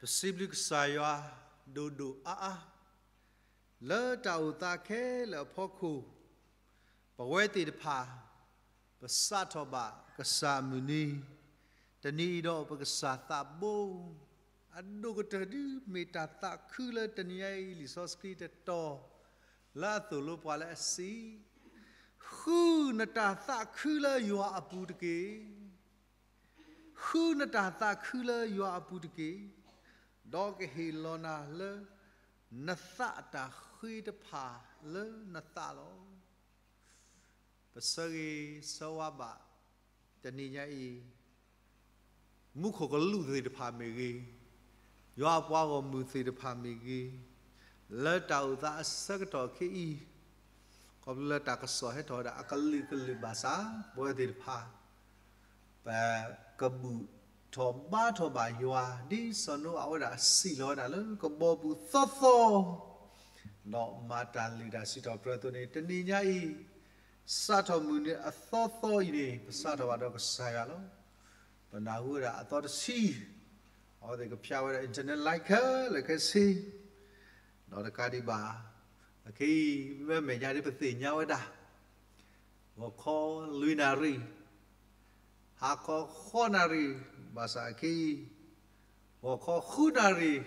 ပစံးဘျုးကစၢ်ယွၤဒိၣ်ဒိၣ်အါအါ လၢတၢ်အိၣ်သးခဲလၢာ်အဖီခိၣ်, ပဝဲသ့ၣ်တဖၣ် ပစးထီၣ်ဘၣ်ကစၢ်အမုၢ်နံၤ, တနံၤအံၤဒီးပကစၢ်သးဘိ, အဒိၣ်ကတၢၢ်ဒုးမ့ၢ်တၢ်သးခုလၢတနံၤညါအံၤ လံာ်စီဆှံတတီၤ လၢအသိၣ်လိပှၤလၢအစံး, ဃုနတၢ်သးခုလၢယွၤအပူၤတက့ၢ်. ဃုနတၢ်သးခုလၢယွၤအပူၤတက့ၢ်, ဒီးကဟ့ၣ်လီၤနၤလၢ နသးအတၢ်ဃ့တဖၣ်လၢနသးလီၤ. ပဆၢဂ့ၤဆၢဝါဘၣ် တနံၤညါအံၤ မူခိၣ်ကလူးသ့ၣ်တဖၣ်မ့ၢ်ဂ့ၤ, ယွၤအပှၤဂီၢ်မုၢ်သ့ၣ်တဖၣ်မ့ၢ်ဂ့ၤ, လၢတၢ်အိၣ်သးအဆၢကတီၢ်ခဲအံၤ, ခီဖျိလၢတၢ်ကစီၣ်ဟဲထီၣ်ဝဲဒၣ်အကလုာ်ကလုာ်ဘၣ်ဆၣ် ပဝဲသ့ၣ်တဖၣ် ပကဘူၣ်ထီၣ်ဘါထီၣ်ဘၣ်ယွၤ ဒ်စီၤနိအၤဝဲဒၣ်စံၣ်လီၤဝဲဒၣ်လၢကဘီပူၤသီသီ, ဒီးမၤတၢ်လုၢ်တၢ်စံးထီၣ်ပတြၢၤအသိးန့ၣ် တနံၤညါအံၤ စးထီၣ်မုၢ်နံၤအသီသီအံၤန့ၣ် ပစးထီၣ်ဘၣ်ဒီးကစၢ်ယွၤလီၤ. ပနၢ်ဟူဝဲဒၣ်အသီတဆံ, အဝဲသ့ၣ်ကဖျါဝဲဒၣ် internet line ခဲလၢာ်ခဲဆ့, ဒီးတကးဒံးဘၣ် အခဲအံၤ မ့မ့ၢ်ညါဒ်ပသ့ၣ်ညါဝဲဒၣ် ဂီၤခီလွံၢ်နၣ်ရံၣ်, ဟါခီဃိးနၣ်ရံၣ်, ဘၣ်ဆၣ်အခဲအံၤ ဂီၤခီဃုနၣ်ရံၣ်,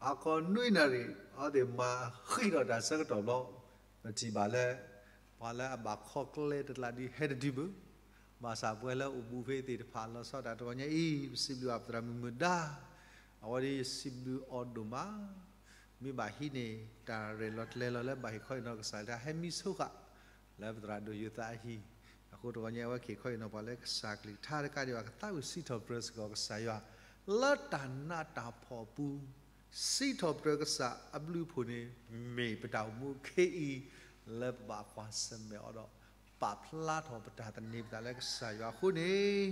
ဟါခီနွံနၣ်ရံၣ် အဝဲသ့ၣ်မၤဃံးဒီးတၢ်ဆၢကတီၢ်ဘျီ, ပထံၣ်ဘၣ်လၢ ပှၤလၢအဘၣ်ခီကျဲတကျးဒ်ဟဲတဒုဘၣ်, ဘၣ်ဆၣ်ပဝဲလၢအိၣ်ဘူးဖဲသ့ၣ်တဖၣ်လီၤဆီဒၣ်တၢ်တဂီၤညါအံၤ ပစံးဘျုးဘၣ်ပသရၣ်မုၣ်မုၢ်ဒါ, အဝဲဒၣ်ယစံးဘျုးအီၤဒိၣ်မး, မ့ၢ်ဘၣ်ဟံးန့ၢ် တၢ်ရဲၣ်လီၤကျဲၤလီၤလၢဘၣ်ဟ့ၣ်ခီဟ့ၣ်နီၤကစၢ်ယွၤ ဟဲမံဆိဃာ် လၢပသရၣ်ဒိၣ်ယိၤသးအဟံၣ်, အဃိတဂီၤညါအဝဲကဟ့ၣ်ခီဟ့ၣ်နီၤပှၤလၢကစၢ်ကလုၢ်ကထါတကးဒံးဘၣ် ကသးဝံၣ်စံးထီၣ်ပတြၢၤစ့ၢ်ကီးကစၢ်ယွၤ လၢတၢ်နးတၢ်ဖှီၣ်အပူၤ, စံးထီၣ်ပတြၢၤကစၢ်အဘျုးအဖှိၣ်န့ၣ် မ့ၢ်ပတၢ်အိၣ်မူခဲအံၤ လၢပဘၣ်ကွၢ်ဆၢၣ်မဲာ်အီၤဒီး ပာ်ဖျါထီၣ်ပတၢ်သန့ၤပသးလၢကစၢ်ယွၤအဃိန့ၣ်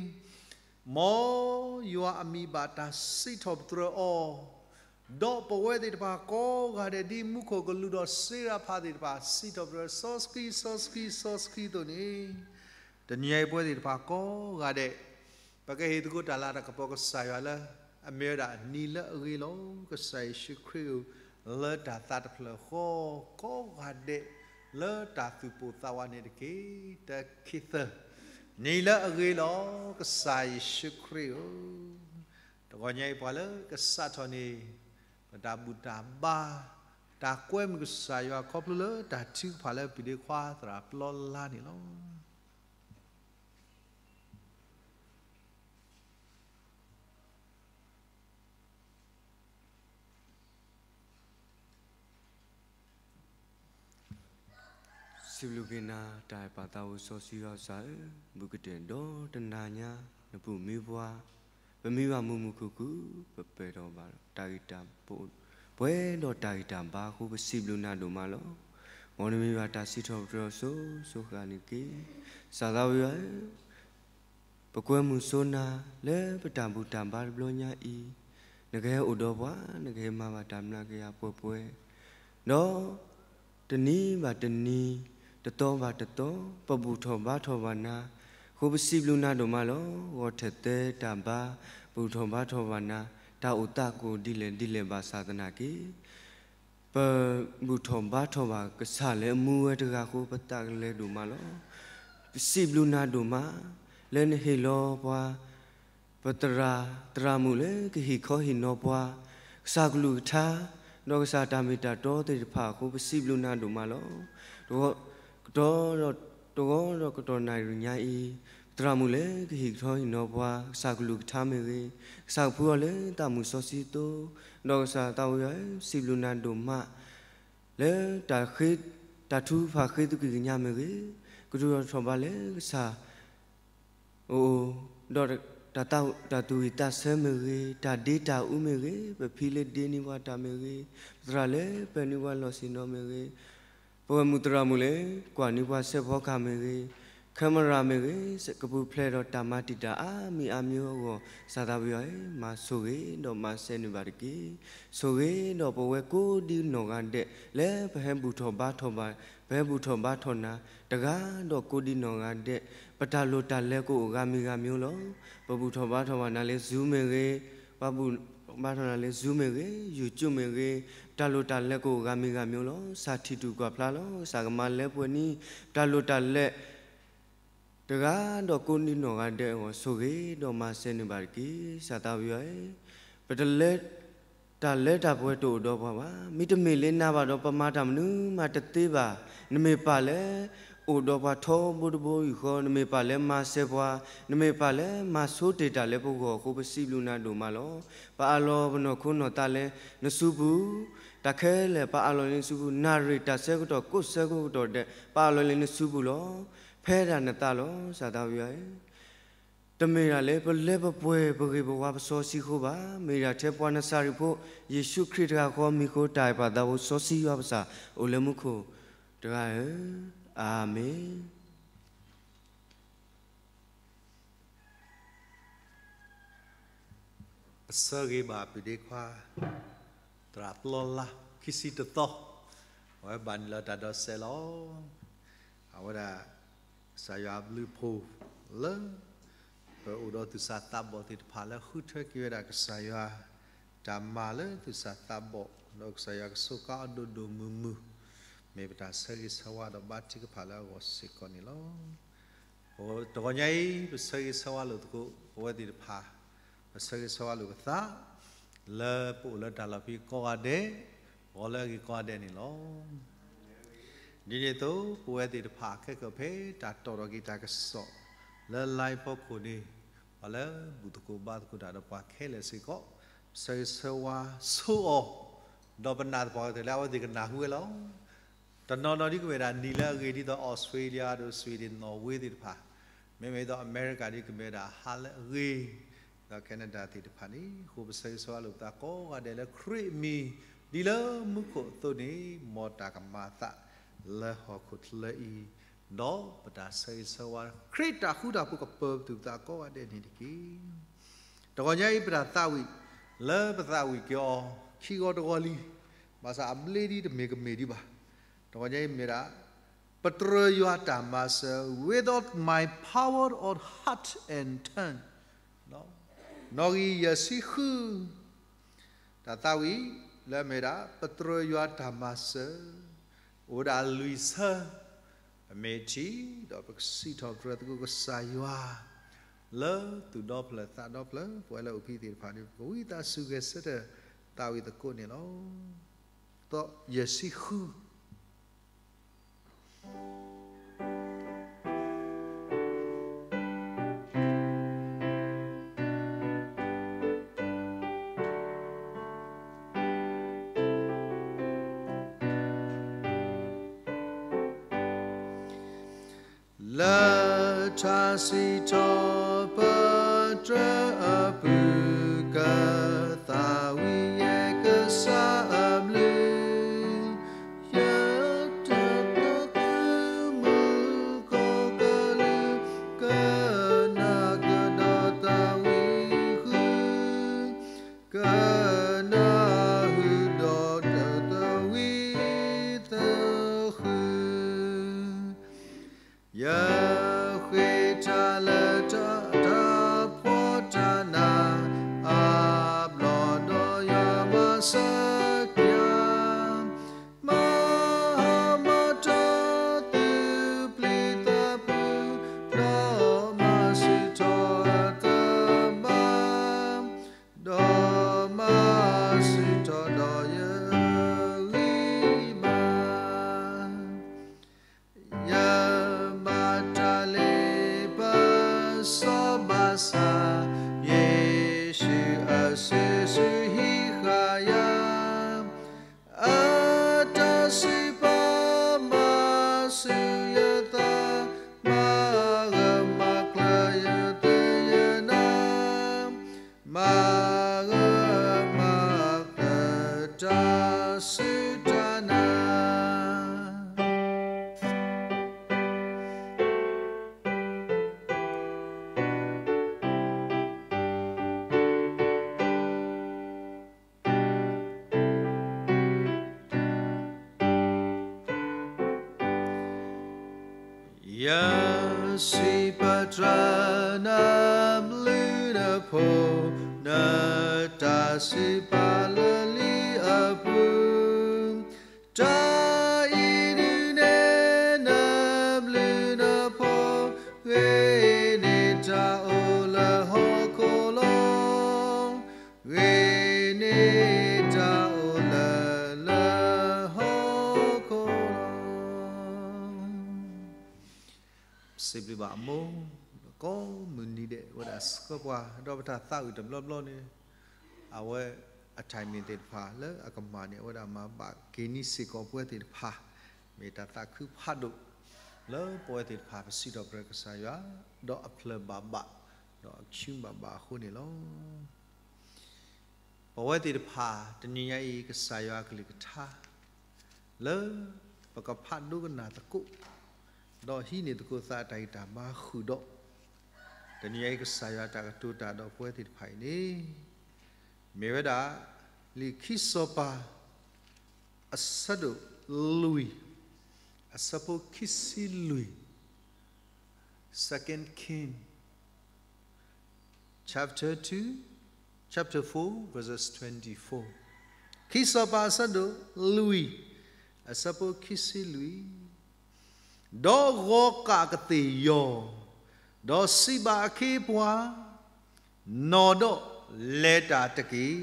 မ်ယွၤအမံၤဘၣ်တၢ်စံးထီၣ်ပတြၢၤအီၤ, ဒီးပဝဲသ့ၣ်တဖၣ်ကိးဂၤဒဲး ဒ်မူခိၣ်ကလူးဒီးစ့ရဖးသ့ၣ်တဖၣ် စံးထီၣ်ပတြၢၤ စီဆှံ စီဆှံ စီဆှံအသိးန့ၣ်, တနံၤညါအံၤပဝဲသ့ၣ်တဖၣ်ကိးဂၤဒဲး ပကဟ့ၣ်သကိးတၢ်လၤတၢ်ကပီၤကစၢ်ယွၤလၢ အမ့ၢ်ဝဲဒၣ်နံၤလၢအဂ့ၤလီၤ. ကစၢ်ယ့ၣ်ၡူးခရံာ်ဧၢ, လၢတၢ်သးတဖျၢၣ်ဃီ ကိးဂၤဒဲး လၢတၢ်သူၣ်ပိၢ်သးဝးန့ၣ်တက့ၢ်. တၢ ခံ သၢ, နံၤလၢအဂ့ၤလီၤ ကစၢ်ယ့ၣ်ၡူးခရံာ်ဧၢ. တဂီၤညါအံၤပှၤလၢကစးထီၣ်န့ၣ် ပတၢ်ဘူၣ်တၢ်ဘါ တၢ်ကွဲမုာ်ကစၢ်ယွၤခီဖျိလၢတၢ်ထုကဖၣ်လၢပံၤဒ့ခွါသရၣ်ပျီလါန့ၣ်လီၤ. စံးဘျုးက့ၤနၤ တၢ်အဲၣ်ပာ်သးအိၣ်စီဆှံယွၤကစၢ်, ဘူးကတဲာ်ဒီတနၤညါ နပူၤမံပှၤ, ပမံဘၣ်မုာ်မုာ်ခုၣ်ခုၣ်, ပပဲာ်ထီၣ်ဘၣ်တၢ်ဂံၢ်တၢ်ဘါ, ပှဲၤဒီးတၢ်ဂံၢ်တၢ်ဘါအဃိ ပစံးဘျုးနၤဒိၣ်မးလီၤ. မ်နမံဘၣ်တၢ်စံးထီၣ်ပတြၢၤအစိၤစိၤဃၣ်န့ၣ်တက့ၢ်. ကစၢ်သးဝံၤဧၢ, ပကွဲမုာ်စိနၤလၢပတၢ်ဘူၣ်တၢ်ဘါတဘျီညါအံၤ, နကဟဲအိၣ်ဒီးပှၤ, နကဟဲမၤဘၣ်တၢ်မျးကယၤပှဲၤပှဲၤ, ဒီးတနံၤဘၣ်တနံၤ, တသီဘၣ်တသီ, ပဘူၣ်ထီၣ်ဘါထီၣ်ဘၣ်နၤ, အဃိပစံးဘျုးနၤဒိၣ်မးလီၤ. ဂီၤထၢၣ်သဲတၢ်ဘါ, ဘူၣ်ထီၣ်ဘါထီၣ်ဘၣ်နၤ, တၢ်အိၣ်သးကိးဒ်လဲၣ်ဒ်လဲၣ်ဘၣ်ဆၣ်သနာ်က့ ပဘူၣ်ထီၣ်ဘါထီၣ်ဘၣ်ကစၢ်လၢအမူဝဲတဂၤအဃိ ပသးကလဲၤဒိၣ်မးလီၤ. ပစံးဘျုးနၤဒိၣ်မး လၢနဟ့ၣ်လီၤပှၤ ပသရၣ်, သရၣ်မုၣ်လၢကဟ့ၣ်ခီဟ့ၣ်နီၤပှၤ ကစၢ်ကလုၢ်ကထါ ဒီးကစၢ်တၢ်မ့ၢ်တၢ်တီသ့ၣ်တဖၣ်အဃိ ပစံးဘျုးနၤဒိၣ်မးလီၤ. တဂီၤဒီး တဂီၤဒီးကတီၢ်နၣ်ရံၣ်ညါအံၤ, သရၣ်မုၣ်လၢကဟ့ၣ်ခီဟ့ၣ်နီၤပှၤ ကစၢ်ကလုၢ်ကထါမ့ၢ်ဂ့ၤ, ကစၢ်ကဖှူအီၤလၢသးမုၢ်စီဆှံသိ, ဒီးကစၢ်သးဝံၤ စံးဘျုးနၤဒိၣ်မး လၢတၢ်ဃ့, တၢ်ထုကဖၣ်ဃ့သကွံာ်ကညးမ့ၢ်ဂ့ၤ, ကထုးထီၣ်ထီၣ်ဘးလၢကစၢ် အိၣ်, ဒီးတၢ်သူၣ်ဝံၣ်သးဆၢမ့ၢ်ဂ့ၤ, တၢ်ဒ့တၢ်အူမ့ၢ်ဂ့ၤ, ပဖံလၢဒ့န့ၢ်ပှၤတၢ်မ့ၢ်ဂ့ၤ, ပသရၣ်လၢပၢၤန့ၢ်ပှၤလီၢ်ဆ့ၣ်နီၤမ့ၢ်ဂ့ၤ, ပဝဲမုၢ်သရၣ်မုၣ်လၢကွၢ်န့ၢ်ပှၤစဲးဖီကဟၣ်မ့ၢ်ဂ့ၤ, camera မ့ၢ်ဂ့ၤ, ကပူၤဖျဲးဒီးတၢ်မၤတံာ်တာ်အါမံၤအါမျိုးအဂီၢ်, ကစၢ်သးဝံၤအံၤ မၤဆိၣ်ဂ့ၤဒီးမၤစဲန့ၢ်ဘၣ်တက့ၢ်. ဆိၣ်ဂ့ၤဒီးပဝဲကိးဒံနီၢ်ဂၤဒဲး လၢပဟဲဘူၣ်ထီၣ်ဘါထီၣ်ဘၣ်, ပဟဲဘူၣ်ထီၣ်ဘါထီၣ်နၤ, တဂၤဒီးကိးဒံနီၢ်ဂၤဒဲး, ပတၢ်လိၣ်တၢ်လဲၤကအိၣ်ဂၤမံၤဂၤမျိုးလီၤ. ပဘူၣ်ထီၣ်ဘါထီၣ်ဘၣ်နၤလၢ Zoom မ့ၢ်ဂ့ၤ, ပာ်ဘူၣ်ဘါထီၣ်နၤလၢ Zoom မ့ၢ်ဂ့ၤ, YouTube မ့ၢ်ဂ့ၤ, တၢ်လိၣ်တၢ်လဲၤကအိၣ်ဂၤမံၤဂၤမံၤလီၤ. စးထံၣ်တူာ်ကွၢ်ဖျါလီၤ. ကစၢ်ကမၤလၢပှဲၤန့ၣ် တၢ်လိၣ်တၢ်လဲၤ တဂၤဒီးကိးနီၢ်ဂၤဒဲးအဂီၢ် ဆိၣ်ဂ့ၤဒီးမၤစၢၤန့ၢ်ဘၣ်တက့ၢ်. ကစၢ်သးဝံၣ်ဧၢ, ပတလၢ တၢ်လၢတၢ်ပှဲၤတအိၣ်ဒီးပှၤဘၣ်. မ့တမ့ၢ်လၢနၤဘၣ်ဒီး ပမၤတၢ်မနုၤမးတသ့ဘၣ်. နမ့ၢ်ပၢ်လၢ အိၣ်ဒီးပှၤထီဘိတဘိယူၢ်ဃီ, နမ့ၢ်ပၢ်လၢမၤစၢၤပှၤ, နမ့ၢ်ပၢ်လၢမၤဆိတ့ၢ်တၢ်လၢပဂီၢ်အဃိ ပစံးဘျုးနၤဒိၣ်မးလီၤ. ပအးလီၤပနီၢ်ခိနီၢ်သးလၢနစုပူၤ, တၢ်ခဲလၢာ်ပအးလီၤလၢနစုပူၤ, နၣ်ရံၣ်တၢ်ဆၢကတီၢ် ကိးဆၢကတီၢ်ဒဲး ပအးလီၤလၢနစုပူၤလီၤ. ဖဲဒၣ်နသးလီၤ. ကစၢ်သးဝံၣ်ဧၢ, တမ့ၢ်ဒၣ်လၢပလၢပပှဲၤပဂ့ၢ်ပဝါပစီဆှံအဃိဘၣ်. မ့ၢ်ဒၣ်ထဲပှၤနစၤရ့းဖိ ယ့ၣ်ၡူးခရံာ်တဂၤဃီအမံၤအဃိ တၢ်အဲၣ်ပှၤသးဖိစီဆှံယွၤပစၢ် အိၣ်လၢမူခိၣ်တဂၤဧၢ, အၤမ့ၣ်. အဆၢဂ့ၤဘၣ်ပုၢ်ဒ့ခွါ သရၣ်ပျီလါ ခံဆံတသီ, အဝဲဘၣ်နုာ်လီၤတၢ်ဒီးစဲးလီၤ. အဝဲဒၣ် ကစၢ်ယွၤအဘျုးအဖှိၣ်လၢ ပအိၣ်ဒီးသူၣ်စၢ်သးဘီၣ်သ့ၣ်တဖၣ်လၢဃုထၢက့ၤဝဲဒၣ်ကစၢ်ယွၤ တၢ်မၤလၢသူၣ်စၢ်သးဘီၣ် ဒီးကစၢ်ယွၤကစူးကါအီၤဒိၣ်ဒိၣ်မုၢ်မုၢ်, မ့ၢ်ပတၢ်ဆၢဂ့ၤဆၢဝါဒီးဘါထုကဖၣ်လၢအဂီၢ်စ့ၢ်ကီးန့ၣ်လီၤ. တဂီၤညါအံၤ ပဆၢဂ့ၤဆၢဝါလိာ်သကိး ပဝဲသ့ၣ်တဖၣ်, ပဆၢဂ့ၤဆၢဝါလိာ်ပသး လၢပအိၣ်လၢတၢ်လီၢ်ဖဲကိးဂၤဒဲး, ဂီၤလၢအဂ့ၤကိးဂၤဒဲးန့ၣ်လီၤ. ဒ်န့ၣ်အသိး ပဝဲသ့ၣ်တဖၣ်ခဲကၢၣ်ဖဲ တၢ်တီၣ်ထီၣ်က့ၤတၢ်ကစီၣ် လၢ live ဖီခိၣ်န့ၣ်, ပှၤလၢဘူၣ်သကိးဘါသကိးတၢ်ဒီးပှၤခဲလၢာ်စ့ၢ်ကီး, ပဆၢဂ့ၤဆၢဝါဆိအီၤ, ဒီးပနာ်သပှၢ်ကတၢၢ်လၢအဝဲသ့ၣ်ကနၢ်ဟူဝဲလီၤ. တနီၤနီၤဒ်ကမ့ၢ်ဒၣ်နံၤလၢအဂ့ၤ ဒ်သိး Australia ဒီး Sweden, Norway သ့ၣ်တဖၣ်, မ့မ့ၢ်ဒ်သိး အမဲရကၤ ဒ်ကမ့ၢ်ဝဲဒၣ်ဟါလၢအဂ့ၤ, ဒီး Canada သ့ၣ်တဖၣ်န့ၣ်, အဃိပဆၢဂ့ၤဆၢဝါလိာ်ပသးကိးဂၤဒဲးလၢခရံာ်အမံၤ, ဒ်လၢမူခိၣ်အသိးန့ၣ်, မ်တၢ်ကမၤအသးလၢဟီၣ်ခိၣ်ချၢအံၤ, ဒီးပတၢ်ဆၢဂ့ၤဆၢဝါ ခရံာ်တၢ်ဃူတၢ်ဖိးကပၢၤပသူၣ်ပသးကိးဂၤဒဲးန့ၣ်တက့ၢ်. တဂီၤညါအံၤ ပတၢ်သးဝံၣ် လၢပသးဝံၣ်က့ၤအီၤ ခံဂီၤတဂီၤလံ, ဘၣ်ဆၣ်အဘျ့ဒ်တမ့ၢ်ကမ့ၢ်ဒံးဘၣ်. တဂီၤညါအံၤမ့ၢ်ဒၣ် ပတြၢၤယွၤတၢ်မၤစၢၤ, without my power or heart and tongue, နီၣ်ဂံၢ်ယဲၢ်ဆံဃု, တၢ်သးဝံၣ်လၢအမ့ၢ်ဒၣ် ပတြၢၤယွၤတၢ်မၤစၢၤ, အိၣ်ဒၣ်လွံၢ်ဆၢ, ပမ့ၢ်ထံၣ် ဒီးပကစံးထီၣ်ပတြၢၤသကိးကစၢ်ယွၤ, လၢသူၣ်ဒီဖျၢၣ်သးဒီဖျၢၣ် ပဝဲလၢအိၣ်ဖဲသ့ၣ်တဖၣ်န့ၣ် ပကဝံသးစူၤဂဲၤဆၢထၢၣ်သးဝံၣ်သကိးန့ၣ်လီၤ. သီယဲၢ်ဆံဃု လၢတၢ်စံးထီၣ်ပတြၢၤအပူၤ ကသးဝံၣ်ယဲကစၢ်အဘျုး ယတၢ်သးသမူကိးကလုာ် ကနၣ်ကဒီးသးဝံၣ်ဃုာ် ကနၢ်ဟူဒီးတၢ်သးဝံၣ်သဃုာ် ယဃ့တၢ်လၢတၢ်ဖှီၣ်တၢ်နး အါဘျီဒီးယွၤမၤစၢၤယၤ မၤဟါမၤတီၤသုပျံၤသးဖုး ဒီးမၤဆူၣ်ထီၣ်အသးဘၣ် ဒီးမၤဆူၣ်ထီၣ်ဒီးယဂံၢ်ဘါ ယမၤတၢ်လၢပစီဘၣ်ဆၣ် ယ့ၣ်ၡူးအစုဆူဟံးဃာ်ယၤ အတၢ်စံးပာ်မၤဆူၣ်ယသး မၤဂၢၢ်မၤကျၢၤယသ့ၣ်ယနၢ မၤဂၢၢ်မၤကျၢၤတၢ်စူၢ်တၢ်နာ် ယစံးပတြၢၤနဘျုးနဖှိၣ် နတၢ်စံးပာ်လၢလံာ်အပူၤ, တၢ်အံၤဒုးနဲၣ် နဘျုးနဖှိၣ်, ဂ့ၤန့ၢ်တၢ်အိၣ်လၢဟီၣ်ခိၣ်လီၤ, ဂ့ၤန့ၢ်တၢ်အိၣ်လၢ လၢဟီၣ်ခိၣ်လီၤ. ပစံးဘျုးဘၣ်အမိၢ် ကိးမုၢ်နံၤဒဲး အဝဲဒၣ်ဆှၢပှၤ ဒီးပတၢ်သးဝံၣ်တဘျီဘျီန့ၣ် အဝဲအတၢ်မ့ၢ်သ့ၣ်တဖၣ်လၢအကမၣ်န့ၣ် အဝဲဒၣ်မၤဘၣ်က့ၤန့ၢ်စ့ၢ်ကီးပဝဲသ့ၣ်တဖၣ် မ့ၢ်တၢ်သးခုဖးဒိၣ် လၢပဝဲသ့ၣ်တဖၣ် ပစံးထီၣ်ပတြၢၤကစၢ်ယွၤ ဒီးအဖျၢၣ်ဘၣ်ဘၣ် ဒီးအဆူဘၣ်ဘၣ်အဃိန့ၣ်လီၤ. ပဝဲသ့ၣ်တဖၣ် တနံၤညါအံၤ ကစၢ်ယွၤအကလုၢ်ကထါ လၢပကဖးဒိကနၣ်သကိး ဒီးဟံးန့ၢ်သကိးသးအတၢ်ဂံၢ်တၢ်ဘါဃုာ်ဒီး တနံၤညါအံၤ ကစၢ်ယွၤတၢ်ကတိၤတၢ်ဒီးပဝဲသ့ၣ်တဖၣ်အံၤန့ၣ် မ့ၢ်ဝဲဒၣ် လံာ်ခံစီၤပၤ အဆၢဒိၣ်လွံၢ် အဆၢဖိခံဆံလွံၢ် Second King chapter two, chapter four, verses twenty-four. ခံစီၤပၤအဆၢဒိၣ်လွံၢ် အဆၢဖိခံဆံလွံၢ်, ဒီးဂီၤကၣ်ကသ့ၣ်ယီၤ, ဒီးစံးဘၣ်အခ့အပှၤ, နီၢ်ဒီးလဲၤတၢ်တက့ၢ်.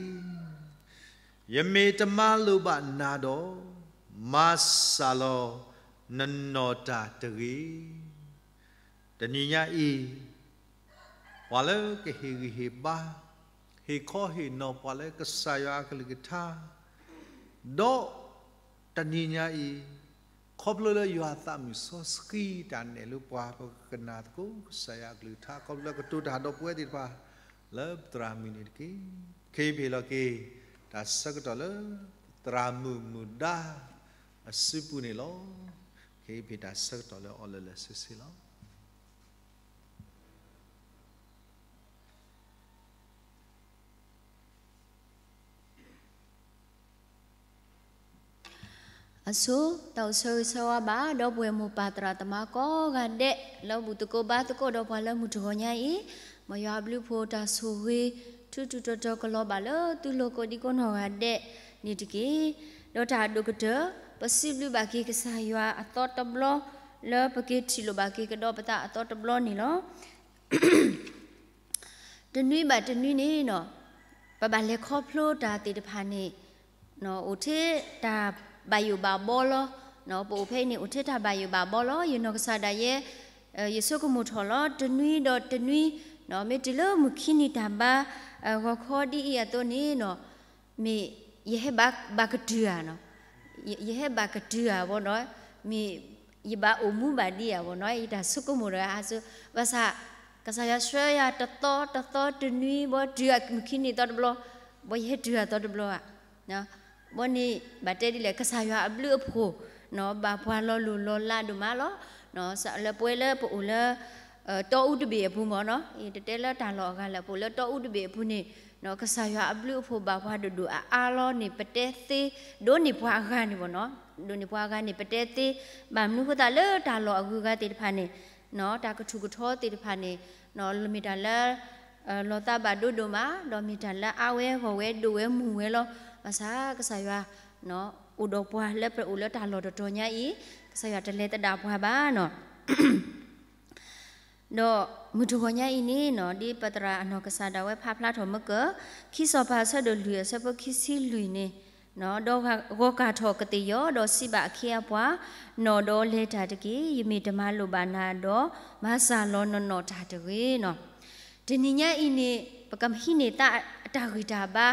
ယမ့ၢ်တမၤလိာ်ဘၣ်နၤဒီး, မၤစၢ်လီၤနနီၢ်တၢ်တဂ့ၤ. တနံၤညါအံၤ ပှၤလၢကဟ့ၣ်ဂံၢ်ဟ့ၣ်ဘါ, ဟ့ၣ်ခီဟ့ၣ်နီၤပှၤလၢကစၢ်ယွၤအကလုၢ်ကထါ, ဒီးတနံၤညါအံၤ ခီဖျိလၢယွၤအသးမုၢ်စီဆှံတၢ်နဲၣ်လၢပှၤ ပကကနၣ်သကိးကစၢ်ယွၤအကလုၢ်ကထါ ခီဖျိလၢကတိၤတၢ်ဒီးပဝဲသ့ၣ်တဖၣ် လၢပသရၣ်မုၣ်န့ၣ်တက့ၢ်. ခ့ဖ့ၣ်လီၤက့ၤ တၢ်ဆၢကတီၢ်လၢ သရၣ်မုၣ်မုၣ်ဒါ အစုပူၤန့ၣ်လီၤ. ခ့ဖ့ၣ်တၢ်ဆၢကတီၢ်လၢအီၤလၢလၢဆ့ဆ့လီၤ. အဆိ တၢ်အိၣ်ဆၢဂ့ၤဆၢဝါဘၣ် ဒီပုၢ်ဝဲၢ်မိၢ်ပၢ်သရၣ်သမါကိးဂၤဒဲး လၢဘူၣ်သကိးဘါသကိးဒီးပှၤလၢမုၢ်တဂီၤညါအံၤ, မ်ယွၤအဘျုးအဖှိၣ်တၢ်ဆိၣ်ဂ့ၤ ထူးထူးတီၤတီၤကလီၤဘၣ်လၢသုလိၤကိးဒံကိးနီၢ်ဂၤဒဲးန့ၣ်တက့ၢ်. ဒီးတၢ်အဒိၣ်ကတၢၢ် ပစံးဘျုးဘၣ်က့ၤကစၢ်ယွၤအသီတဘျီ လၢပက့ၤထံၣ်လိာ်ဘၣ်က့ၤကဒီးပသးအသီတဘျီန့ၣ်လီၤ. တနွံဘၣ်တနွံန့ၣ်နီၤ, ပဘၣ်လဲၤခီဖျိတၢ်သ့ၣ်တဖၣ်န့ၣ် အိၣ်ထဲတၢ်ဘၣ်ယိၣ်ဘၣ်ဘီလီၤ. ပအိၣ်ဖဲအံၤန့ၣ် အိၣ်ထဲတၢ်ဘၣ်ယိၣ်ဘၣ်ဘီလီၤ. ယနီၢ်ကစၢ်ဒၣ်ယဲ ယဆိကမိၣ်ထီၣ်လီၤ. တနွံဒီးတနွံ မ့ၢ်တုၤလၢမုၢ်ခံနံၤတၢ်ဘါ ဂီၤခီဒ်အံၤအသိးန့ၣ်နီၤ, မ့ၢ်ယဟဲဘၣ်ကတုၤဧါနီၤ, ယဟဲဘၣ်ကတုၤဧါဘီနီၤ, မ့ၢ်ယဘၣ်အိၣ်မူဘၣ်ဒံးဧါဘီနီၤ, ယတၢ်ဆိကမိၣ်ဒီးအါဆိ, ဘၣ်ဆၣ် ကစၢ်ယွၤဆှၢယၤတသီတသီတနွံ ဘီတုၤအမုၢ်ခံနံၤသီတဘျီ, ဘီယဟဲတုၤအသီတဘျီဧါ. ဘီန့ၣ် ဘၣ်တဲဒ်လဲၣ် ကစၢ်ယွၤအဘျုးအဖှိၣ် ဘၣ်ပှၤလီၤလိၢ်လီၤလးဒိၣ်မးလီၤ. လၢပဝဲလၢပအိၣ်လၢ တီအူတဘ့ၣ်အပူၤမ့ၢ်နီၤ, ယတတဲလၢတၢ်လီၢ်အဂၤလၢ ပအိၣ်လၢတီအူတဘ့ၣ်အပူၤန့ၣ် ကစၢ်ယွၤအဘျုးအဖှိၣ်ဘၣ်ပှၤဒိၣ်ဒိၣ်အါအါလီၤန့ၣ် ပတဲသ့, ဒိးန့ၢ်ပှၤအဂၤန့ၣ်ဘီနီၤ, ဒိးန့ၢ်ပှၤအဂၤန့ၣ် ပတဲသ့, ဘၣ်မနုၤဃိသတးလၢတၢ်လီၢ်အဂုၤအဂၤသ့ၣ်တဖၣ်န့ၣ် တၢ်ကထူၣ်ကထီသ့ၣ်တဖၣ်န့ၣ် မ့ၢ်တၢ်လၢ လီၤသးဘၣ်ဒိဒိၣ်မး, ဒီးမ့ၢ်တၢ်လၢအါဝဲဂီၢ်ဝဲဒိၣ်ဝဲမုၢ်ဝဲလီၤ. ဘၣ်ဆၣ်ကစၢ်ယွၤ အိၣ်ဒီးပှၤလၢပအိၣ်လၢတၢ်လီၢ်တတီၤညါအံၤ, ကစၢ်ယွၤတလဲၤသဒၣ်ပှၤဘၣ်နီၤ. ဒီးမုၢ်တဂီၤညါအံၤန့ၣ်နီၤ, ဒ်ပသရၣ်အနီၢ်ကစၢ်ဒၣ်ဝဲဖးဖျါထီၣ်မ့ၢ်ကၢ, ခံစီၤပၤအဆၢဒိၣ်လွံၢ်အဆၢဖိခံဆံလွံၢ်န့ၣ်, ဒီးဂီၤကၢ်ထီၣ်ကသ့ၣ်ယီၤ, ဒီးစံးဘၣ်အခ့အပှၤ, နီၢ်ဒီးလဲၤတၢ်တက့ၢ်, ယမ့ၢ်တမၤလိာ်ဘၣ်နၤဒီး, မၤစၢ်လီၤနနီၢ်တၢ်တဂ့ၤနီၤ. တနံၤညါအံၤန့ၣ် ပကဟံးန့ၢ်သးအတၢ်ဂံၢ်တၢ်ဘါ,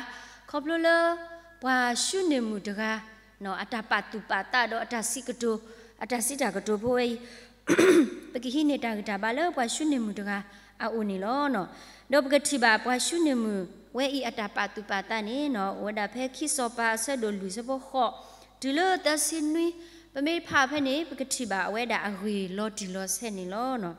ခီဖျိလၢ ပှၤၡူနၢၣ်မုၣ်တဂၤ အတၢ်ပာ်သူၣ်ပာ်သးဒီးအတၢ်စံးကတိၤ, အတၢ်စံးတၢ်ကတိၤဖိဝဲအံၤ, ပကဟံးန့ၢ်တၢ်ဂံၢ်တၢ်ဘါလၢပှၤၡူနၢၣ်မုၣ်တဂၤအအိၣ်န့ၣ်လီၤ. ဒီးပကထံၣ်ဘၣ်ပှၤၡူနၢၣ်မုၣ်ဝဲအံၤအတၢ်ပာ်သူၣ်ပာ်သးန့ၣ်နီၤ, အိၣ်ဝဲဒၣ်ဖဲခံစီၤပၤအဆၢဒိၣ်လွံၢ်ဆၢဖိဃိး တုၤလၢသၢဆံနွံ, ပမ့ၢ်ဖးဖဲန့ၣ် ပကထံၣ်ဘၣ်အဝဲဒၣ်အဂ့ၢ်လီၤတံၢ်လီၤဆဲးန့ၣ်လီၤ.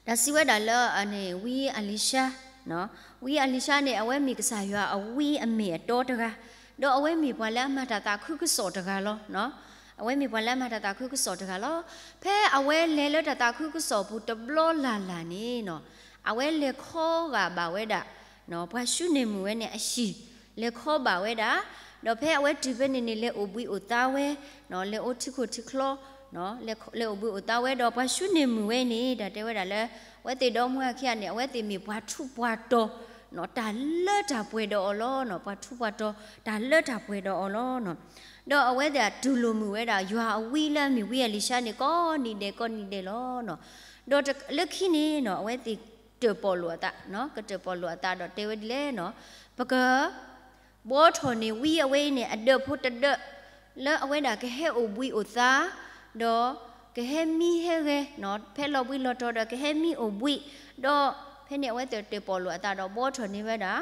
တၢ်စံးဝဲဒၣ်လၢအန့ၣ် ဝံအလံၤၡါ, ဝံအလံၤၡါန့ၣ် အဝဲမ့ၢ်ကစၢ်ယွၤအဝံအမ့ၢ်အတီတဂၤ, ဒီးအဝဲမ့ၢ်ပှၤလၢအမၤတၢ်သးခုကစီၣ်တဂၤလီၤ. အဝဲမ့ၢ်ပှၤလၢအမၤတၢ်သးခုကစီၣ်တဂၤလီၤ. ဖဲအဝဲလဲၤလၢတၢ်သးခုကစီၣ်ပူၤတဘျီလၢ်လၢ်န့ၣ်နီၤ, အဝဲလဲၤခီဂာ်ဘၣ်ဝဲဒၣ် ပှၤၡူန့ၢ်မုၣ်ဝဲန့ၣ်အဟံၣ် လဲၤခီဘၣ်ဝဲဒၣ်, ဒီးဖဲအဝဲတုၤဖဲန့ၣ်န့ၣ် လဲၤအိၣ်ဘှံးအိၣ်သါဝဲ, လဲၤအိၣ်ထံခိၣ်ထံချီ, လဲၤအိၣ်ဘှံးအိၣ်သါဝဲဒီး ပှၤၡူန့ၢ်မုၣ်ဝဲန့ၣ် တၢ်တဲဝဲဒၣ်လၢ အဝဲသ့ၣ်ဒီမါဝၤခံဂၤန့ၣ် အဝဲသ့ၣ်မ့ၢ်ပှၤထူးပှၤတီၤ တၢ်လၢတၢ်ပှဲၤဒီးအီၤလီၤ. ပှၤထူးပှၤတီၤ တၢ်လၢတၢ်ပှဲၤဒီးအီၤလီၤ. ဒီးအဝဲသ့ၣ်တူၢ်လိာ်မုာ်ဝဲဒၣ် ယွၤအဝံလၢအမ့ၢ်ဝံအလံၤၡါန့ၣ် ကိးနံၤဒဲးကိးနံၤဒဲးလီၤ. ဒီးလၢခံန့ၣ်နီၤ အဝဲသ့ၣ်တၢၣ်ပီၣ်လိာ်အသး, ကတၢၣ်ပီၣ်လိာ်အသးဒီးတဲဝဲဒ်လဲၣ်နီၤ, ပက ဘှီထီၣ်န့ၢ်ဝံအဝဲအံၤန့ၣ် အဒၢးဖိတဒၢး လၢအဝဲဒၣ်ကဟဲအိၣ်ဘှံးအိၣ်သါ, ဒီးကဟဲမံဟဲဂဲၤ, ဖဲလီၤဘှံးလီၤတီၤဒီးကဟဲမံအိၣ်ဘှံး, ဒီးဖဲန့ၣ်အဝဲသ့ၣ်တၢၣ်ပီၣ်လိာ်အသးဒီးဘှီထီၣ်န့ၢ်ဝဲဒၣ်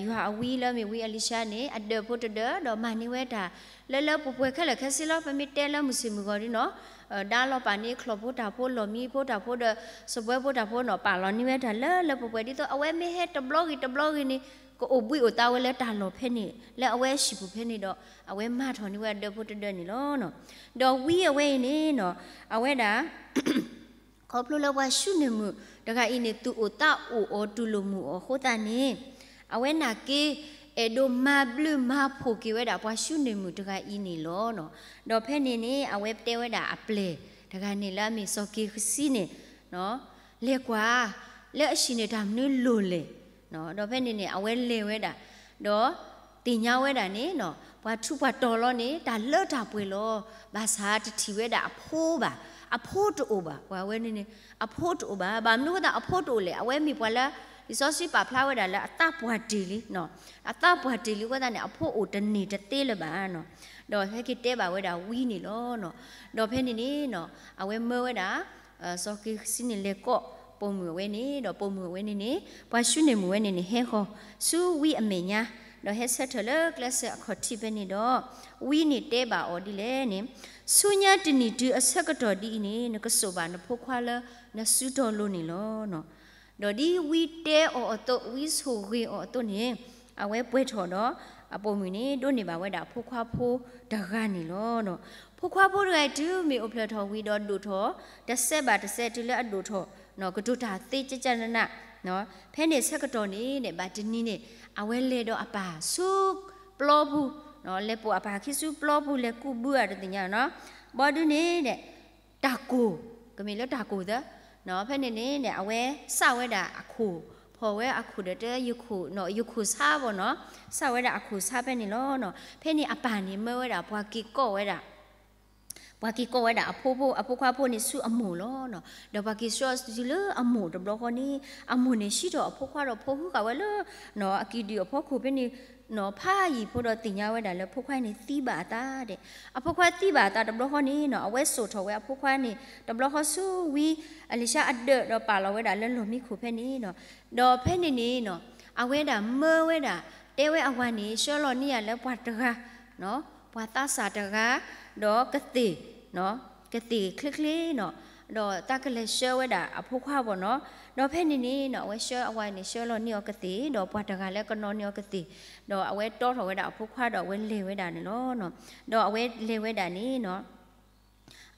ယွၤအဝံလၢအမ့ၢ်ဝံအလံၤၡါန့ၣ် အဒၢးဖိတဒၢး ဒီးမၤန့ၢ်ဝဲတၢ်လၢလၢပှဲၤပှဲၤခဲလၢာ်ခဲဆ့လီၤ. ပမ့ၢ်တဲလၢမုၢ်ဆ့ၣ်မုၢ်ဂီၤဒ်နီၤ ဒါလီၤပာ်န့ၢ်ချီၣ်ဖိတၢ်ဖိ လီၢ်မံဖိတၢ်ဖိဒီး စပွဲဖိတၢ်ဖိနီၤ ပာ်လီၤန့ၢ်ဝဲတၢ်လၢလၢပှဲၤပှဲၤ ဒ်သိးအဝဲမ့ၢ်ဟဲတဘျီဂ့ၤတဘျီဂ့ၤန့ၣ် ကအိၣ်ဘှံးအိၣ်သါဝဲလၢတၢ်လီၢ်ဖဲန့ၣ် လၢအဝဲအဟံၣ်ပူၤဖဲန့ၣ်ဒီး အဝဲမၤထီၣ်န့ၢ်ဝဲအဒၢးဖိတဒၢးန့ၣ်လီၤ. ဒီးဝံအဝဲအံၤန့ၣ်နီၤ အဝဲဒၣ် ခီဖျိလၢပှၤၡူန့ၢ်မုၣ်တဂၤအံၤန့ၣ် သူၣ်အိၣ်သးအိၣ်အီၤ တူၢ်လိာ်မုာ်အီၤအဃိသတးန့ၣ် အဝဲနာ်က့ အဲၣ်ဒိးမၤဘျုးမၤဖှိၣ်က့ၤဝဲဒၣ်ပှၤၡူန့ၢ်မုၣ်တဂၤအံၤန့ၣ်လီၤ. ဒီးဖဲန့ၣ်န့ၣ် အဝဲတဲဝဲဒၣ်အပျဲၢ်တဂၤန့ၣ်လၢအမ့ၢ်စီၤက့ၤဃစံန့ၣ် လဲၤကွၢ် လၢအဟံၣ်န့ၣ်တၢ်မနုၤလိၣ်လဲၣ်. ဒီးဖဲန့ၣ်န့ၣ် အဝဲလဲၤဝဲဒၣ် ဒီးသ့ၣ်ညါဝဲဒၣ်န့ၣ်နီၤ ပှၤထူးပှၤတီၤလီၤန့ၣ် တၢ်လၢတၢ်ပှဲၤလီၤ. ဘၣ်ဆၣ်တထံၣ်ဝဲဒၣ်အဖိဘၣ်, အဖိတအိၣ်ဘၣ်. ပှၤဝဲန့ၣ်န့ၣ် အဖိတအိၣ်ဘၣ်. ဘၣ်မနုၤအဃိသတးအဖိတအိၣ်လဲၣ်. အဝဲမ့ၢ်ပှၤလၢ လံာ်စီဆှံပာ်ဖျါဝဲဒၣ်လၢအသးပှၢ်တ့ၢ်လံ, အသးပှၢ်တ့ၢ်လံအဃိသတးန့ၣ် အဖိအိၣ်တန့ၢ်တသ့လၢၤဘၣ်နီၤ. ဒီးဟဲက့ၤတဲဘၣ်ဝဲဒၣ်ဝံန့ၣ်လီၤ. ဒီးဖဲန့ၣ်န့ၣ်နီၤ အဝဲမၢဝဲဒၣ် စီၤက့ၤဃစံန့ၣ် လဲၤကိးပိာ်မုၣ်အဝဲန့ၣ် ဒီးပိာ်မုၣ်အဝဲန့ၣ်န့ၣ် ပှၤၡူန့ၢ်မုၣ်ဝဲန့ၣ်န့ၣ် ဟဲဃီၤဆူဝံအမဲာ်ညါ, ဒီးဟဲဆၢထၢၣ်လၢကျဲစၢၤအခီၣ်ထံးဖဲန့ၣ်ဒီး ဝံန့ၣ်တဲဘၣ်အီၤဒ်လဲၣ်န့ၣ်, ဆူညါတနံၣ်တုၤအဆၢကတီၢ်ဒ်အံၤန့ၣ် နကစိာ်ဘၣ်နဖိခွါလၢနစုတီလိၤန့ၣ်လီၤ. ဒီးဒ်ဝံတဲအီၤအသိး ဝံဆိၣ်ဂ့ၤအီၤအသိးန့ၣ် အဝဲပှဲၤထီၣ်ဒီး အပိာ်မုၣ်န့ၣ် ဒိးန့ၢ်ဘၣ်ဝဲဒၣ်ဖိခွါဖိတဂၤန့ၣ်လီၤ. ဖိခွါဖိတဂၤအံၤ တုၤမ့ၢ်အိၣ်ဖျဲၣ်ထီၣ်ဝံၤဒီးဒိၣ်ထီၣ် တစဲးဘၣ်တစဲးတုၤလၢအဒိၣ်ထီၣ် ကတိၤတၢ်သ့ကကနန, ဖဲန့ၣ်ဆၢကတီၢ်န့ၣ်န့ၣ် ဘၣ်တနံၤန့ၣ် အဝဲလဲၤဒီးအပၢ်ဆူပျီပူၤ, လဲၤပိာ်အပၢ်ခံဆူပျီပူၤ လဲၤကူးဘုဧါတသ့ၣ်ညါနီၤ, ဘီဒုန့ၣ် တၢ်ကိၢ်, ကမ့ၢ်လၢတၢ်ကိၢ်သၢ, ဖဲန့ၣ်န့ၣ် အဝဲစးဝဲဒၣ်အခိၣ်, ဖီၣ်ဝဲအခိၣ်ဒီးတယခိၣ်, ယခိၣ်ဆါဘၣ်နီၤ, စးဝဲဒၣ်အခိၣ်ဆါဖဲန့ၣ်လီၤ. ဖဲန့ၣ်အပၢ်န့ၣ် မၢဝဲဒၣ်ပှၤက့ၤကိးဝဲဒၣ် ပှၤက့ၤကိးဝဲဒၣ်အဖိဖိ အဖိခွါဖိန့ၣ်ဆူအမိၢ်လီၤ. ဒီးပှၤက့ၤဆှၢအီၤဆူလၢအမိၢ်တဘျီဃီန့ၣ်, အမိၢ်န့ၣ် ဟံးထီၣ်အဖိခွါဒီးဖိဟုဃာ်ဝဲလၢ အကံၢ်ဒုၣ်အဖီခိၣ်ဖဲန့ၣ် ဖးယံာ်ဖိဒီးသ့ၣ်ညါဝဲဒၣ်လၢဖိခွါန့ၣ်သံဘၣ်အသးဒဲး, အဖိခွါသံဘၣ်အသးတဘျီဃီန့ၣ်နီၤ အဝဲစိာ်ထီၣ်ဝဲအဖိခွါန့ၣ် တဘျီဃီဆူဝံအလံၤၡါအဒၢး ဒီးပာ်လီၤဝဲဒၣ်လၢလီၢ်မံခိၣ်ဖဲန့ၣ်နီၤ. ဒီးဖဲန့ၣ်န့ၣ်နီၤ အဝဲဒၣ်မၢဝဲဒၣ် တဲဝဲအဝၤန့ၣ် ဆှၢလီၤန့ၢ်ယၤလၢပှၤတဂၤ ပှၤသးစၢ်တဂၤ ဒီးကသ့ၣ်, ကသ့ၣ်ချ့ချ့နီၤ, ဒီးတၢ်ကလဲၤဆှၢဝဲဒၣ်အဖိခွါဘၣ်နီၤ. ဒီးဖဲန့ၣ်န့ၣ်နီၤ အဝဲဆှၢအဝၤန့ၣ် ဆှၢလီၤန့ၢ်အီၤကသ့ၣ် ဒီးပှၤတဂၤလၢကနီၤန့ၢ်အီၤကသ့ၣ်, ဒီးအဝဲတီထီၣ်ဝဲဒၣ်အဖိခွါဒီးအဝဲလဲၤဝဲဒၣ်န့ၣ်လီၤ. ဒီးအဝဲလဲၤဝဲဒၣ်န့ၣ်နီၤ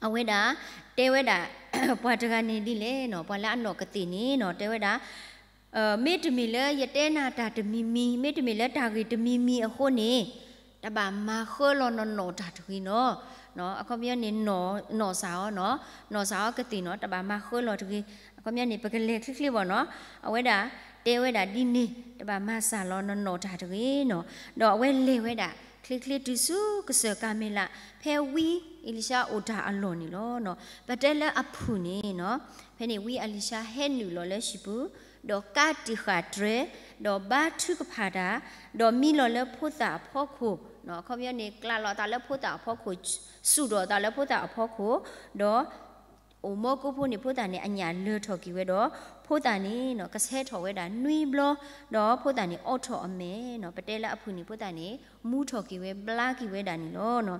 အဝဲဒၣ် တဲဝဲဒၣ် ပှၤတဂၤန့ၣ်ဒ်လဲၣ်နီၤ, ပှၤလၢအနီၣ်ကသ့ၣ်န့ၣ်နီၤ တဲဝဲဒၣ် မ့တမ့ၢ်လၢယတဲနၤတၢ်တမံၤမံၤ, မ့တမ့ၢ်လၢတၢ်ဂ့ၢ်တမံၤမံၤအဃိန့ၣ် တဘၣ်မၤဃၢလီၤနနီၣ်တၢ်တဂ့ၤနီၤ. အခီပညီန့ၣ် နီၣ်စၢ်အီၤနီၤ, နီၣ်စၢ်အီၤကသ့ၣ်နီၤ တဘၣ်မၤဃၢလီၤတဂ့ၤ. အခီပညီန့ၣ် ပကလဲၤချ့ချ့ဘၣ်နီၤ. အဝဲဒၣ် တဲဝဲဒၣ်ဒ်န့ၣ် တဘၣ်မၤစၢ်လီၤနနီၣ်တၢ်တဂ့ၤနီၤ. ဒီးအဝဲလဲၤဝဲဒၣ် ချ့ချ့တုၤဆူကစၢၢ်ကၤမ့လး ဖဲဝံအ့လံၡါအိၣ်တၢ်အလီၢ်န့ၣ်လီၤ. ပတဲလၢအဖုၣ်န့ၣ်နီၤ, ဖဲန့ၣ်ဝံအ့လံၡါဟဲနုာ်လီၤလၢဟံၣ်ပူၤ, ဒီးကါတံာ်ဃာ်တြဲၤ, ဒီးဘါထုကဖၣ်တၢ်, ဒီးမံလီၤလၢဖိသၣ်အဖီခိၣ်, အခီပညီန့ၣ် ကျးလီၤအသးလၢဖိသၣ်အဖီခိၣ်, စူၣ်ထီၣ်အသးလၢဖိသၣ်အဖီခိၣ်, ဒီး အိၣ်မူကိးဖိန့ၣ် ဖိသၣ်န့ၣ် အညၣ်လၢထီၣ်က့ၤဝဲဒီး ဖိသၣ်န့ၣ်နီၤ ကဆဲးထီၣ်ဝဲဒၣ်နွံဘျီ, ဒီးဖိသၣ်န့ၣ် အီထီၣ်အမဲာ်နီၤ, ပတဲလၢအဖုၣ်န့ၣ် ဖိသၣ်န့ၣ် မူထီၣ်က့ၤဝဲ ဘျါက့ၤဝဲဒၣ်န့ၣ်လီၤ.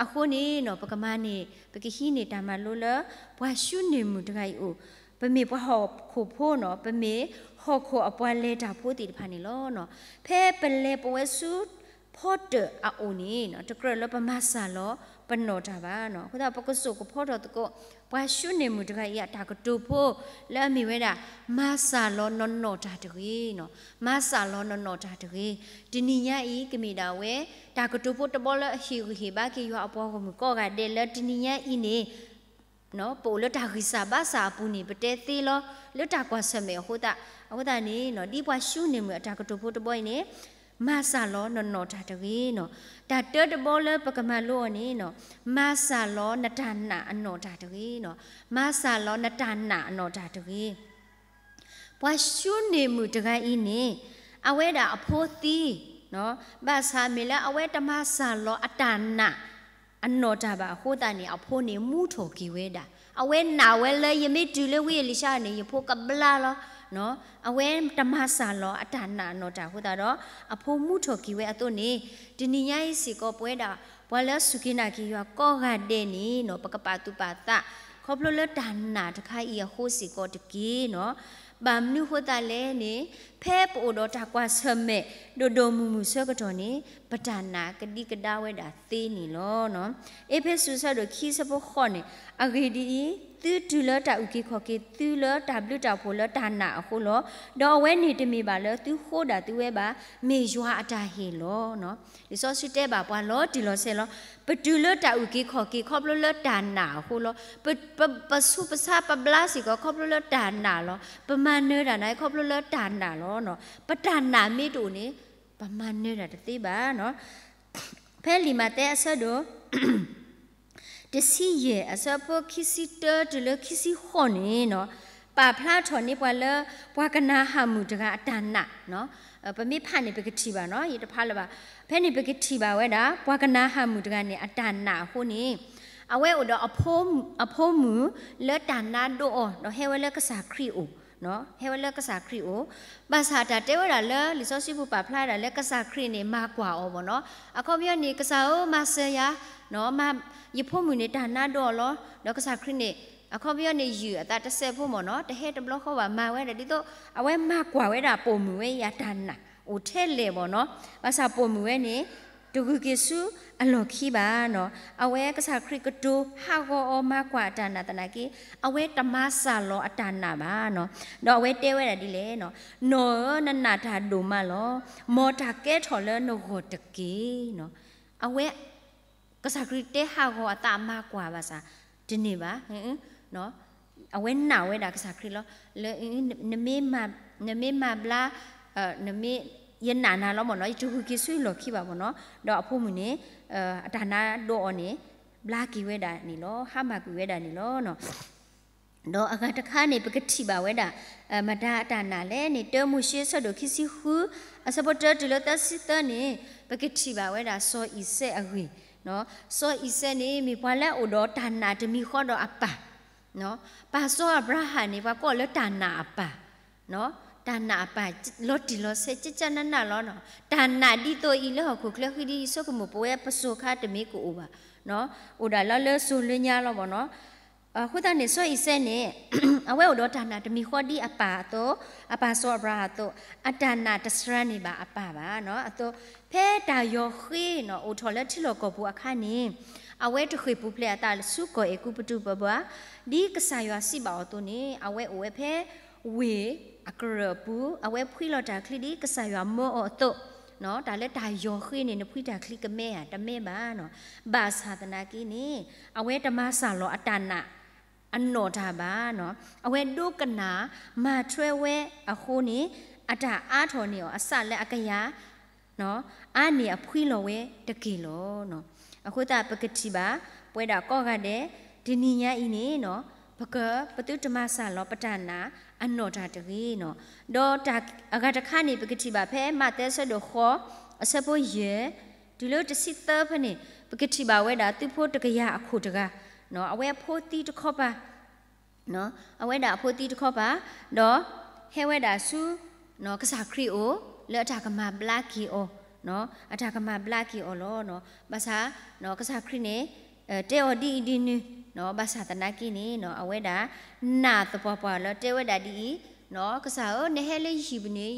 အဃိန့ၣ်နီၤ ပကမၤန့ၢ် ပကဟံးန့ၢ်တၢ်မၤလိလၢ ပှၤၡူန့ၢ်မုၣ်တဂၤအံၤအိၣ်, ပမ့ၢ်ပှၤဟီၣ်ခိၣ်ဖိနီၤ, ပမ့ၢ်ဟီၣ်ခိၣ်အပှၤလဲၤတၢ်ဖိသ့ၣ်တဖၣ်န့ၣ်လီၤ. ဖဲပလဲၤပဝဲဆူ ဖီတၢၣ်အအိၣ်န့ၣ်နီၤ တကြၢးလၢပမၤစၢ်လီၤ ပနီၢ်တၢ်ဘၣ်နီၤ. အဃိသတး ပကစိာ်ကဖီထီၣ်သကိး ပှၤၡူန့ၢ်မုၣ်တဂၤအံၤအတၢ်ကတိၤဖိ လၢအမ့ၢ်ဝဲဒၣ် မၤစၢ်လီၤနနီၢ်တၢ်တဂ့ၤနီၤ. မၤစၢ်လီၤနနီၢ်တၢ်တဂ့ၤ. တနံၤညါအံၤ ကမ့ၢ်ဒၣ်ဝဲ တၢ်ကတိၤဖိတဘီလၢအဟ့ၣ်ဂံၢ်ဟ့ၣ်ဘါက့ၤယွၤအပှၤဂီၢ်မုၢ်ကိးဂၤဒဲးလၢတနံၤညါအံၤန့ၣ် ပအိၣ်လၢတၢ်ဂံၢ်စၢ်ဘါစၢ်အပူၤန့ၣ် ပတဲသ့လီၤ လၢတၢ်ကွၢ်ဆၢၣ်မဲာ်အဃိသတး, အဃိသတးန့ၣ် ဒ်ပှၤၡူန့ၢ်မုၣ်အတၢ်ကတိၤဖိတဘီအံၤန့ၣ် မၤစၢ်လီၤနနီၢ်တၢ်တဂ့ၤနီၤ. တၢ်တၢတဘီလၢပကမၤလိအီၤန့ၣ်နီၤ, မၤစၢ်လီၤနတၢ်နာ်အနီၢ်တၢ်တဂ့ၤနီၤ. မၤစၢ်လီၤနတၢ်နာ်အနီၢ်တၢ်တဂ့ၤ. ပှၤၡူန့ၢ်မုၣ်တဂၤအံၤန့ၣ် အဝဲဒၣ်အဖိသံ, ဘၣ်ဆၣ်မ့ၢ်လၢအဝဲတမၤစၢ်လီၤအတၢ်နာ် အနီၢ်တၢ်ဘၣ်အဃိသတးန့ၣ် အဖိန့ၣ်မူထီၣ်က့ၤဝဲဒၣ်. အဝဲနာ်ဝဲလၢ ယမ့ၢ်တုၤလၢဝံအ့လံၡါန့ၣ် ယဖိကဘျါလီၤ. အဝဲတမၤစၢ်လီၤအတၢ်နာ်အနီၢ်တၢ်အဃိသတးဒီး အဖိမူထီၣ်က့ၤဝဲအသိးန့ၣ်, တနံၤညါအံၤစ့ၢ်ကီး ပဝဲဒၣ် ပှၤလၢအစူၢ်က့ၤနာ်က့ၤယွၤကိးဂၤဒဲးန့ၣ်နီၤ, ပကပာ်သူၣ်ပာ်သး ခီဖျိလၢတၢ်နာ်တခါအံၤအဃိစ့ၢ်ကီးတက့ၢ်နီၤ. ဘၣ်မနုၤအဃိသတးလဲၣ်န့ၣ်, ဖဲပအိၣ်ဒီးတၢ်ကွၢ်ဆၢၣ်မဲာ် ဒိၣ်ဒိၣ်မုၢ်မုၢ်ဆၢကတီၢ်န့ၣ် ပတၢ်နာ်ကဒံကဒါဝဲဒၣ်သ့န့ၣ်လီၤ. အ့းဖ့းစူး အဆၢဒိၣ်ခံ အဆၢဖိဃိးန့ၣ်, အဂ့ၢ်ဒ်အံၤ, သုတုၤလၢတၢ်အုၣ်က့ၤခီၣ်က့ၤ သုလၢတၢ်ဘျုးတၢ်ဖှိၣ်လၢတၢ်နာ်အဃိလီၤ. ဒီးအဝဲန့ၣ်တမ့ၢ်ဘၣ်လၢသုဃိဒၣ်သုဝဲဘၣ်, မ့ၢ်ယွၤအတၢ်ဟ့ၣ်လီၤ. လံာ်စီဆှံတဲဘၣ်ပှၤလီၤတံၢ်လီၤဆဲးလီၤ, ပတုၤလၢတၢ်အုၣ်က့ၤခီၣ်က့ၤခီဖျိလၢတၢ်နာ်အဃိလီၤ. ပ, ပ, ပဆူးပဆါပဘျါစ့ၢ်ကီး ခီဖျိလၢတၢ်နာ်လီၤ. ပမၤနၢၤတၢ်နာ် ခီဖျိလၢတၢ်နာ်လီၤ. ပတၢ်နာ်မ့ၢ်တအိၣ်န့ၣ် ပမၤနၢၤတၢ်တသ့ဘၣ်. ဖဲလံာ်မးသဲအဆၢဒိၣ် တဆံယဲၢ် အဆၢဖိခံဆံတၢတုၤလၢခံဆံဃိးန့ၣ်, ပာ်ဖျါထီၣ်န့ၢ်ပှၤလၢ ပှၤကနၤဧၣ်မုၣ်တဂၤအတၢ်နာ်, ပမ့ၢ်ဖးန့ၣ် ပကထံၣ်ဘၣ်နီၤ, ယတဖးလၢၤဘၣ်. ဖဲန့ၣ်ပကထံၣ်ဘၣ်ဝဲဒၣ် ပှၤကနၤဧၣ်မုၣ်တဂၤန့ၣ် အတၢ်နာ်အဃိန့ၣ်, အဝဲအိၣ်ဒီး အဖိမုၣ်လၢတၢ်နါဒိးအီၤ ဒီးဟဲဝဲလၢကစၢ်ခရံာ်အိၣ်, ဟဲဝဲလၢကစၢ်ခရံာ်အိၣ်. ဘၣ်ဆၣ်တၢ်တဲဝဲဒၣ်လၢ လံာ်စီဆှံပူၤပာ်ဖျါဒၣ်လၢကစၢ်ခရံာ်န့ၣ် မၤကွၢ်အီၤမ့ၢ်နီၤ, အခီပညီန့ၣ် ကစၢ်ဧၢ မၤစၢၤယၤ, ယဖိမုၣ်န့ၣ် တၢ်နါဒိးအီၤလီၤ. ဒီးကစၢ်ခရံာ်န့ၣ် အခီပညီန့ၣ် ယုၢ်အသးတစဲးဖိမ့ၢ်နီၤ, တဟဲတဘျီဃီဘၣ် မၤဝဲဒၣ်ဒ်သိး အဝဲမၤကွၢ်ဝဲဒၣ်ပိာ်မုၣ်ဝဲအံၤအတၢ်နာ် အိၣ်ထဲလဲၣ်မ့ၢ်နီၤ. ဘၣ်ဆၣ်ပိာ်မုၣ်ဝဲန့ၣ် တဂုာ်က့ၤဆူအလီၢ်ခံဘၣ်နီၤ. အဝဲကစၢ်ခရံာ်ကတိၤဟးဂီၤအီၤ မၤကွၢ်အတၢ်နာ်သနာ်က့ အဝဲတမၤစၢ်လီၤအတၢ်နာ်ဘၣ်နီၤ. ဒီးအဝဲတဲဝဲဒၣ်ဒ်လဲၣ်နီၤ, နီၢ်ဧၢ နနာ်တၢ်ဒိၣ်မးလီၤ. မ်တၢ်ကဲထီၣ်လၢနဂီၢ်တက့ၢ်နီၤ. အဝဲ ကစၢ်ခရံာ်တဲဟးဂီၤအသး မၤကွၢ်ဘၣ်ဆၣ် တန့ၢ်ဘၣ်. အဝဲနာ်ဝဲဒၣ်ကစၢ်ခရံာ်လီၤ. လၢ နမ့ၢ်မၤဘျါ, နမ့ၢ် ယနာ်နၤလီၤမ့ၢ်နီၤ, ယတဂုာ်က့ၤဆူလီၢ်ခံဘၣ်မ့ၢ်နီၤ. ဒီးအဖိမုၣ်န့ၣ် အတၢ်နါဒိးအီၤန့ၣ် ဘျါက့ၤဝဲဒၣ်န့ၣ်လီၤ. ဟါမၢ်ကွံာ်ဝဲဒၣ်န့ၣ်လီၤ. ဒီးအဂၤတခါန့ၣ် ပကထံၣ်ဘၣ်ဝဲဒၣ် မတၤအတၢ်နာ်လဲၣ်န့ၣ် တၢမိၤၡ့ အဆၢဒိၣ်ခံဆံဃု အဆၢဖိတၢတုၤလၢသၢဆံသၢန့ၣ် ပကထံၣ်ဘၣ်ဝဲဒၣ်စီၤအံၤစဲးအဂ့ၢ်. စီၤအံၤစဲးန့ၣ် မ့ၢ်ပှၤလၢအအိၣ်ဒီးတၢ်နာ်တမံၤဃီဒီးအပၢ် ပၢ်စီၤအၤဘြၤဟၣ်န့ၣ် ပှၤကိးလၢတၢ်နာ်အပၢ်, တၢ်နာ်အပၢ် လီၤတံၢ်လီၤဆဲး ကကနၣ်နၣ်လီၤ. တၢ်နာ်ဒ်သိးအံၤလၢဟီၣ်ခိၣ်ချၢဃံဒ်အံၤ ဆိကမိၣ်ပဝဲပစိၤခါတမ့ၢ်ကအိၣ်ဘၣ်. အိၣ်ဒၣ်လၢလၢစိၤလၢညါလီၤမ့ၢ်နီၤ. အဃိသတးန့ၣ် စီၤအံၤစဲးန့ၣ် အဝဲအိၣ်ဒီးတၢ်နာ်တမံၤဃီဒ်အပၢ်အသိး, အပၢ်စီၤအၤဘြၤဟၣ်အသိး, အတၢ်နာ်တစှၤန့ၢ်ဘၣ်အပၢ်ဘၣ်. အသိး ဖဲတၢ်ယီၤဃ့နီၤ အိၣ်ထီၣ်လၢထံလီၢ်ကီၢ်ပူၤအခါန့ၣ် အဝဲတဃ့ၣ်ပူၤဖျဲးအသးဆူကီၢ်အဲၤကူပတူးဘၣ်ဘၣ်, ဒ်ကစၢ်ယွၤစံးဘၣ်အီၤအသိးန့ၣ် အဝဲအိၣ်ဝဲဖဲ ဝ့ၢ်အကရၢၢ်အပူၤ, အဝဲဖှံလီၤတၢ်ချံဒ်ကစၢ်ယွၤမၢအီၤအသိး, တၢ်လၢတၢ်ယီၤဃ့န့ၣ် နဖှံတၢ်ချံကမဲဧါ, တမဲဘၣ်နီၤ. ဘၣ်ဆၣ်သနာ်က့န့ၣ် အဝဲတမၤစၢ်လီၤအတၢ်နာ် အနီၢ်တၢ်ဘၣ်နီၤ. အဝဲဒိကနၣ်မၤထွဲဝဲအဃိန့ၣ် အတၢ်အါထီၣ်န့ၢ်အီၤ အစးလၢအကယၤ အါန့ၢ်အဖှံလီၤဝဲတက့ၢ်လီၤ. အဃိသတးပကထံၣ်ဘၣ် ပဝဲဒၣ်ကိးဂၤဒဲး တနံၤညါအံၤန့ၣ် ပက ပသုတမၤစၢ်လီၤပတၢ်နာ်အနီၢ်တၢ်တဂ့ၤနီၤ. ဒီးတၢ်အဂၤတခါန့ၣ် ပကထံၣ်ဘၣ်ဖဲမးသဲအဆၢဒိၣ်ဃိး အဆၢဖိယဲၢ် တုၤလၢတဆံသၢဖဲန့ၣ် ပကထံၣ်ဘၣ်ဝဲဒၣ်သုးဖိတကယၤအခိၣ်တဂၤ အဝဲအဖိသံတခီပၤ အဝဲဒၣ်အဖိသံတခီပၤ ဒီးဟဲဝဲဒၣ်ဆူ ကစၢ်ခရံာ်အအိၣ် လၢအတၢ်ကမၤဘျါက့ၤအီၤ, အတၢ်ကမၤဘျါက့ၤအီၤလီၤ. ဘၣ်ဆၣ် ကစၢ်ခရံာ်န့ၣ် တဲအီၤဒ်အံၤဒ်နုၤ, ဘၣ်ဆၣ်သနာ်က့န့ၣ် အဝဲဒၣ် နာ်သပှၢ်ပှၢ်လၢတဲဝဲဒၣ်ဒ်အံၤ, ကစၢ်ဧၢ နဟဲလၢယဟံၣ်ပူၤန့ၣ်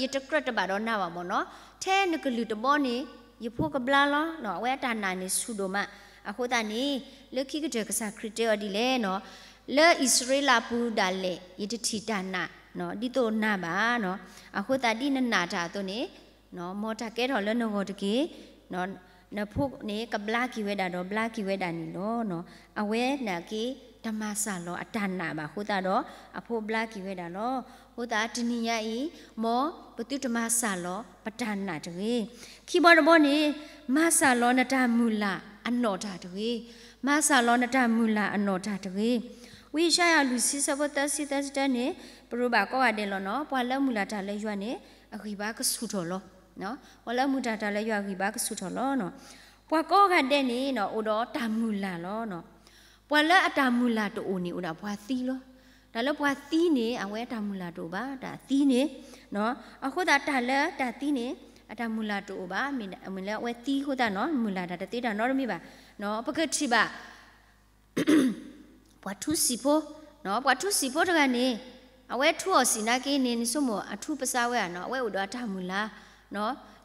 ယတကြၢးတဘၣ်ဒီးနၤဘၣ်မ့ၢ်နီၤ, ထဲနကလုၢ်တဘီန့ၣ် ယဖိကဘျါလီၤ. အဝဲအတၢ်နာ်န့ၣ်ဆူၣ်ဒိၣ်မး အဃိသတးန့ၣ် လၢခံကတၢၢ်ကစၢ်ခရံာ်တဲအီၤဒ်လဲၣ်နီၤ, လၢအံၣ်စရ့လးပူၤဒၣ်လဲာ် ယတထံၣ်တၢ်နာ် ဒ်သိးနၤဘၣ်နီၤ. အဃိသတးဒ်နနာ်တၢ်အသိးန့ၣ် မ်တၢ်ကဲထီၣ်လၢနဂီၢ်တက့ၢ်. နဖိန့ၣ်ကဘျါက့ၤဝဲဒၣ်ဒီးဘျါက့ၤဝဲဒၣ်န့ၣ်လီၤ. အဝဲနာ်က့ တမၤစၢ်လီၤအတၢ်နာ်ဘၣ်အဃိသတးဒီး အဖိဘျါက့ၤဝဲဒၣ်လီၤ. အဃိသတးတနံၤညါအံၤ မ်ပသုတမၤစၢ်လီၤပတၢ်နာ်တဂ့ၤ. ခံဘီတဘီန့ၣ် မၤစၢ်လီၤနတၢ်မုၢ်လၢ်အနီၣ်တၢ်တဂ့ၤ. မၤစၢ်လီၤနတၢ်မုၢ်လၢ်အနီၣ်တၢ်တဂ့ၤ. ဝံယၡါယၤလွံၢ်ဆံဆၢဖိသၢဆံသၢဆံတၢန့ၣ် ပရိဘၣ်ကိးဂၤဒဲးလီၤနီၤ, ပှၤလၢမုၢ်လၢ်တၢ်လၢယွၤန့ၣ် အဂံၢ်ဘါကဆူၣ်ထီၣ်လီၤ. ပှၤလၢမုၢ်လၢ်တၢ်လၢယွၤအဂံၢ်ဘါကဆူၣ်ထီၣ်လီၤ. ပှၤကိးဂၤဒဲးန့ၣ် အိၣ်ဒီးတၢ်မုၢ်လၢ်လီၤ. ပှၤလၢအတၢ်မုၢ်လၢ်တအိၣ်န့ၣ် အိၣ်ဒၣ်ပှၤသံလီၤ. တၢ်လၢပှၤသံန့ၣ် အဝဲအတၢ်မုၢ်လၢ်တအိၣ်ဘၣ်, တၢ်သံန့ၣ်. အဃိသတးတၢ်လၢတၢ်သံန့ၣ် အတၢ်မုၢ်လၢ်တအိၣ်ဘၣ်, မ့ၢ်လၢအဝဲသံအဃိသတးနီၤ, မုၢ်လၢ်တၢ်တသ့တၢ်နီတမံၤဘၣ်. ပကထံၣ်ဘၣ် ပှၤထူစံာ်ဖိ, ပှၤထူစံာ်ဖိတဂၤန့ၣ် အဝဲထူအီၣ်စံာ်နာ်က့န့ၣ် နဆိကမိၣ်အထူပစါဝဲဧါနီၤ, အဝဲအိၣ်ဒီးအတၢ်မုၢ်လၢ်,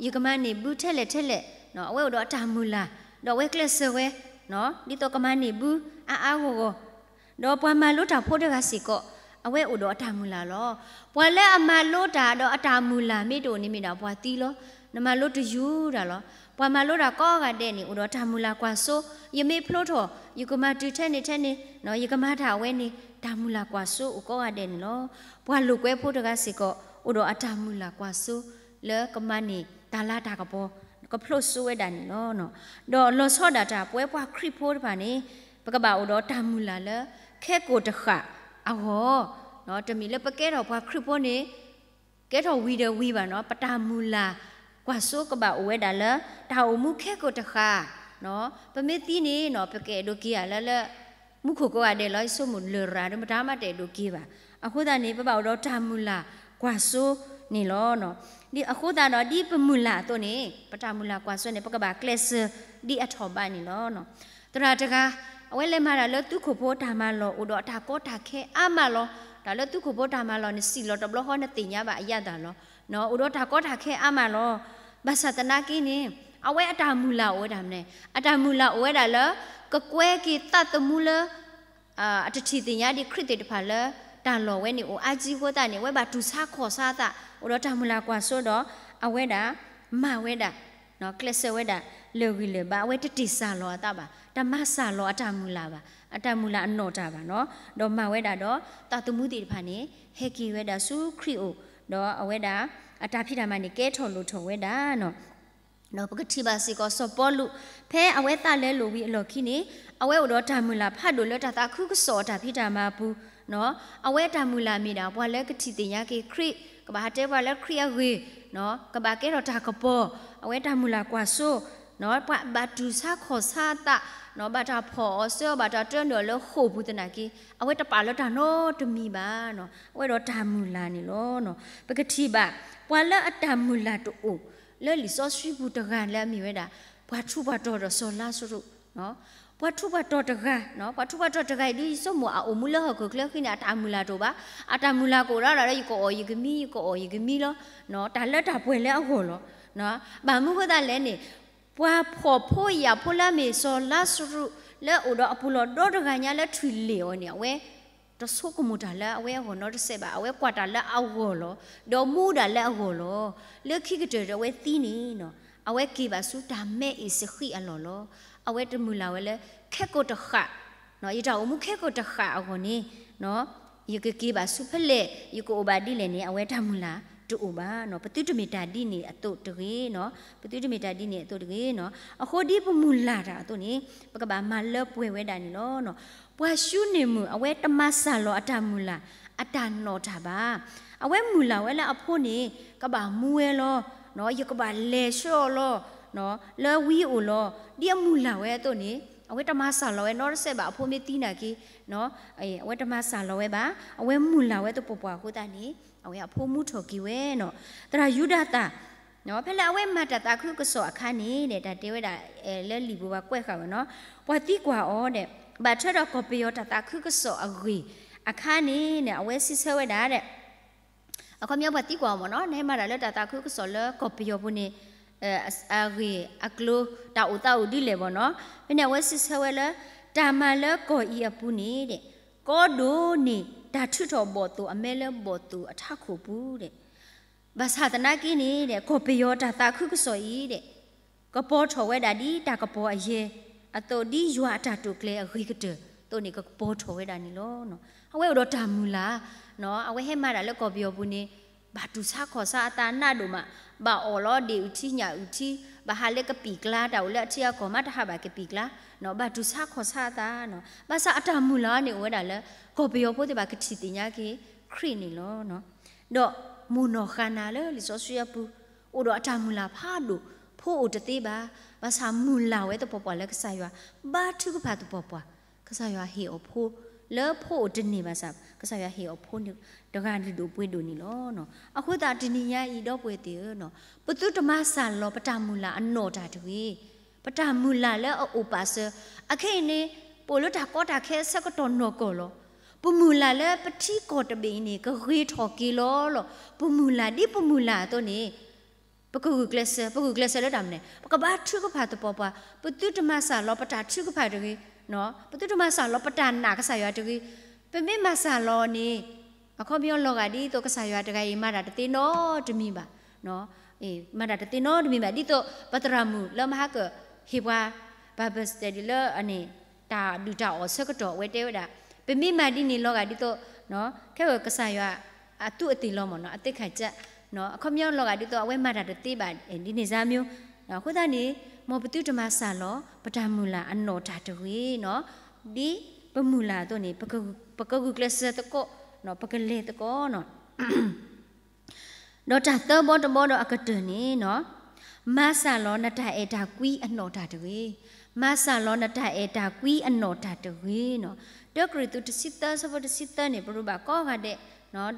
ယကမၤန့ၢ်ဘုထဲလဲၣ်ထဲလဲၣ်, အဝဲအိၣ်ဒီးအတၢ်မုၢ်လၢ်, ဒီးအဝဲကျဲးစၢးဝဲ, ဒ်သိးကမၤန့ၢ်ဘုအါအါဂီၢ်ဂီၢ်, ဒီးပှၤမၤလိတၢ်ဖိတဂၤစ့ၢ်ကီး အဝဲအိၣ်ဒီးအတၢ်မုၢ်လၢ်လီၤ. ပှၤလၢအမၤလိတၢ်ဒီးအတၢ်မုၢ်လၢ်မ့ၢ်တအိၣ်န့ၣ်မ့ၢ်ဒၣ်ပှၤသံလီၤ. နမၤလိတယူၤတၢ်လီၤ. ပှၤမၤလိတၢ်ကိးဂၤဒဲးန့ၣ် အိၣ်ဒီးတၢ်မုၢ်လၢ်ကွၢ်စိ, ယမ့ၢ်ဖျိထီၣ် ယကမၤတုၤထဲန့ၣ်ထဲန့ၣ်, ယကမၤတၢ်အဝဲန့ၣ် တၢ်မုၢ်လၢ်ကွၢ်စိအိၣ်ကိးဂၤဒဲးန့ၣ်လီၤ. ပှၤလိာ်ကွဲဖိတဂၤစ့ၢ်ကီး အိၣ်ဒီးအတၢ်မုၢ်လၢ်ကွၢ်စိ လၢကမၤန့ၢ်တၢ်လၤတၢ်ကပီၤ ကဖျိစိဝဲဒၣ်န့ၣ်လီၤ. ဒီးလီၤဆီဒၣ်တၢ် ပဝဲပှၤခရံာ်ဖိတဖၣ်န့ၣ် ပကဘၣ်အိၣ်ဒီးတၢ်မုၢ်လၢ်လၢ ခဲကိာ်တဃာ်အဂီၢ်, တမ့ၢ်လၢပကဲထီၣ်ပှၤခရံာ်ဖိန့ၣ် ကဲထီၣ်ဝံၤဒီးဝံၤဘၣ်နီၤ, ပတၢ်မုၢ်လၢ်ကွၢ်စိကဘၣ်အိၣ်ဝဲဒၣ်လၢ တၢ်အိၣ်မူခဲကိာ်တဃာ်, ပမ့ၢ်သံန့ၣ်နီၤ ပကအဲၣ်ဒိးက့ၤဧါလၢလၢ မူခိၣ်ကိးဂၤဒဲးလီၤ, ယဆိကမိၣ်လရာ်ဒီးမတၤမးတအဲၣ်ဒိးက့ၤဘၣ်. အဃိသတးန့ၣ် ပဘၣ်အိၣ်ဒီးတၢ်မုၢ်လၢ်ကွၢ်စိန့ၣ်လီၤ. ဒ်အဃိသတးဒီး ဒ်ပမုၢ်လၢ်အသိးန့ၣ် ပတၢ်မုၢ်လၢ်ကွၢ်စိန့ၣ် ပကဘၣ်ကျဲးစၢးဒ်အထီၣ်ဘးန့ၣ်လီၤ. သရၣ်တဂၤ အဝဲလဲၤမၤတၢ်လၢသုးခိၣ်ဖိတၢ်မၤလီၢ် အိၣ်ဒီးတၢ်ကီတၢ်ခဲအါမးလီၤ. တၢ်လၢသုးခိၣ်ဖိတၢ်မၤလီၢ်န့ၣ် စံၣ်လီၤတဘျီဃီနသ့ၣ်ညါဘၣ်အယၣ်သၣ်လီၤ. အိၣ်ဒီးတၢ်ကီတၢ်ခဲအါမးလီၤ. ဘၣ်ဆၣ်သနာ်က့န့ၣ် အဝဲအတၢ်မုၢ်လၢ်အိၣ်ဝဲဒၣ်မနုၤလဲၣ်, အတၢ်မုၢ်လၢ်အိၣ်ဝဲဒၣ်လၢ ကကွဲက့ၤသးသမူလၢ အတထံၣ်သ့ၣ်ညါဒံးခရံာ်သ့ၣ်တဖၣ်လၢ တၢ်လီၢ်ဝဲန့ၣ်အိၣ်အါကံအဃိသတးန့ၣ် အဝဲဘၣ်တူၢ်ဆါခီၣ်ဆါအသး အိၣ်ဒီးတၢ်မုၢ်လၢ်ကွၢ်စိဒီး အဝဲဒၣ် မၤဝဲဒၣ် ကျဲးစၢးဝဲဒၣ် လၢာ်ဂံၢ်လၢာ်ဘါ အဝဲတတ့ၢ်စၢ်လီၤအသးဘၣ်, တမၤစၢ်လီၤအတၢ်မုၢ်လၢ်ဘၣ်, အတၢ်မုၢ်လၢ်အနီၣ်တၢ်ဘၣ်နီၤ, ဒီးမၤဝဲဒၣ်ဒီး သးသမူသ့ၣ်တဖၣ်န့ၣ် ဟဲက့ၤဝဲဒၣ်ဆူခရံာ်အိၣ်, ဒီးအဝဲဒၣ် အတၢ်ဖံးတၢ်မၤန့ၣ် ကဲထီၣ်လိၣ်ထီၣ်ဝဲဒၣ်နီၤ. ဒီးပကထံၣ်ဘၣ်စ့ၢ်ကီးစီၤပီလူး ဖဲအဝဲသးလဲၤလိာ်ဝံၤအလီၢ်ခံန့ၣ် အဝဲအိၣ်ဒီးတၢ်မုၢ်လၢ်ဖးဒိၣ်လၢတၢ်သးခုကစီၣ်အတၢ်ဖံးတၢ်မၤအပူၤ, အဝဲတၢ်မုၢ်လၢ်မ့ၢ်ဒၣ် ပှၤလၢကထံၣ်သ့ၣ်ညါက့ၤခရံာ်, ကဘၣ်ဟးတဲပှၤလၢခရံာ်အဂ့ၢ်, ကဘၣ်ကဲထီၣ်တၢ်ကပီၤ, အဝဲတၢ်မုၢ်လၢ်ကွၢ်စိ, ပှၤဘၣ်တူၢ်ဆါခီၣ်ဆါအသး, ဘၣ်တၢ်ဖီၣ်အီၤစၢအီၤ ဘၣ်တၢ်တၢနုာ်အီၤလၢဃိာ်ပူၤသနာ်က့ အဝဲတပာ်လၢတၢ်နီတမံၤဘၣ်, အဝဲဒီးတၢ်မုၢ်လၢ်န့ၣ်လီၤ. ပကထံၣ်ဘၣ် ပှၤလၢအတၢ်မုၢ်လၢ်တအိၣ် လၢလံာ်စီဆှံပူၤတဂၤလၢအမ့ၢ်ဝဲဒၣ် ပှၤထူးပှၤတီၤဒီးစီၤလါစရူး, ပှၤထူးပှၤတီၤတဂၤ, ပှၤထူးပှၤတီၤတဂၤအံၤဒ်ယဆိကမိၣ် အအိၣ်မူလၢဟီၣ်ခိၣ်ချၢဃံန့ၣ် အတၢ်မုၢ်လၢ်တအိၣ်ဘၣ်, အတၢ်မုၢ်လၢ်ကအိၣ်ဒၣ်ဒၣ်လၢယကအီၣ်ယကမံ ယကအီၣ်ယကမံလီၤ, တၢ်လၢတၢ်ပှဲၤလၢအဂီၢ်လီၤ. ဘၣ်မနုၤဃိသတးလဲၣ်န့ၣ် ပှၤဖှီၣ်ဖိယာ်ဖိလၢအမ့ၢ်စီၤလါစရူး လၢအအိၣ်ဒီးအပူၤလီၢ်ဒီတဂၤညါလၢထွံၣ်လ့ၣ်အီၤန့ၣ် အဝဲ တဆိကမိၣ်တၢ်လၢအဝဲအဂီၢ်နီတစဲးဘၣ်, အဝဲကွၢ်တၢ်လၢအဂီၢ်လီၤ, ဒီးမူဒၣ်လၢအဂီၢ်လီၤ. လၢခံကတၢၢ်ဒီးအဝဲသံန့ၣ်နီၤ, အဝဲက့ၤဘၣ်ဆူတၢ်မဲအ့ၣ်စဃံးအလီၢ်လီၤ. အဝဲတမုၢ်လၢ်ဝဲလၢ ခဲကိာ်တဃာ်, ယတၢ်အိၣ်မူခဲကိာ်တဃာ်အဂီၢ်န့ၣ် ယကက့ၤဘၣ်ဆူဖဲလဲၣ် ယကအိၣ်ဘၣ်ဒ်လဲၣ်န့ၣ် အဝဲတၢ်မုၢ်လၢ်တအိၣ်ဘၣ်နီၤ. ပသုတမ့ၢ်တၢ်ဒ်န့ၣ်အသိးတဂ့ၤနီၤ, ပသုတမ့ၢ်တၢ်ဒ်န့ၣ်အသိးတဂ့ၤနီၤ. အဃိဒ်ပမုၢ်လၢ်တၢ်အသိးန့ၣ် ပကဘၣ်မၤလၢပှဲၤဝဲဒၣ်န့ၣ်လီၤ. ပှၤၡူန့ၢ်မုၣ် အဝဲတမၤစၢ်လီၤအတၢ်မုၢ်လၢ် အတၢ်နီၣ်တၢ်ဘၣ်. အဝဲမုၢ်လၢ်ဝဲလၢအဖိန့ၣ် ကဘၣ်မူဝဲလီၤ, ယကဘၣ်လဲၤဆှၢအီၤလီၤ, လၢဝံအိၣ်လီၤ. ဒ်အမုၢ်လၢ်ဝဲအသိးန့ၣ် အဝဲတမၤစၢ်လီၤဝဲနီတစဲးဘၣ်. အဖိမ့ၢ်သံနာ်က့ အဝဲတမၤစၢ်လီၤဝဲဘၣ်. အဝဲမုၢ်လၢ်ဝဲသပှၢ်ပှၢ်အဃိသတးန့ၣ် အဝဲအဖိမူထီၣ်က့ၤဝဲနီၤ. သရၣ်ယူဒၤသၢ် ဖဲလၢအဝဲမၤတၢ်သးခုကစီၣ်အခါန့ၣ် တၢ်တဲဝဲဒၣ် လၢလံာ်ပူၤပှၤကွဲးဃာ်ဝဲနီၤ, ပှၤသံကွၢ်အီၤဒီး ဘၣ်ထွဲဒီးကီၢ်ပယီၤတၢ်သးခုကစီၣ်အဂ့ၢ်အခါန့ၣ် အဝဲစံးဆၢဝဲဒၣ်ဒီး အခီပညီပှၤသံကွၢ်အီၤမ့ၢ်နီၤ, နဟဲမၤတၢ်လၢတၢ်သးခုကစီၣ်လၢကီၢ်ပယီၤပူၤန့ၣ် အဂ့ၢ်အကျိၤ တၢ်အိၣ်သးအိၣ်ဒ်လဲၣ်ဘၣ်နီၤ. ဖဲန့ၣ်အဝဲစံးဆၢဝဲလၢ တၢ်မၤလၢကီၢ်အံၤအပူၤန့ၣ် ကီဒိၣ်န့ၢ်တၢ်ထုးထီၣ်ဘီၣ်သိၣ်အမဲလၢဘီၣ်သိၣ်အထးခိၣ်ပူၤ ဘၣ်ဆၣ်သနာ်က့န့ၣ် ကီၢ်ပယီၤတၢ်သးခုကစီၣ်အံၤ ကပီၤထီၣ်ဝဲဒၣ်ဒ်တၢ်ကပီၤအယဲၢ်အသိး ဒ်ယွၤအတၢ်တိာ်ကျဲၤအဂ့ၤကတၢၢ်အသိးန့ၣ် ကကပီၤထီၣ်ဝဲဒၣ်န့ၣ်လီၤ. အဝဲအိၣ်ဒီးတၢ်မုၢ်လၢ်, အဝဲဟဲမၤတၢ်လၢကီၢ်ပယီၤပူၤန့ၣ် ဘၣ်တူၢ်ဆါခီၣ်ဆါအသးနးဒိၣ်မး, ဘၣ်အီၣ်လီၤဒ့ၣ်အုၣ်ထံညၣ်အုၣ်ထံ, ဘၣ်ဟးလၢကပံာ်ကျါ တၢ်အိၣ်လၢအထံအကီၢ်မးတဟးဘၣ်ကပံာ်ကျါ, ဘၣ်တူၢ်ဆါခီၣ်ဆါအသး, ဘၣ်ဆၣ်အတၢ်မုၢ်လၢ်န့ၣ်အိၣ်ဝဲဒၣ်လၢ ကီၢ်ပယီၤဖိသ့ၣ်တဖၣ်ကထံၣ်သ့ၣ်ညါက့ၤခရံာ်န့ၣ်လီၤ. ဒီးမိၢ်နီၢ်ဃါနၤလၢလံာ်စီဆှံအပူၤ အိၣ်ဒီးအတၢ်မုၢ်လၢ်ဖးဒိၣ်, ဖိအိၣ်တသ့ဘၣ်, ဘၣ်ဆၣ်မုၢ်လၢ်ဝဲသပှၢ်ပှၢ်လၢကစၢ်ယွၤ ဘါထုကဖၣ်သပှၢ်ပှၢ်, ကစၢ်ယွၤဟ့ၣ်အီၤဖိ, လၢဖိအိၣ်တန့ၢ်ဘၣ်ဆၣ် ကစၢ်ယွၤဟ့ၣ်အီၤဖိန့ၣ် တဂၤလုၢ်ဒိၣ်ပှ့ၤဒိၣ်န့ၣ်လီၤ. အဃိသတးတနံၤညါအံၤ ဒီပုၢ်ဝဲၢ်သ့ၣ်ဧၢ, ပသုတမၤစၢ်လီၤပတၢ်မုၢ်လၢ်အနီၢ်တၢ်တဂ့ၤ, ပတၢ်မုၢ်လၢ်လၢအအိၣ်ပာ်စၢၤ, အခဲအံၤန့ၣ် ပအိၣ်လၢတၢ်ကီတၢ်ခဲအဆၢကတီၢ်နီၢ်ကီၢ်လီၤ. ပမုၢ်လၢ်လၢပထံကီၢ်တဘ့ၣ်အံၤန့ၣ် ကဂ့ၤထီၣ်က့ၤလီၤလီၤ. ပမုၢ်လၢ်ဒ်ပမုၢ်လၢ်အသိးန့ၣ် ပကဂုာ်ကျဲးစၢး, ပဂုာ်ကျဲးစၢးလၢတၢ်မနုၤလဲၣ်, ပကဘါထုကဖၣ်သပှၢ်ပှၢ်, ပသုတမၤစၢ်လီၤပတၢ်ထုကဖၣ်တဂ့ၤ, ပသုတမၤစၢ်လီၤပတၢ်နာ်ကစၢ်ယွၤတဂ့ၤ. ပမ့ၢ်မၤစၢ်လီၤန့ၣ် အခီပညီလီၤဂာ်ဒ်သိးကစၢ်ယွၤတဂၤအံၤ မၤတၢ်တသ့နီတမံၤဘၣ်, မၤတၢ်တသ့နီတမံၤဘၣ်, ဒ်သိးပသရၣ်မုၣ်လၢမဟါကဟ့ၣ်ပှၤ Bible study လၢအန့ၣ် တၢ်ဒုၣ်တၢ်အီၣ်ဆၢကတီၢ် အဝဲတဲဝဲဒၣ်, ပမ့ၢ်မၤဒ်န့ၣ်လီၤဂာ်ဒ်သိး ခဲဝဲကစၢ်ယွၤအသူးအသ့ၣ်လီၤမၢ်နီၤ, အသ့ၣ်ခၣ်စး, အခီပညီလီၤဂာ်ဒ်သိး အဝဲမၤတၢ်တသ့ဘၣ် ဒ်န့ၣ်စၢ်မၠိ, အဃိသတးန့ၣ် မ်ပသုတမၤစၢ်လီၤ ပတၢ်မုၢ်လၢ်အနီၢ်တၢ်တဂ့ၤနီၤ, ဒ်ပမုၢ်လၢ်အသိးန့ၣ် ပကဂုာ်ကျဲးစၢးသကိး, ပကလဲၤသကိးနီၤ. ဒီးတၢ်သၢဘီတဘီဒီးအကတၢၢ်န့ၣ်နီၤ, မၤစၢ်လီၤနတၢ်အဲၣ်တၢ်ကွံအနီၢ်တၢ်တဂ့ၤ, မၤစၢ်လီၤနတၢ်အဲၣ်တၢ်ကွံအနီၢ်တၢ်တဂ့ၤနီၤ. တၢကရံၣ်သူးတဆံသၢ ဆၢဖိတဆံသၢန့ၣ် ပရိဘၣ်ကိးဂၤဒဲး,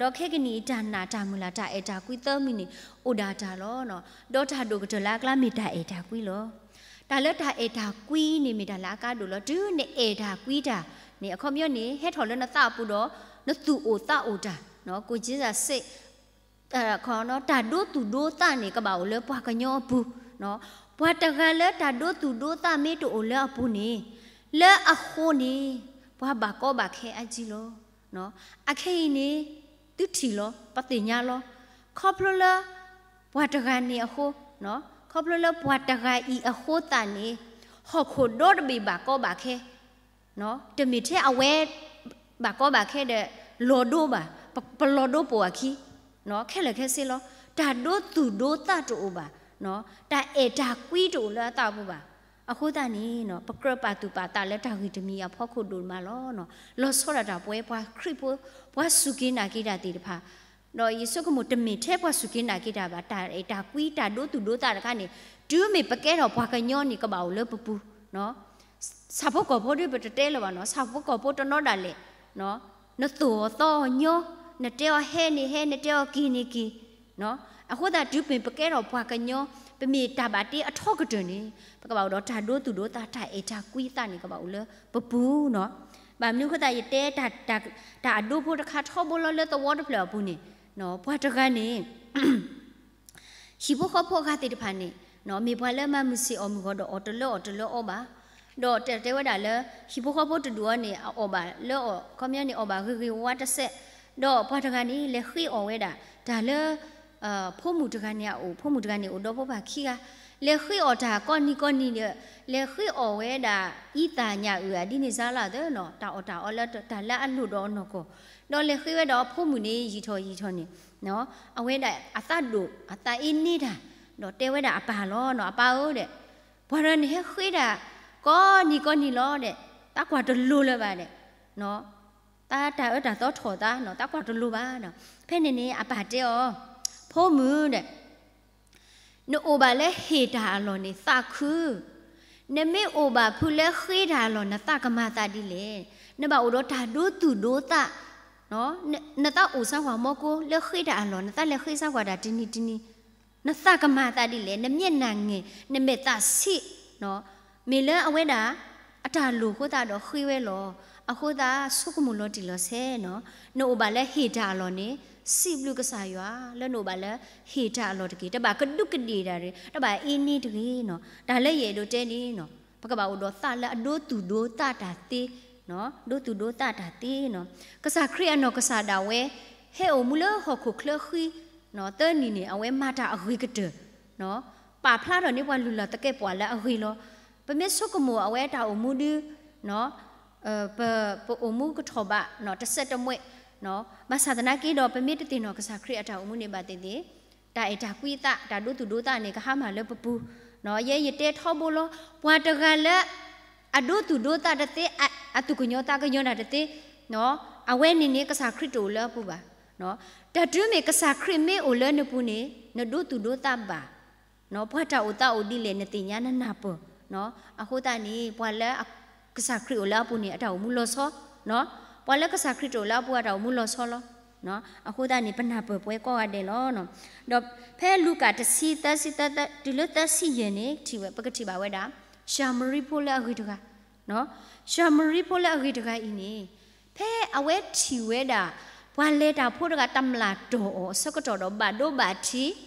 ဒီးခဲကနံၣ်အံၤတၢ်နာ်တၢ်မုၢ်လၢ် တၢ်အဲၣ်တၢ်ကွံသၢမံၤန့ၣ် အိၣ်ဒၣ်တၢ်လီၤ. ဒီးတၢ်ဒိၣ်ကတၢၢ်လၢအကျါမ့ၢ်တၢ်အဲၣ်တၢ်ကွံလီၤ. တၢ်လၢတၢ်အဲၣ်တၢ်ကွံန့ၣ်မ့ၢ်တၢ်လၢအကါဒိၣ်လီၤ. တုၤနအဲၣ်တၢ်ကွံတၢ်န့ၣ် အခီပညီန့ၣ် ဟဲထီၣ်လၢနသးအပူၤဒီး နသူၣ်အိၣ်သးအိၣ်တၢ်, ကိၣ်က့စၢ်စ့ၣ် တၢ်ဒိသူၣ်ဒိသးန့ၣ် ကဘၣ်အိၣ်လၢပှၤကညီအပူၤ, ပှၤတဂၤလၢတၢ်ဒိသူၣ်ဒိသးမ့ၢ်တအိၣ်လၢအပူၤန့ၣ်, လၢအဃိန့ၣ် ပှၤဘၣ်ကီဘၣ်ခဲအါကံလီၤ. အခဲအံၤန့ၣ် သုထံၣ်လီၤ ပသ့ၣ်ညါလီၤ. ခီဖျိလၢ ပှၤတဂၤန့ၣ်အဃိ, ခီဖျိလၢပှၤတဂၤအံၤအဃိသတးန့ၣ် ဟီၣ်ခိၣ်ဒီတဘ့ၣ်ဘၣ်ကီဘၣ်ခဲ တမ့ၢ်ထဲအဝဲ ဘၣ်ကီဘၣ်ခဲဒီး လီၤဒိဘၣ်, ပလီၤဒိပိာ်အခံ, ခဲလၢာ်ခဲဆ့လီၤ. တၢ်ဒိသူၣ်ဒိသးတအိၣ်ဘၣ်, တၢ်အဲၣ်တၢ်ကွံတအိၣ်လၢအသးအပူၤဘၣ်. အဃိသတးန့ၣ် ပကြၢးပာ်သူၣ်ပာ်သးလၢတၢ်ဂ့ၢ်တမံၤအဖီခိၣ်ဒိၣ်မးလီၤ. လီၤဆီဒၣ်တၢ်ပဝဲပှၤခရံာ်ဖိ, ပှၤစူၢ်က့ၤနာ်က့ၤတၢ်သ့ၣ်တဖၣ်, ဒီးယဆိကမိၣ်တမ့ၢ်ထဲပှၤစူၢ်က့ၤနာ်က့ၤတၢ်ဘၣ်, တၢ်အဲၣ်တၢ်ကွံတၢ်ဒိသူၣ်ဒိသးတခါန့ၣ် တုၤမ့ၢ်ပကဲထီၣ်ပှၤကညီန့ၣ် ကဘၣ်အိၣ်လၢပပူၤ ဆၣ်ဖိကီၢ်ဖိဒီးပတတဲလၢၤဘၣ်နီၤ, ဆၣ်ဖိကီၢ်ဖိတနီၤဒၣ်လဲာ်, နသိၣ်အီၤသီအီၤညီ, နတဲအီၤဟဲန့ၣ်ဟဲ, နတဲအီၤက့ၤန့ၣ်က့ၤ, အဃိသတးတုၤမ့ၢ်ပကဲထီၣ်ပှၤကညီ, ပမ့ၢ်တၢ်ဘၣ်တ့အထီကတၢၢ်န့ၣ် ပကဘၣ်အိၣ်ဒီးတၢ်ဒိသူၣ်ဒိသး တၢ်အဲၣ်တၢ်ကွံသးန့ၣ် ကဘၣ်အိၣ်လၢပပူၤနီၤ. ဘၣ်မနုၤအဃိသတး ယတဲ တၢ်အဒိဖိတခါထီဘိလီၤလၢသဝီတဖျၢၣ်အပူၤန့ၣ်, ပှၤတဂၤန့ၣ် ဟံၣ်ဖိဃီဖိအဂၤသ့ၣ်တဖၣ်န့ၣ် မ့ၢ်ပှၤလၢမၤမုာ်ဆ့ၣ်အီၣ်မုၢ်ဂီၤဒီးအီၣ်တလၢအီၣ်တလၢအီဘၣ်, ဒီးတဲတဲဝဲဒၣ်လၢ ဟံၣ်ဖိဃီဖိတဒူၣ်အီၤန့ၣ် အအီၣ်ဘၣ်လၢအီၣ် ခီပညီန့ၣ် အီၣ်ဘၣ်ဂ့ၤဂ့ၤဝါဝါတစဲး, ဒီးပှၤတဂၤန့ၣ် လဲၤဃ့အီၣ်ဝဲဒၣ် တၢ်လၢ ဖိမုၣ်တဂၤန့ၣ်အအိၣ်, ဖိမုၣ်တဂၤန့ၣ်အိၣ်ဒီဖိပၢ်ခံဂၤ, လဲၤဃ့အီၣ်တၢ်ကိးနံၤကိးနံၤဒီး လဲၤဃ့အီၣ်ဝဲဒၣ် အံသၣ်ညၣ်အုၣ်ဧါ ဒ်န့ၣ်စါလၢ်သၢနီၤ, တၢ်အီၣ်တၢ်အီလၢတၢ်လၢအလိၣ်ဒီးအနီၢ်ကီၢ်, ဒီးလဲၤဃ့ဝဲဒီးဖိမုၣ်န့ၣ် ယံာ်ထီၣ်ယံာ်ထီၣ်န့ၣ် အဝဲဒၣ်အသးဒိၣ် အသးအ့န့တၢ်, ဒီးတဲဝဲဒၣ်အပၢ်လီၤနီၤ, အပၢ်ဧၢဒီး ပှၤတဂၤန့ၣ်ဟဲဃ့ဒၣ် ကိးနံၤကိးနံၤလီၤဒီး သးကွၢ်တလိၤလၢၤဘၣ်ဒီး သးတၢ်အၢတၢ်သီထီၣ်သးနီၤ, သးကွၢ်တလိၤဘၣ်ဒီး ဖဲန့ၣ်န့ၣ် အပၢ်တဲအီၤ, ဖိမုၣ်ဒီး နအိၣ်ဘၣ်လၢဟ့ၣ်တၢ်အလီၢ်န့ၣ် သးခု, နမ့ၢ်အိၣ်ဘၣ်ဖုလၢဃ့တၢ်အလီၢ် နသးကမၤသးဒ်လဲၣ်. နဘၣ်အိၣ်ဒီးတၢ်ဒိသူၣ်ဒိသး, နသးအိၣ်စၢ်ကွၢ်မီကိလၢဃ့တၢ်အလီၢ်, နသးလဲၤဃ့စၢ်ကွၢ်တၢ်တနံၤတနံၤ, နသးကမၤသးဒ်လဲၣ်, နမျက်နှာငယ်, နမဲာ်သးဆံး, မ့ၢ်လၢအဝဲဒၣ် အတၢ်လိၣ်အဃိသတးဒီးဃ့ဝဲလီၤ. အဃိသတးဆိကမိၣ်လီၤတံၢ်လီၤဆဲးနီၤ, နအိၣ်ဘၣ်လၢဟ့ၣ်တၢ်အလီၢ်န့ၣ် စံးဘျုးကစၢ်ယွၤ လၢနအိၣ်ဘၣ်လၢဟ့ၣ်တၢ်အလီၢ်တက့ၢ်. တဘၣ်ကဒူးကဒ့ၣ်တၢ်တဂ့ၤ, တဘၣ်အ့န့တဂ့ၤနီၤ. တၢ်လၢယအဲၣ်ဒိးတဲန့ၣ်နီၤ, ပကဘၣ်အိၣ်ဒီးသးလၢအဒိသူၣ်ဒိသးတၢ်သ့, ဒိသူၣ်ဒိသးတၢ်သ့နီၤ. ကစၢ်ခရံာ်အနီၢ်ကစၢ်ဒၣ်ဝဲ ဟဲအိၣ်မူလၢဟီၣ်ခိၣ်ချၢဃံ သၢနံၣ်န့ၣ် အဝဲမၤတၢ်အဂ့ၤကတၢၢ် ပာ်ဖျါထီၣ်န့ၢ်ပှၤလုၢ်လၢ်သကဲးပဝးလၢအဂ့ၤလီၤ. ပမ့ၢ်ဆိကမိၣ်အဝဲတၢ်အိၣ်မူဒု ပ ပအိၣ်မူကထီၣ်ဘး တစဲးတမှဲး, ဘၣ်ဆၣ်သနာ်က့ဒီး ပမ့ၢ်တသ့ၣ်နီၣ်ကစၢ်ခရံာ်အတၢ်အိၣ်မူန့ၣ်ဘၣ်သ့ၣ်သ့ၣ်, တၢ်အဲၣ်တၢ်ကွံသး တၢ်ဒိသူၣ်ဒိသးန့ၣ် ကဟါမၢ်လၢပပူၤ, ယဲယတဲထီဘိလီၤ, ပှၤတဂၤလၢ အဒိသူၣ်ဒိသးတသ့, အသူၣ်ကညီၤသးကညီၤတၢ်တသ့, အဝဲန့ၣ်န့ၣ် ကစၢ်ခရံာ်တအိၣ်လၢအပူၤဘၣ်. တၢ်တုၤမ့ၢ်ကစၢ်ခရံာ်မ့ၢ်အိၣ်လၢနပူၤန့ၣ် နဒိသူၣ်ဒိသးဘၣ် ပှၤတၢ်အိၣ်သးအိၣ်ဒ်လဲၣ် နသ့ၣ်ညါနနၢ်ပၢၢ်. အဃိသတးန့ၣ် ပှၤလၢကစၢ်ခရံာ်အိၣ်လၢအပူၤန့ၣ် အတၢ်အိၣ်မူလီၤဆီ, ပှၤလၢကစၢ်ခရံာ်တအိၣ်လၢအပူၤ အတၢ်အိၣ်မူလီၤဆီလီၤ. အဃိသတးန့ၣ် ပနၢ်ပၢၢ်ပှဲၤကိးဂၤဒဲးလီၤ. ဒီးဖဲလူၤကၣ်တဆံ သၢဆံသၢ တုၤလၢသၢဆံယဲၢ်န့ၣ် ထံၣ်ဝဲ ပကထံၣ်ဘၣ်ဝဲဒၣ် ၡၤမရံဖိလၢအဂ့ၤတဂၤ, ၡၤမရံဖိလၢအဂ့ၤတဂၤအံၤန့ၣ် ဖဲအဝဲထံၣ်ဝဲဒၣ် ပှၤလဲၤတၢ်ဖိတဂၤတမျၢ်တီၢ်အီၤအဆၢကတီၢ်ဒီး ဘၣ်ဒိဘၣ်ထံး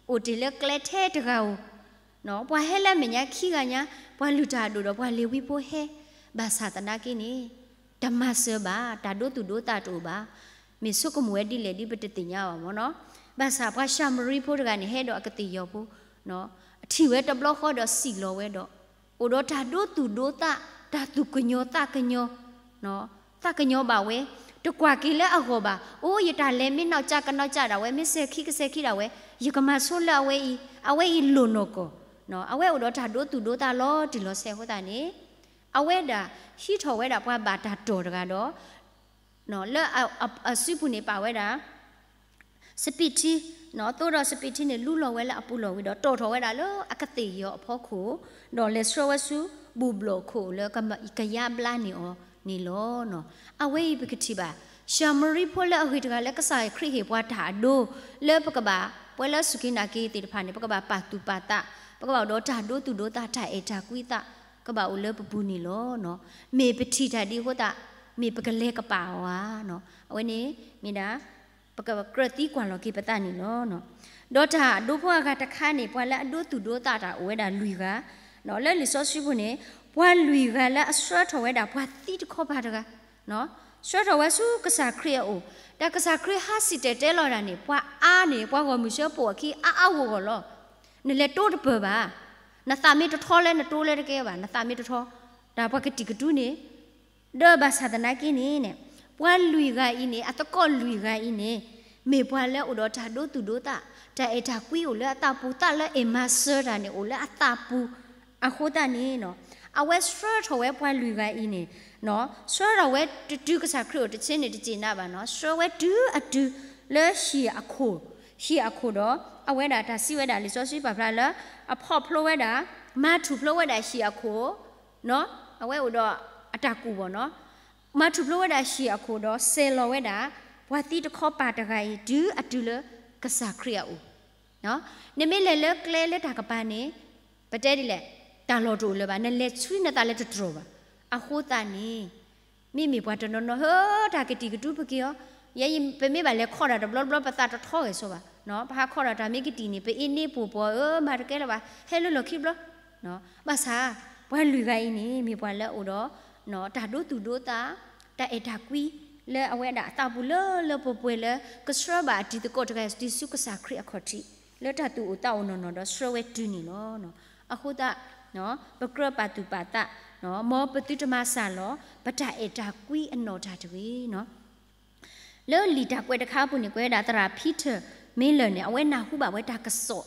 အိၣ်တ့ၢ်လၢကျဲထဲတဂၤဧိၤ, ပှၤဟဲလၢအမဲာ်ညါခံဂၤညါ, ပှၤလုၢ်တၢ်အဒိၣ်ဒီးပှၤလ့ၤဝံဖိဟဲ, ဘၣ်ဆၣ်သနာ်က့န့ၣ် တမၤစၢၤဘၣ်, တၢ်ဒိသူၣ်ဒိသးတအိၣ်ဘၣ်. မ့ၢ်ဆိကမိၣ်ဝဲဒ်လဲၣ်ဒ်ပတသ့ၣ်ညါဘၣ်မ့ၢ်နီၤ. ဘၣ်ဆၣ်ပှၤၡၤမရံဖိတဂၤန့ၣ် ဟဲဒီးအကသ့ၣ်ယီၤဖိ, ထံၣ်ဝဲတဘျီဃီဒီးစံၣ်လီၤဝဲဒီး အိၣ်ဒီးတၢ်ဒိသူၣ်ဒိသး, တၢ်သူၣ်ကညီၤသးကညီၤ, သးကညီၤဘၣ်ဝဲ, တကွၢ်က့ၤလၢအဂီၢ်ဘၣ်. အိၣ် ယတၢ်လဲၤမ့ၢ်နီၢ်ကၠၢ်ကနီၢ်ကၠၢ်ဒၣ်ဝဲ, မ့ၢ်စဲၤခံကစဲၤခံဒၣ်ဝဲ, ယကမၤဆိလၢအဝဲအံၤ, အဝဲအံၤလိၣ်နီၢ်ကီၢ်. အဝဲအိၣ်ဒီးတၢ်ဒိသူၣ်ဒိသးလီၤတံၢ်လီၤဆဲးအဃိသတးန့ၣ် အဝဲဒၣ်ဟံးထီၣ်ဝဲဒၣ်ပှၤဘၣ်တၢ်တီၢ်တဂၤဒီး လၢအစုပူၤန့ၣ်ပာ်ဝဲဒၣ် စပံးထံ, သိဒီးစပံးထံန့ၣ် လူလီၤဝဲလၢအပူၤလီၢ်ဝံၤဒီး တီၢ်ထီၣ်ဝဲဒၣ်လၢအကသ့ၣ်ယီၤအဖီခိၣ်, ဒီးလဲၤဆှၢဝဲဆူဘူၣ်ဘျီၣ်ခိၣ်လၢကယါဘျါန့ၢ်အီၤန့ၣ်လီၤ. အဝဲအံၤပကထံၣ်ဘၣ် ၡၤမရံဖိလၢအဂ့ၤတဂၤလၢကစၢ်ခရံာ်ဟ့ၣ်ပှၤတၢ်အဒိ လၢပကဘၣ် ပှၤလၢစူၢ်က့ၤနာ်က့ၤသ့ၣ်တဖၣ်န့ၣ် ပကဘၣ်ပာ်သူၣ်ပာ်သး, ပကဘၣ်အိၣ်ဒီးတၢ်ဒိသူၣ်ဒိသး တၢ်အဲၣ်တၢ်ကွံသး ကဘၣ်အိၣ်လၢပပူၤန့ၣ်လီၤ. မ့ၢ်ပထံၣ်တၢ်ဒ်အဃိသတး မ့ၢ်ပကလဲၤကပာ်အီၤဧါ. အဝဲန့ၣ်မ့ၢ်ဒၣ် ပကကြၢးသံကွၢ်လီၤက့ၤပသးန့ၣ်လီၤ. ဒီးတၢ်ဒိဖိအဂၤတခါန့ၣ် ပှၤလၢအဒိသူၣ်ဒိသးတၢ်အိၣ်ဝဲဒၣ်လွံၢ်ဂၤ, လၢလံာ်စီဆှံပူၤန့ၣ် ပှၤလွံၢ်ဂၤလၢအဆှၢထီၣ်ဝဲဒၣ်ပှၤသံတခီပၤတဂၤ, ဆှၢထီၣ်ဝဲဆူကစၢ်ခရံာ်အအိၣ်, တၢ်ကစၢ်ခရံာ်ဟးစံၣ်တဲၤတဲလီၤဒၣ်န့ၣ် ပှၤအါန့ၣ် ပှၤဂီၢ်မုၢ်ဆၢပိာ်အခံအါအါဂီၢ်ဂီၢ်လီၤ. နလဲၤတိတပၢၢ်ဘၣ်, နသးမ့ၢ်တထီလၢနတိလၢတကဲဘၣ်, နသးမ့ၢ်တထီ, တၢ်ပှၤကတံာ်ကတူန့ၣ် ဒီးဘၣ်ဆၣ်သနာ်က့န့ၣ် ပှၤလွံၢ်ဂၤအံၤန့ၣ် အသကိးလွံၢ်ဂၤအံၤန့ၣ် မ့ၢ်ပှၤလၢအိၣ်ဒီးတၢ်ဒိသူၣ်ဒိသး, တၢ်အဲၣ်တၢ်ကွံအိၣ်လၢအသးပူၤ, သးလၢအမၤစၢၤတၢ်န့ၣ်အိၣ်လၢအသးပူၤ, အဃိသတးန့ၣ် အဝဲဆှၢထီၣ်ဝဲပှၤလွံၢ်ဂၤအံၤန့ၣ် ဆှၢထီၣ်ဝဲတတုၤကစၢ်ခရံာ်အိၣ်တဆ့န့ၣ် တစံးနးဘၣ်နီၤ, ဆှၢဝဲတုၤအတုၤလၢဟံၣ်အခိၣ်, ဟံၣ်အခိၣ်ဒီး အဝဲဒၣ်တၢ်စံးဝဲဒၣ်လံာ်စီဆှံပာ်ဖျါလၢ အဖီၣ်ဖျိဝဲဒၣ်, မၤထူၣ်ဖျိဝဲဒၣ်ဟံၣ်အခိၣ် အဝဲအိၣ်ဒီးအတၢ်ကူၣ်ဘၣ်နီၤ, မၤထူၣ်ဖျိဝဲဒၣ်ဟံၣ်အခိၣ်ဒီး စဲၤလီၤဝဲဒၣ် ပှၤသံတခီပၤတဂၤအံၤ တုၤအတုၤလၢကစၢ်ခရံာ်အအိၣ်. နမ့ၢ်လဲၤလၢကျဲလၢတၢ်ကပၤန့ၣ် ပတဲဒ်လဲၣ်, တၢ်လီၢ်တအိၣ်လၢၤဘၣ်, နလဲၤဆူနသးလၢတတြီၢ်ဘၣ်. အဃိသတးန့ၣ် မ့မ့ၢ်ပှၤတနီၤနီၤ ဟၢ တၢ်ကတံာ်ကတူပက့ၤအီၤ, ယဲအံၤ ပမ့ၢ်ဘၣ်လဲၤခီၣ်တၢ်တဘျီတဘျီ ပသးတထီဂ့ၤစီဘၣ်, ပဟးခီၣ်တၢ်တၢ်မ့ၢ်ကတံာ်န့ၣ် ပအ့န့ပူၤပှီၤဧၢ မၤတကဲလၢၤဘၣ်, ဟဲလၢလီၢ်ခံဘျီ. ဘၣ်ဆၣ် ပှၤလွံၢ်ဂၤအံၤန့ၣ် မ့ၢ်ပှၤလၢအအိၣ်ဒီး တၢ်ဒိသူၣ်ဒိသး, တၢ်အဲၣ်တၢ်ကွံ လၢအဝဲဒၣ်အသးပူၤလၢလၢပှဲၤပှဲၤလၢ ကဆှၢဘၣ်အတံၤသကိးတဂၤ တုၤဆူကစၢ်ခရံာ်အခီၣ်ထံး လၢတၢ်သူၣ်အိၣ်သးအိၣ်နီၢ်နီၢ်ဒီးဆှၢဝဲတုၤန့ၣ်လီၤ. အဃိသတး ပကြၢးပာ်သူၣ်ပာ်သး, မ်ပသုတမၤစၢ်လီၤ ပတၢ်အဲၣ်တၢ်ကွံအနီၢ်တၢ်တဂ့ၤ. လၢလံာ်တၢ်ကွဲးတခါအပူၤန့ၣ် ကွဲးဝဲဒၣ်သရၣ် Peter Miller န့ၣ် အဝဲနၢ်ဟူဘၣ်ဝဲတၢ်ကစီၣ်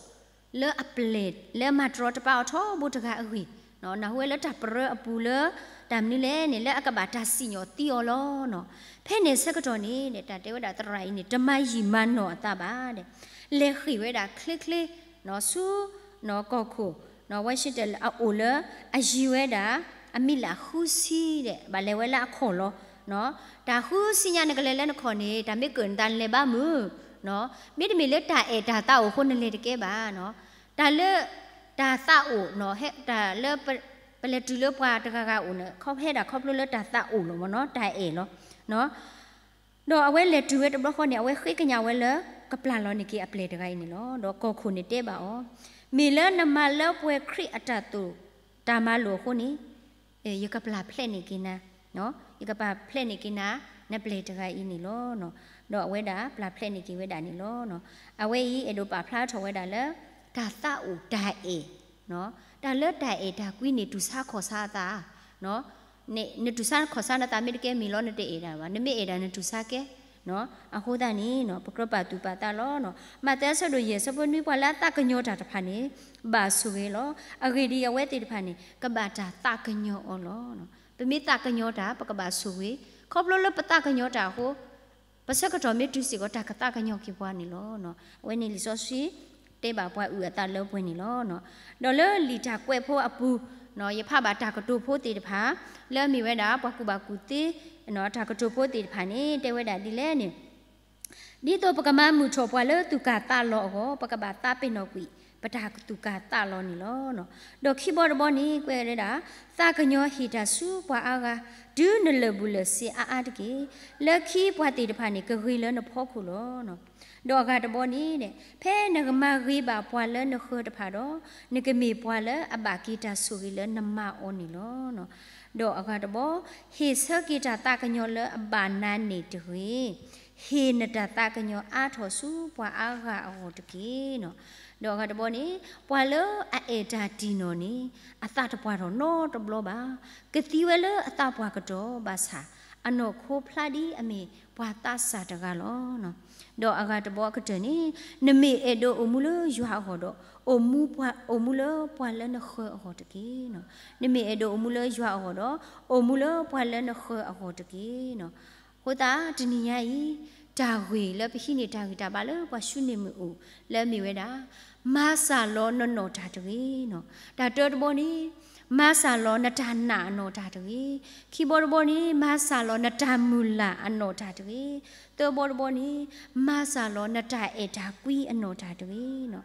လၢအပျဲၢ် လၢမၤတရီတပါအီၤထီဘိတဂၤအဂ့ၢ်, နၢ်ဟူဝဲလၢတၢ်ပရၢအပူၤလၢ တၢ်မနုၤလဲၣ်န့ၣ် လၢအကဘၣ်တၢ်စံၣ်ညီၣ်သံအီၤလီၤ. ဖဲန့ၣ်ဆၢကတီၢ်န့ၣ် တၢ်တဲဝဲဒၣ်သရၣ်အံၤန့ၣ် တမၤယံာ်မၤနီၢ်အသးဘၣ်ဒီး လဲၤဃ့ၢ်ဝဲဒၣ်ချ့ချ့ ဆူ ကီၢ်ခိၣ် Washington အအိၣ်လၢ အယံၤဝဲဒၣ် အမံးလးဃုဆံဒီး ဘၣ်လဲၤဝဲလၢအခီၣ်လီၤ. တၢ်ဃုဆံညါနကလဲၤလၢနခီၣ်န့ၣ် တၢ်မ့ၢ်ကၢၣ်နသးနလဲၤဘၣ်မုၢ်, မ့တမ့ၢ်လၢတၢ်အဲၣ်တၢ်သးအိၣ်အဃိနလဲၤတကဲဘၣ်. တၢ်လၢ တၢ်သးအိၣ် တၢ်လၢ ပလဲၤတုၤလၢပှၤတဂၤဂၤအိၣ်န့ၣ် ဟဲဒၣ်ခီဖျိလၢတၢ်သးအိၣ်လီၤမ့ၢ်နီၤ တၢ်အဲၣ်လီၤ. ဒီးအဝဲလဲၤတုၤဝဲတဘျီဃီန့ၣ် အဝဲဃ့ကညးဝဲလၢ ကပျၢ်လီၤန့ၢ်က့ၤအပျဲၢ်တဂၤအံၤန့ၣ်လီၤ. ဒီးကီၢ်ခိၣ်န့ၣ်တဲဘၣ်အီၤ, မ့ၢ်လၢနမၤလၢပှဲၤခရံာ်အတၢ်တိာ်တၢ်မၤလိာ်အဃိန့ၣ် ယကပျၢ်ဖျဲးန့ၢ်က့ၤနၤ, ယကပျၢ်ဖျဲးန့ၢ်က့ၤနၤ နပျဲၢ်တဂၤအံၤန့ၣ်လီၤ. ဒီးအဝဲဒၣ်ပျၢ်ဖျဲးန့ၢ်က့ၤဝဲဒၣ်န့ၣ်လီၤ. အဝဲအံၤအဲၣ်ဒိးပာ်ဖျါထီၣ်ဝဲဒၣ်လၢ တၢ်သးအိၣ်တၢ်အဲၣ်, တၢ်လၢတၢ်အဲၣ်တၢ်ကွံန့ၣ် တူၢ်ဆါခီၣ်ဆါအသး, နတူၢ်ဆါခီၣ်ဆါနသးမ့ၢ်တကဲမ့ၢ်လီၤ နတအဲၣ်ဒၣ်ဘၣ်, နမ့ၢ်အဲၣ်ဒၣ်နတူၢ်ဆါကဲ အဃိသတးန့ၣ် ပကြၢးပာ်သူၣ်ပာ်သးလီၤ. မးသဲအဆၢဒိၣ်ယဲၢ် အဆၢဖိနွံ ပှၤလၢအသးကညီၤတၢ်တဖၣ်န့ၣ် ဘၣ်ဆိၣ်ဂ့ၤလီၤ. အဂ့ၢ်ဒ်အံၤ အဝဲသ့ၣ်တဖၣ်န့ၣ် ကဘၣ်တၢ်သးကညီၤအီၤလီၤ. ပမ့ၢ်သးကညီၤတၢ် ပကဘၣ်ဆိၣ်ဂ့ၤ, ခီဖျိလၢပသးကညီၤတၢ်အဃိ ပဆၢကတီၢ်မ့ၢ်တုၤစ့ၢ်ကီး တၢ်ကသးကညီၤက့ၤပှၤန့ၣ်လီၤ. အဝဲန့ၣ်လံာ်စီဆှံ တဲဘၣ်ပှၤအုၣ်အသးလၢပှဲၤန့ၣ်လီၤ. ဒီးလၢလံာ်တၢ်ကွဲးဖိအပူၤ ယဖးဘၣ်တၢ်ကတိၤဖိသ့ၣ်တဖၣ် လၢအမ့ၢ်ဝဲဒၣ် ပှၤကူၣ်ဘၣ်ကူၣ်သ့ တၢ်ကတိၤဖိသ့ၣ်တဖၣ်န့ၣ် တဲဝဲဒၣ်ဒ်လဲၣ်န့ၣ် ဒ်သိးပကမၤမုာ်ထီၣ်ပှၤလၢသူၣ်ကၢ်သးလီၤအဂီၢ် ပကဘၣ်သးပ့ၤနီၣ်ကွံာ် ပတၢ်သူၣ်ကၢ်သးလီၤန့ၣ်လီၤ. ဒီးခံဘီတဘီန့ၣ် ကွဲးဝဲဒၣ် သးကညီၤဟ့ၣ်တၢ်ဆူပှၤအါဂၤ တုၤနလၢာ်ဘူၣ်လၢာ်စ့အါအါတက့ၢ်. လၢခံပှၤသ့ၣ်တဖၣ်န့ၣ် ကဂ့ၤလၢနဖီခိၣ်လီၤ. ဒီးအဂၤတဘီန့ၣ် ဖဲနကမၤဂ့ၤဘၣ်ပှၤလၢနဃၢၤတဖၣ်ဒီး နကမ့ၢ်ပှၤလၢအဘၣ်က့ၤတၢ်ဆိၣ်ဂ့ၤလၢနမၤအီၤန့ၣ်လီၤ. ဒီးအဂၤတဘီ, ဟ့ၣ်ဆၢက့ၤတၢ်သးကညီၤလၢအဘၣ်နၤန့ၣ်တဂ့ၤ, ဟ့ၣ်နတၢ်သးကညီၤအါထီၣ်ဆူပှၤအါဂၤအဂီၢ်တက့ၢ်. ဒီးအဂၤတဘီန့ၣ်, ပှၤလၢအအဲၣ်တၢ်တံၢ်နီၢ်န့ၣ် အသးတပှၢ်ထီၣ်နီတဘျီဘၣ်. ကသံဝဲလၢအသးပှၢ်ကတီၢ်ဘၣ်ဆၣ်, အနီၢ်ခိဖျါဒ်အမ့ၢ်ပှၤသးစၢ်တဂၤလီၤ. ဒီးအဂၤတဘီအကတၢၢ်န့ၣ်, နမ့ၢ်အဲၣ်ဒိးအိၣ်မူလၢယွၤအဂီၢ်ဒီး, အိၣ်မူပှၤ, အိၣ်မူလၢပှၤလၢနဃၢၤအဂီၢ်တက့ၢ်. နမ့ၢ်အဲၣ်ဒိးအိၣ်မူလၢယွၤအဂီၢ်ဒီး, အိၣ်မူလၢပှၤလၢနဃၢၤအဂီၢ်တက့ၢ်. အဃိသတးတနံၤညါအံၤ, တၢ်ဂ့ၢ်လၢပဟံးန့ၢ်တၢ်ဂံၢ်တၢ်ဘါလၢပှၤၡူနံၣ်မုၢ်အိၣ်လၢအမ့ၢ်ဝဲဒၣ်, မၤစၢ်လီၤနနီၢ်တၢ်တဂ့ၤ. တၢ်တၢတဘီန့ၣ်, မၤစၢ်လီၤနတၢ်နာ်အနီၢ်တၢ်တဂ့ၤ. ခံဘီတဘီန့ၣ်, မၤစၢ်လီၤနတၢ်မုၢ်လၢ်အနီၢ်တၢ်တဂ့ၤ. သၢဘီတဘီန့ၣ်, မၤစၢ်လီၤနတၢ်အဲၣ်တၢ်ကွံအနီၢ်တၢ်တဂ့ၤ.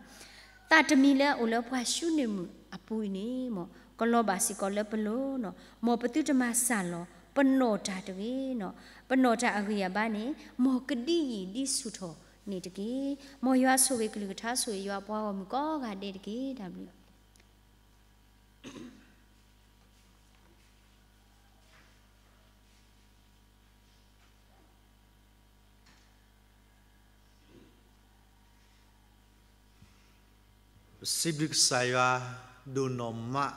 သးတမံၤလၢအအိၣ်လၢပှၤၡူနံၣ်မုၢ်အပူၤအံၤန့ၣ်, မ်ကလီၤဘၣ်စ့ၢ်ကီးလၢပလိၤ, မ်ပသုတမၤစၢ်လီၤပနီၢ်တၢ်တဂ့ၤ. ပနီၢ်တၢ်အဂံၢ်အဘါန့ၣ်, မ်ကဒံယံာ်ဒံဆူၣ်ထီၣ်န့ၣ်တက့ၢ်. မ်ယွၤဆိၣ်ဂ့ၤကလုၢ်ကထါ ဆိၣ်ဂ့ၤယွၤပှၤဂီၢ်မုၢ်ကိးဂၤဒဲးတက့ၢ်. တၢ်ဘျုး ပစံးဘျုးကစၢ်ယွၤဒိၣ်နီၢ်မး,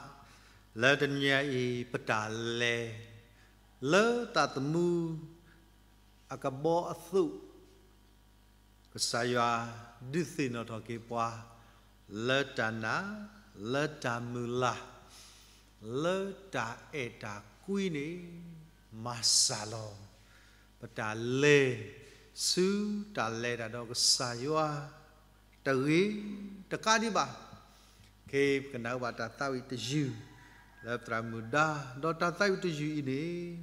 လၢတနံၤအံၤ ပတၢ်လဲၤလၢသးသမူ အကဘီအသိး, ကစၢ်ယွၤဒုးသ့ၣ်နီၣ်ထီၣ်က့ၤပှၤ လၢတၢ်နာ်, လၢတၢ်မုၢ်လၢ်, လၢတၢ်အဲၣ်တၢ်ကွံန့ၣ် မၤစၢ်လီၤ ပတၢ်လဲၤဆူတၢ်လဲၤတၢ်ဒီးကစၢ်ယွၤ တဂ့ၤ, တကးဒံးဘၣ်, ခဲအံၤပကနၢ်ဟူဘၣ်တၢ်သးဝံၣ်တယုၢ် လၢပသရၣ်မုၣ်ဒါ, ဒီးတၢ်သးဝံၣ်တယုၢ်အံၤန့ၣ်,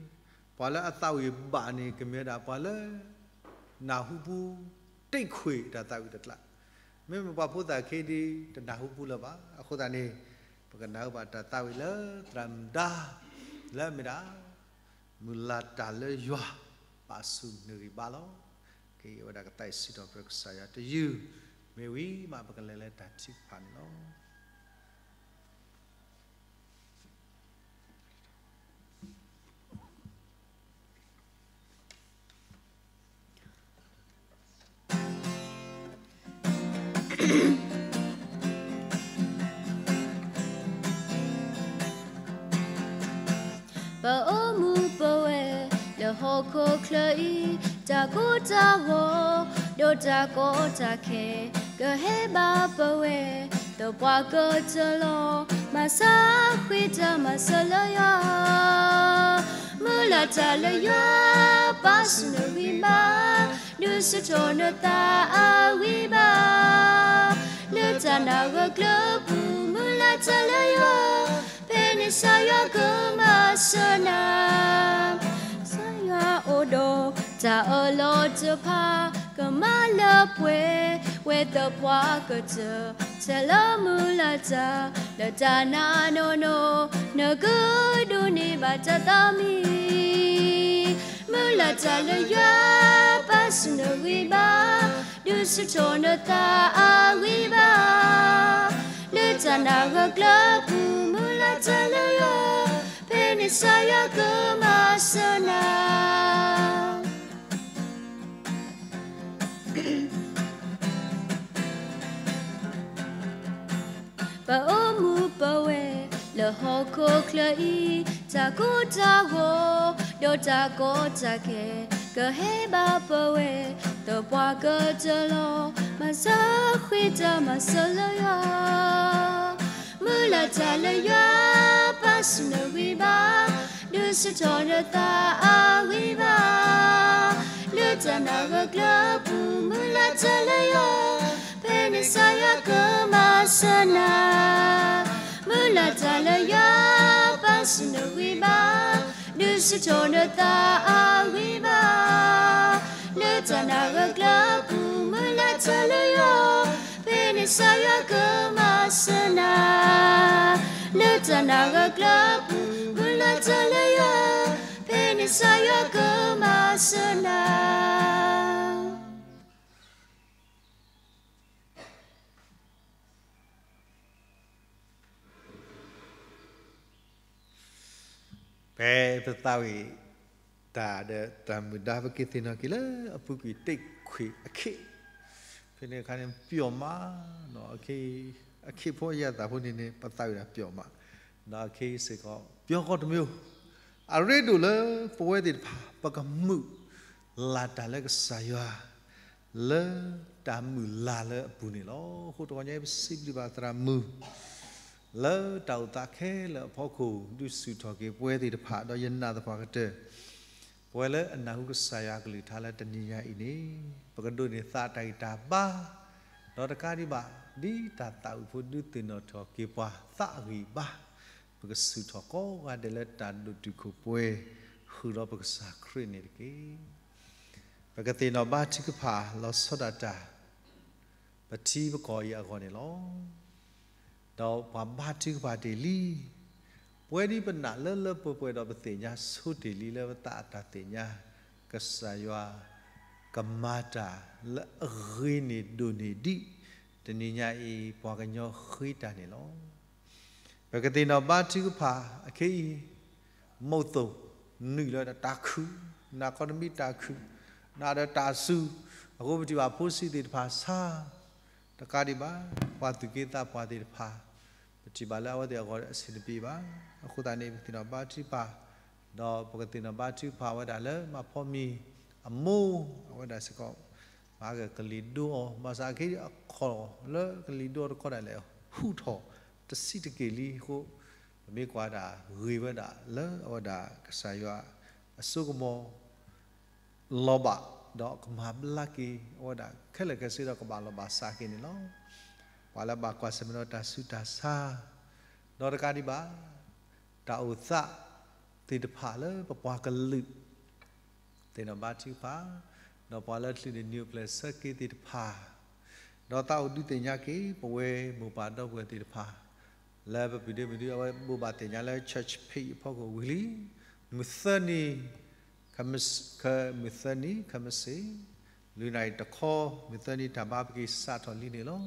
ပှၤလၢအသးဝံၣ်ဘၣ်န့ၣ် ကမ့ၢ်ဝဲဒၣ်ပှၤလၢ နၢ်ဟူပူၤ တံၢ်ခွံၣ်တၢ်သးဝံၣ်တကျါ, မ့မ့ၢ်ပှၤဖိသၣ်ခ့ဒံး တနၢ်ဟူပူၤလၢၤဘၣ်. အဃိသတးန့ၣ်, ပကနၢ်ဟူဘၣ်တၢ်သးဝံၣ်လၢသရၣ်မုၣ်ဒါ လၢအမ့ၢ်ဒၣ် မုၢ်လၢ်တၢ်လၢယွၤ ပာ်ဆူၣ်နဂံၢ်ဘါလီၤ. ကဲဝဲဒၣ်ကသးစံးထီၣ်ပတြၢၤကစၢ်ယွၤတယုၢ်, မ့ၢ်ဝံၤမး ပကလဲၤလၢတၢ်ထုကဖၣ်န့ၣ်လီၤ. ပအိၣ်မူပဝဲလၢဟီၣ်ခိၣ်ချၢအံၤ, တၢ်ကိၢ်တၢ်ဂီၤ, ဒီးတၢ်ကီတၢ်ခဲ, ကဟဲဘၣ်ပဝဲ, ဒီးပှၤကတၢၢ်လီၤ, မၤစၢၤဃ့တၢ်မၤစၢၤလၢယွၤ မုၢ်လၢ်တၢ်လၢယွၤ ပာ်ဆူၣ်နဂံၢ်ဘါ, ဒုးဆူၣ်ထီၣ်နသးအဂံၢ်ဘါ, လၢတၢ်နာ်ဂၢၢ်ကျၢၤပူၤ မုၢ်လၢ်တၢ်လၢယွၤ, ဖဲန့ၣ်ကစၢ်ယွၤကမၤစၢၤနၤ ကစၢ်ယွၤအိၣ်ဒီးတၢ်အၢၣ်လီၤတဖၣ် ကမၤလၢပှဲၤဝဲ ဒီးပှၤကတၢၢ် ထဲလၢမုၢ်လၢ်တၢ် လၢတၢ်နာ်နီၢ်နီၢ် နကဒိးန့ၢ်ဘၣ်တၢ်သးမံ မုၢ်လၢ်တၢ်လၢယွၤ စူၢ်နဂံၢ်ဘါ, ဒုးဆူၣ်ထီၣ်နသးအဂံၢ်ဘါ, လၢတၢ်နာ်ဂၢၢ်ကျၢၤပူၤ မုၢ်လၢ်တၢ်လၢယွၤ, ဖဲန့ၣ်ကစၢ်ယွၤကမၤစၢၤနၤ. ပအိၣ်မူပဝဲၢ်လၢဟီၣ်ခိၣ်ချၢအံၤ, တၢ်ကိၢ်တၢ်ဂီၤ ဒီးတၢ်ကီတၢ်ခဲ ကဟဲဘၣ်ပဝဲၢ် ဒီးပှၤကတၢၢ်လီၤ. မၤစၢၤဃ့တၢ်မၤစၢၤလၢယွၤ, မုၢ်လၢ်တၢ်လၢယွၤ, ပၢ်စူၢ်နဂံၢ်ဘါ, ဒုးဆူၣ်ထီၣ်နသးအဂံၢ်ဘါ, လၢတၢ်နာ်ဂၢၢ်ကျၢၤပူၤ မုၢ်လၢ်တၢ်လၢယွၤ, ဖဲန့ၣ်ကစၢ်ယွၤကမၤစၢၤနၤ. မုၢ်လၢ်တၢ်လၢယွၤ, ပၢ်စူၢ်နဂံၢ်ဘါ, ဒုးဆူၣ်ထီၣ်နသးအဂံၢ်ဘါ, လၢတၢ်နာ်ဂၢၢ်ကျၢၤပူၤ မုၢ်လၢ်တၢ်လၢယွၤ, ဖဲန့ၣ်ကစၢ်ယွၤကမၤစၢၤနၤ. လၢတၢ်နာ်ဂၢၢ်ကျၢၤပူၤ မုၢ်လၢ်တၢ်လၢယွၤ, ဖဲန့ၣ်ကစၢ်ယွၤကမၤစၢၤနၤ. ဖဲပသးဝံၣ်တၢ်ဒီးတၢ်မုာ်ဒါ ပကသ့ၣ်နီၣ်က့ၤလၢအပူၤကွံာ်တ့ၢ်ခွံအခံ, ဖဲန့ၣ်အခါန့ၣ် ပျီမး, အခ့အဖိအယၢ်သးဖိန့ၣ်န့ၣ် ပသးဝံၣ်တၢ်ပျီမး, ဒီးအခ့စ့ၢ်ကီး ပျီကီတမံၤ, အရ့ဒိၣ်လၢပဝဲသ့ၣ်တဖၣ် ပကမုာ်လၤတၢ်လၢကစၢ်ယွၤ လၢတၢ်မုာ်လၤလၢအပူၤန့ၣ်လီၤ. အဃိတဂီၤညါအံၤ ပစံးဘျုးဘၣ်သရၣ်မုၣ် လၢတၢ်အိၣ်သးခဲလၢာ်အဖီခိၣ် ဒုးဆူၣ်ထီၣ်က့ၤပဝဲသ့ၣ်တဖၣ် ဒီးယနာ်သပှၢ်ကတၢၢ် ပဝဲလၢအနၢ်ဟူကစၢ်ယွၤအကလုၢ်ကထါလၢတနံၤညါအံၤန့ၣ် ပကဒိးန့ၢ်သးတၢ်ဂံၢ်တၢ်ဘါ, ဒီးတကးဒံးဘၣ် ဒ်တၢ်သးဝံၣ်ဖိဒုးသ့ၣ်နီၣ်ထီၣ်က့ၤပှၤသးအဂံၢ်ဘါ, ပကဆူၣ်ထီၣ်ကိးဂၤဒဲးလၢတၢ်ဒိၣ်တုာ်ခိၣ်ပှဲၤ ဃုာ်ဒီးပကစၢ်ခရံာ်န့ၣ်တက့ၢ်. ပကသ့ၣ်နီၣ်ဘါထုကဖၣ်လီၤဆီဒၣ်တၢ် ပထံပကီၢ်အံၤအဂီၢ်န့ၣ်လီၤ. ဒီးပှၤဘါထုကဖၣ်တ့ၢ်လံ, ပဝဲဒ်ပနာ်လၢလၢပှဲၤပှဲၤဒီးပသ့ၣ်ညါဆိတ့ၢ်လံလၢပသးအတၢ်သ့ၣ်ညါ, ကစၢ်ယွၤကမၤတၢ်လၢအဂ့ၤန့ၢ်ဒိၣ်န့ၢ်ဒံး, တနံၤညါအံၤ ပှၤကညီဃ့တၢ်န့ၣ်လီၤ. ပကသ့ၣ်နီၣ်ဘါထုကဖၣ်အခဲအံၤ, မုၢ်သိးနုာ်လၢတၢ်ခုၣ်, နာ်ခီတမံၤတၢ်ခုၣ်, နာ်ဒီးတၢ်စူၤ, အဃိပထံၣ်ဘၣ်ဖိဆံးသ့ၣ်တဖၣ်ဆါ, တကးဒံးဘၣ် ပှၤသူၣ်က့သးပှၢ်သ့ၣ်တဖၣ်, ပထံၣ်ဘၣ်လၢအဝဲသ့ၣ်အဂီၢ်အဆင်တပြေဘၣ်. အဃိသတးန့ၣ် ပကသ့ၣ်နီၣ်ဘါထုကဖၣ်, ဒီးပကသ့ၣ်နီၣ်ဘါထုကဖၣ်ဝဲဒၣ်လၢမၤဖီမံၤအမိၢ်, အဝဲဒၣ်စ့ၢ်ကီး မၤကကလံၤဒိအီၤ, ဘၣ်ဆၣ်ခဲအံၤအခီၣ်လၢကလံၤဒိအီၤတခီဒၣ်လဲာ် ဟူးထီၣ်တဆံးတက့ၢ်လံအဃိ, ပမ့ၢ်ကွၢ်ဒၣ်ဂ့ၤဝဲဒၣ်လၢအဝဲဒၣ်ကစၢ်ယွၤအစိကမီၤ လီၤဘၣ်, ဒီးကမၤဘျါက့ၤအဝဲဒၣ်ခဲလၢာ်ခဲဆ့ဒီးကဘၣ်လီၤဘၣ်စးက့ၤန့ၣ်လီၤ. ပှၤလၢဘၣ်ကွၢ်ဆၢၣ်မဲာ်ဒီးတၢ်ဆူးတၢ်ဆါ, ဒီးတကးဒံးဘၣ် တၢ်အိၣ်သးသ့ၣ်တဖၣ်လၢပပှၤကလုာ် သ့ၣ်နီၣ်ဘါထုကဖၣ်, ဒီးပှၤလၢချုးန့ၢ်နံၣ်အိၣ်ဖျဲၣ်ဆၢက့ၤသ့ၣ်တဖၣ်, ဒီးသးအိၣ်ဒုးသ့ၣ်ညါက့ၤ ပဝဲမိၢ်ပၢ်ဒီပုၢ်ဝဲၢ်သ့ၣ်တဖၣ် လၢပပုၢ်ဒ့မုၣ်ဒု အဝဲဘိးဘၣ်သ့ၣ်ညါလၢ church page အဖီခိၣ်ဝံၤလံ, မုၢ်သၢနံၤ, မုၢ်သၢနံၤ ခဲမုၢ်ဆ့ၣ်, လွံၢ်နၣ်ရံၣ်တခီ, မုၢ်သၢနံၤတၢ်ဘါပက့ၤစးထီၣ်လံန့ၣ်လီၤ. ဒ်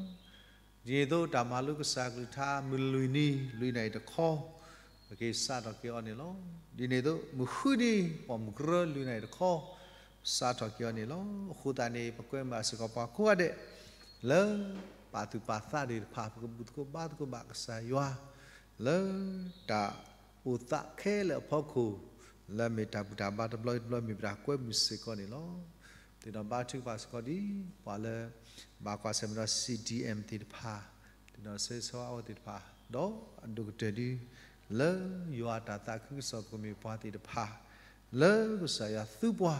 န့ၣ်အသိးတၢ်မၤလိကစၢ်ကလုၢ်ကထါ မုၢ်လွံၢ်နံၤ လွံၢ်နၣ်ရံၣ်တခီ, ပက့ၤစးထီၣ်က့ၤအီၤန့ၣ်လီၤ. ဒ်န့ၣ်အသိး မုၢ်ဃုနံၤ ပိာ်မုၣ်ကရၢ လွံၢ်နၣ်ရံၣ်တခီ, စးထီၣ်က့ၤအီၤန့ၣ်လီၤ. အဃိသတးန့ၣ် ပကွဲမုာ်ဘၣ်စ့ၢ်ကီးပှၤကိးဂၤဒဲး လၢပာ်သူၣ်ပာ်သးသ့ၣ်တဖၣ် ပကဘူၣ်သကိးဘါသကိးဘၣ်ကစၢ်ယွၤ လၢတၢ်အိၣ်သးခဲလၢာ်အဖီခိၣ်, လၢမ့ၢ်တၢ်ဘူၣ်တၢ်ဘါတဘျီတဘျီ မ့ၢ်ပတၢ်ကွဲမုာ်စ့ၢ်ကီးန့ၣ်လီၤ. သ့ၣ်နီၣ်ဘါထုကဖၣ်စ့ၢ်ကီးဒ် ပှၤလၢ ဘၣ်ကွၢ်ဆၢၣ်မဲာ်ဒီး C D M သ့ၣ်တဖၣ်, သ့ၣ်နီၣ်ဆၢဂ့ၤဆၢဝါအဝဲသ့ၣ်တဖၣ်, ဒီးအဒိၣ်ကတၢၢ်ဒ် လၢယွၤအတၢ်သးခုကစီၣ်ပကမ့ၢ်ပှၤသ့ၣ်တဖၣ် လၢကစၢ်ယွၤသူပှၤ,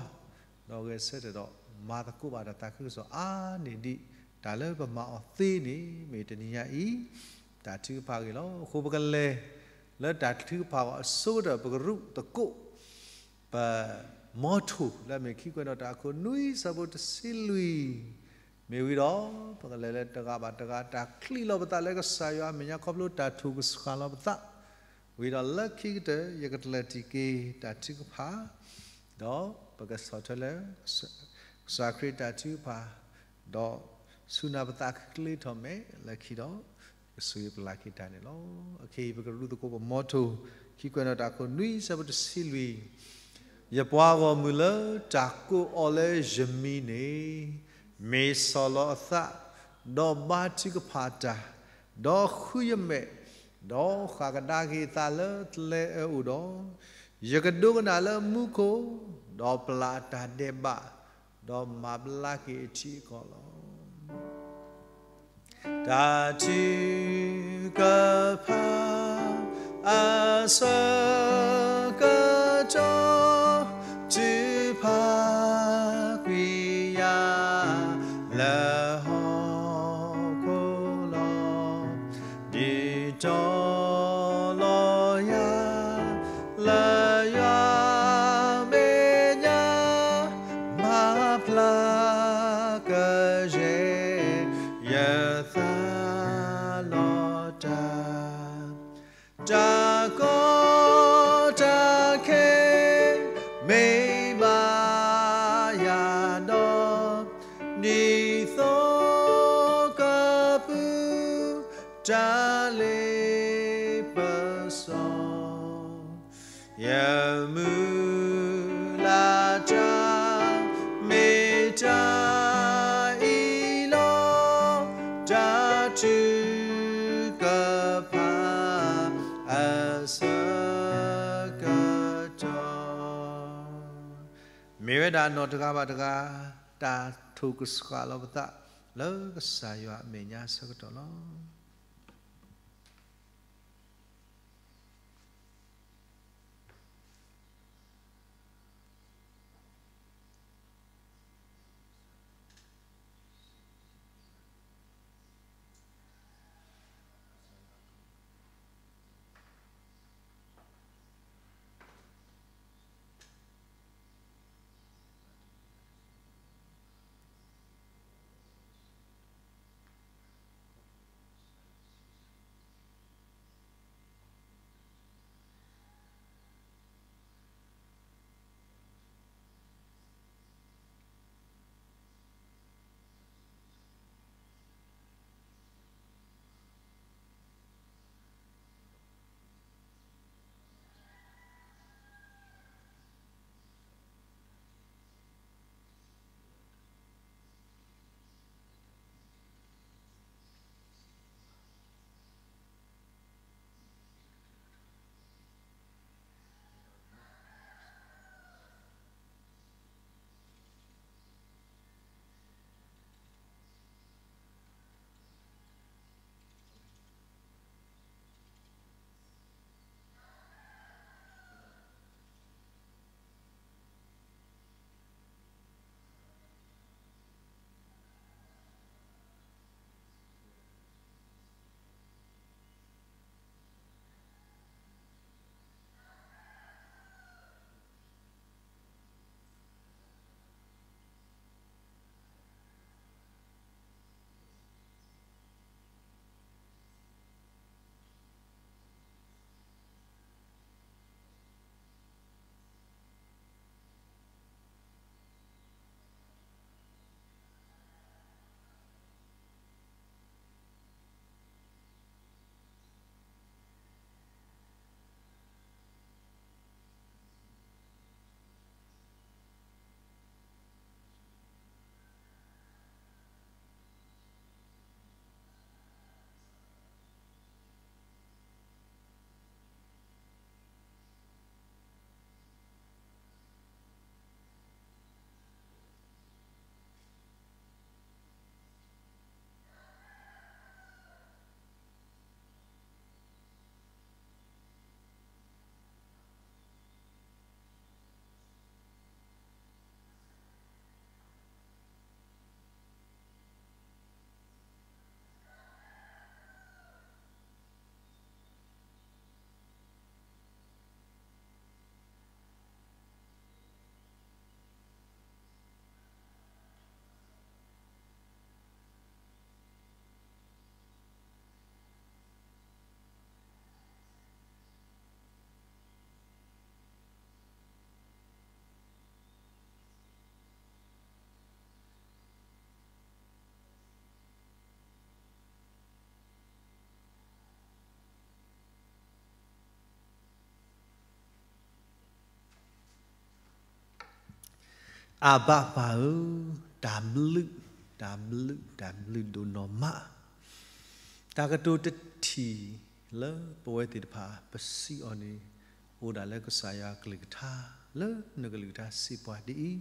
ဒီးဂဲၤဆၢထၢၣ်ဒီး မၤသကိးဘၣ်တၢ်သးခုကစီၣ်အါန့ၢ်ဒံး တၢ်လၢပမၤအီၤသ့န့ၣ် မ့ၢ်တနံၤညါအံၤ တၢ်ထုကဖၣ်အဂ့ၢ်လီၤ. အဃိပကလဲၤ လၢတၢ်ထုကဖၣ်အဂီၢ်အဆိကတၢၢ် ပကရူးသကိး ပ motto လၢအမ့ၢ်ခံကွဲးနီၣ်တၢ်အခိၣ်နွံဆၢဖိတဆံလွံၢ် မ့ၢ်ဝံၤဒီး ပကလဲၤလၢတဂၤဘၣ်တဂၤ တၢ်ချံးလီၤပသးလၢကစၢ်ယွၤအမဲာ်ညါခီဖျိတၢ်ထိၣ်ကဆှၣ်လီၤပသး, ဝံၤဒီးလၢခံကတၢၢ် ယကတလဲၤတံၢ်က့ၤတၢ်ထုကဖၣ်, ဒီးပကဆီၣ်ထွဲလၢ ကစၢ်ခရံာ်တၢ်ထုကဖၣ်, ဒီးဆူနၤပသးချ့ထီၣ်မဲာ်လၢခံဒီး ကဆိၣ်ဂ့ၤပျၢ်က့ၤတၢ်န့ၣ်လီၤ. အခဲအံၤ ပကရူၢ်သကိးပမီထိၣ် ခံကွဲးနီၣ်တၢ်ခိၣ်နွံ ဆၢဖိတဆံလွံၢ်, ယပှၤဂီၢ်မုၢ်လၢတၢ်ကိးအီၤလၢယမံၤန့ၣ် မ့ၢ်ဆီၣ်လီၤအသး, ဒီးဘါထုကဖၣ်တၢ်, ဒီးဃုယမဲာ်, ဒီးဃၣ်ကဒါက့ၤအသးလၢကျဲအၢအိၣ်ဒီး, ယကဒိကနၣ်လၢမူခိၣ်, ဒီးပျၢ်အတၢ်ဒဲးဘး, ဒီးမၤဘျါက့ၤအထံအကီၢ်လီၤ. တၢ်ထုကဖၣ် အဆၢကတီၢ် ထုကဖၣ်ကွံာ်ယၤ လၢဟီၣ်ခိၣ်လီၤ. ဒုးတီၤလီၤယၤ လၢယွၤမဲာ်ညါ မၤဖျါကယဲၢ် ယသးလီၤတၢ်, တၢ်ကီတၢ်ခဲ မ့ၢ်ဘၣ်ယၤဒီး ဒ်သိးကပုၢ် တၢ်လ့ပစီ ယမုၢ်လၢ်တၢ် မ့ၢ်တၢ်အံၤလီၤ. တၢ်ထုကဖၣ် အဆၢကတီၢ် မ့ၢ်ဝဲဒၣ်နီၢ်တဂၤဘၣ်တဂၤ တၢ်ထိၣ်ကစှၤလီၤပသး လၢကစၢ်ယွၤအမဲာ်ညါအဆၢကတီၢ်လီၤ. အဘၣ်ပၢ်ဧၢ, တၢ်ဘျုး, တၢ်ဘျုး, တၢ်ဘျုးဒိၣ်နီၢ်မး, တၢ်ကတိၤတထံၣ်လၢပဝဲသ့ၣ်တဖၣ် ပစံးအီၤန့ၣ် အိၣ်ဒၣ်လၢကစၢ်ယွၤအကလုၢ်ကထါ လၢနကလုၢ်ကထါစံးပှၤဒ်အံၤ,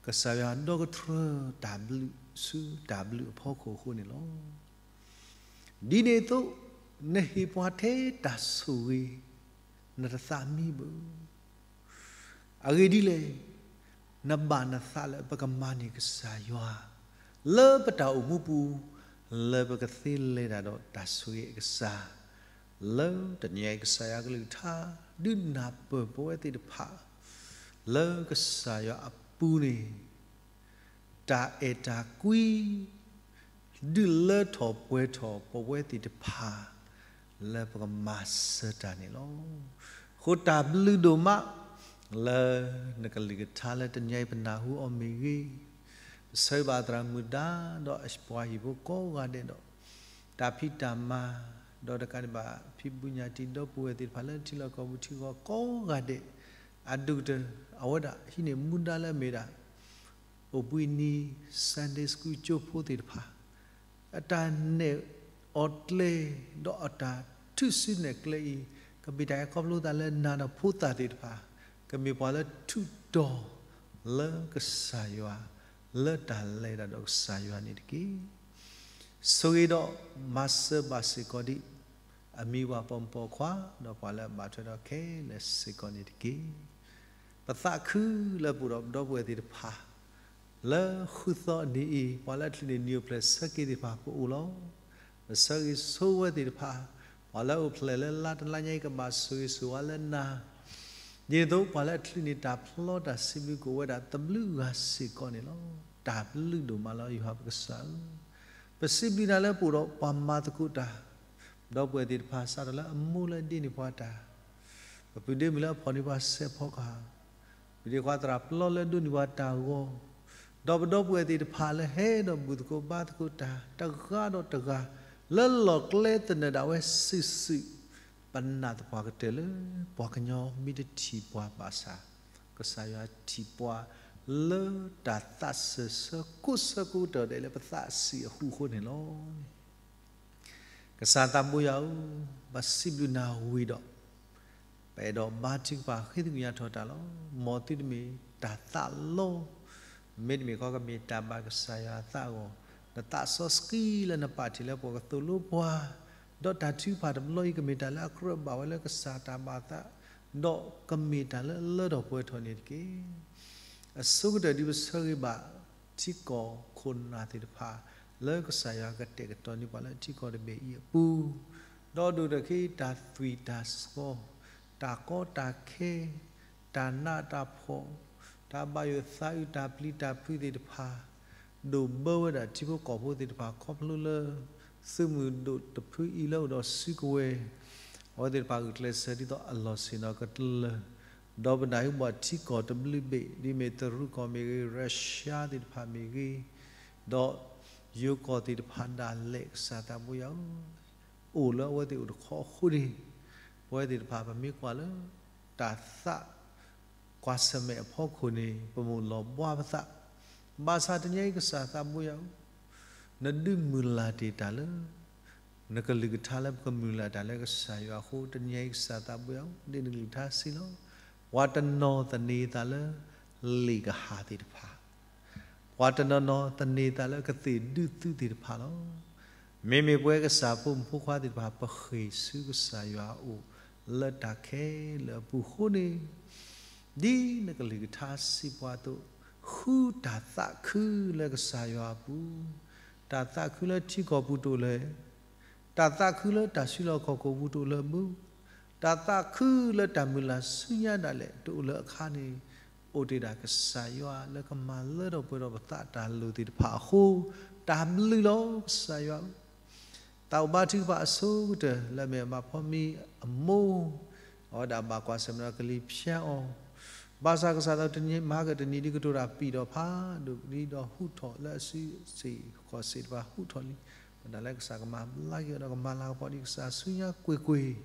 ကစၢ်ယွၤဒီကထြၢတၢ်ဘျုးဆူတၢ်ဘျုးအဖီခိၣ်အဃိန့ၣ်လီၤ. ဒ်န့ၣ်အသိး နဟ့ၣ်ပှၤထဲတၢ်ဆိၣ်ဂ့ၤ နတသးမံဘၣ်. အဂ့ၢ်ဒ်လဲၣ်, နဘၣ်နသးလၢပကမၤန့ၢ်ကစၢ်ယွၤ လၢပတၢ်အိၣ်မူပူၤ လၢပကသ့လဲၤတၢ်ဒီးတၢ်ဆိၣ်ဂ့ၤအကစၢ်, လၢတနံၤအံၤကစၢ်ယွၤကလုၢ်ကထါ ဒုးနၢ်ပၢၢ်ပဝဲသ့ၣ်တဖၣ် လၢကစၢ်ယွၤအပူၤန့ၣ် တၢ်အဲၣ်တၢ်ကွံ ဒုးလၢထီၣ်ပှဲၤထီၣ်ပဝဲသ့ၣ်တဖၣ် လၢပကမၤစၢၤတၢ်န့ၣ်လီၤ. အဃိတၢ်ဘျုးဒိၣ်မး လၢနကလုၢ်ကထါလၢတနံၤအံၤပနၢ်ဟူအီၤမ့ၢ်ဂ့ၤ, ပဆၢဂ့ၤဘၣ်သရၣ်မုၣ်ဒါ ဒီးပှၤဟံၣ်ဖိကိးဂၤဒဲးဒီး တၢ်ဖံးတၢ်မၤ ဒီးတကးဒံးဘၣ် ဖံးဘူးညၣ်တံာ်ဒီပုၢ်ဝဲၢ်သ့ၣ်တဖၣ်လၢထံလီၢ်ကီၢ်ပူၤထံကီၢ်ကိးဂၤဒဲး အဒိၣ်ကတၢၢ် အဝဲဒၣ်ဟံးန့ၢ်မူဒါလၢအမ့ၢ်ဒၣ် အိၣ်ဘှံးနံၤ Sunday School ကၠိဖိသ့ၣ်တဖၣ် အတၢ်နဲၣ်အီၤကျဲ ဒီးအတၢ်ထုးစုနဲၣ်ကျဲအံၤ ကမ့ၢ်တၢ်အဲၣ်ခီဖျိသးလၢနၤဒီးဖိသၣ်သ့ၣ်တဖၣ် ကမ့ၢ်ပှၤလၢထူးတီၤလၢကစၢ်ယွၤ လၢတၢ်လဲၤတၢ်ဒီးကစၢ်ယွၤန့ၣ်တက့ၢ်. ဆိၣ်ဂ့ၤဒီးမၤစၢၤဘၣ်စ့ၢ်ကီးဒံး အမံၤပှၤပိာ်မုၣ်ပိာ်ခွါ ဒီးပှၤလၢအဘၣ်ထွဲဒီးခဲလၢာ်စ့ၢ်ကီးန့ၣ်တက့ၢ်. ပသးခုလၢပအိၣ်ဒီးပဒီပုၢ်ဝဲၢ်သ့ၣ်တဖၣ် လၢဃုသီအနံၤအံၤ ပှၤလၢအချုးန့ၢ်နံၣ်အိၣ်ဖျဲၣ်ဆၢက့ၤသ့ၣ်တဖၣ် ပအိၣ်လီၤ. ပဆၢဂ့ၤဆိဝဲသ့ၣ်တဖၣ် ပှၤလၢအအိၣ်ဖျဲၣ်လၢလါတလါညါအံၤ ကဘၣ်ဆိၣ်ဂ့ၤဆိၣ်ဝါလၢနၤ, ဒ်န့ၣ်အသိး ပှၤလၢအချုးန့ၢ်တၢ်ဖျီတၢ်စံးဘျုးကအိၣ်ဝဲဒၣ်သဘျုးဂၤစ့ၢ်ကီးန့ၣ်လီၤ. တၢ်ဘျုးဒိၣ်မးလီၤ ယွၤပကစၢ်ဧၢ, ပစံးဘျုးနၤလၢပအိၣ်ဒီးပှၤမၤသကိးတၢ် ဒီပုၢ်ဝဲၢ်သ့ၣ်တဖၣ် စးထီၣ်လၢအမိၢ်လၢအဒ့န့ၢ်ပှၤတၢ်, ပပုၢ်ဒ့မုၣ်လၢအဖီၣ်န့ၢ်ပှၤစဲးဖီကဟၣ်, ပဒ့ခွါသရၣ်ပျီလၢအဒိးန့ၢ်ပှၤတၢ်ဂီၤ, ဒီးပဒီပုၢ်ဝဲၢ်သ့ၣ်တဖၣ်လၢဟဲဒီးဘူၣ်သကိးဘါသကိးတၢ် တဂၤဒီးတဂၤ လၢလီၢ်ကျဲသနၢၣ်ဒၣ်ဝဲစုာ်စုာ်, ပနာ်သပှၢ်ကတၢၢ်လၢ ပှၤကညီမ့ၢ်တထံၣ်ပှၤဘၣ်ဆၣ်, ကစၢ်ယွၤထံၣ်ပှၤလၢတၢ်သးစၢၢ်ဆၢကိၢ်ဆၢကိတၢၢ်ဒဲးလၢပသးဆံးအဃိအဃိန့ၣ်လီၤ. ကစၢ်သးဘိယွၤဧၢ, ပစံးဘျုးနၤဝံၤဒီး ပအဲၣ်ဒိးဘါထုကဖၣ်ဃ့သကွံာ်ညါထီၣ်တၢ်လီၤ. မ်သုတမ့ၢ်တၢ်သးလီ, မ့တမ့ၢ်ခီကမ့ၢ်တၢ်ဘၣ်ကစၢ်ယွၤအသးအဂီၢ်, နသးစီဆှံလၢနပာ်တ့ၢ်လၢပှၤကသိၣ်လိပှၤ, ဒီးတၢ်ထုကဖၣ်တဘျီအံၤ ကမ့ၢ်တၢ်လၢအကြၢးဘၣ်ဝဲလၢကစၢ်တၢ်ဘၣ်သး, ဒီးကမ့ၢ်တၢ်လၢအလၢထီၣ်ပှဲၤထီၣ်န့ၣ်တက့ၢ်. အဆိကတၢၢ်ဒ်ပဆၢဂ့ၤဘၣ် ထံကီၢ်ခိၣ်နၢ်သ့ၣ်တဖၣ် လၢကစၢ်ယွၤကတဲာ်ကတီၤန့ၢ်ပှၤလၢထံကီၢ်တဘ့ၣ်အံၤအပူၤ, ဒီးဒိၣ်ဒီးခဲအံၤ တၢ်သွံၣ်တၢ်စီ, တၢ်ကီတၢ်ခဲ, တၢ်နးတၢ်ဖှီၣ်, တၢ်ဘၣ်ယိၣ်သးအုး တၢ်ပျံၤတၢ်ဖုးသ့ၣ်တဖၣ် ဒိၣ်ဘၢဝဲဒၣ်ထံဖိကီၢ်ဖိသ့ၣ်တဖၣ် ခီဖျိလၢ သုးမုၢ်ဒိၣ်တဖုအံၤလၢအိၣ်ဒီးစုကဝဲၤ, အဝဲသ့ၣ်တဖၣ်ဂုာ်ကျဲးစၢးဒ်သိးအလီၢ်ဆ့ၣ်နီၤကတၢၢ်, ဒီးပနၢ်ဟူဘၣ်ထံကီၢ်တဘျုးဘ့ၣ် ဒ်မ့ၢ်တရူးကီၢ်မ့ၢ်ဂ့ၤ, ရၢရှါသ့ၣ်တဖၣ်မ့ၢ်ဂ့ၤ, ဒီးယိၤကီၢ်သ့ၣ်တဖၣ်ဒၣ်လဲာ် ကစၢ်သးဘိယွၤဧၢ, အိၣ်လၢအဝဲသ့ၣ်အိၣ်တခီအဃိန့ၣ်, ပဝဲသ့ၣ်တဖၣ် ပမ့ၢ်ကွၢ်လၢ တၢ်သး ကွၢ်ဆၢၣ်မဲာ်အဖီခိၣ်န့ၣ် ပမိၢ်လီၤဘှါပသး, ဘၣ်ဆၣ်တနံၤအံၤ ကစၢ်သးဘိယွၤဧၢ, နဒုးမုၢ်လၢ်တ့ၢ်တၢ်လၢ နကလုၢ်ကထါလၢပကမုၢ်လၢ်တၢ်လၢကစၢ်ယွၤအဃိ, တနံၤအံၤ ကစၢ်သးဘိယွၤဧၢ, ဒ်နကလုၢ်ကထါစံးလီၤ, ပှၤတနီၤသန့ၤသးလၢ လ့ၣ်ကဟၣ်သ့ၣ်တဖၣ် ပှၤတနီၤနီၤသန့ၤသးလၢကသ့ၣ်ဒုးသုးသ့ၣ်တဖၣ်လီၤ. မ့မ့ၢ်ပဝဲကစၢ်ဖိမုၣ်ဖိခွါသ့ၣ်တဖၣ် ပဃ့ၢ်ဆူကစၢ်ယွၤအအိၣ် လၢတၢ်ခဲလၢာ်အပူၤအဃိန့ၣ်, ဒ်နကလုၢ်ကထါစံးပှၤအသိး, ဃုတၢ်သးခုလၢကစၢ်ယွၤအပူၤ, တၢ်သးခုလၢထံကီၢ်ပူၤတအိၣ်လၢၤ တၢ်သးခုလၢတၢ်စုလီၢ်ခီၣ်ခိၣ်ပူၤတအိၣ်လၢၤဘၣ်, တၢ်သးခုလၢတၢ်မုၢ်လၢ်ဆူညါဒၣ်လဲာ်တအိၣ်လၢၤအခါန့ၣ်, အိၣ်တ့ၢ်ဒၣ်ကစၢ်ယွၤလၢကမၤလၢထီၣ်ပှဲၤထီၣ်ပသးတၢ်လိၤသ့ၣ်တဖၣ်အဃိ, တၢ်ဘျုးလီၤကစၢ်ယွၤဧၢ, သးအိၣ်ဘါထုကဖၣ်အဆိကတၢၢ် လၢအမ့ၢ်အမၤဖီမံအမိၢ်, အဝဲဒၣ်ဘၣ်ကွၢ်ဆၢၣ်မဲာ်ဒီးကလံၤဖျါအီၤ, ဘၣ်ဆၣ်ကစၢ်သးတနံၤမၤကတနံၤဒ်ကတိၤတၢ်ပံာ်ထီၣ်ဖးဒိၣ်ဒ်ဒီးဟူးထီၣ်လၢအစုစ့ၢ်ကီးစ့ၢ်တဖၣ်ဟူးထီၣ်လံ, ပဒၣ်လၢကစၢ်ကမၤဘျါက့ၤအီၤဒီးကမၤလၤကပီၤဒ်ကစၢ်ဆူညါကွ့ၢ်ကွ့ၢ်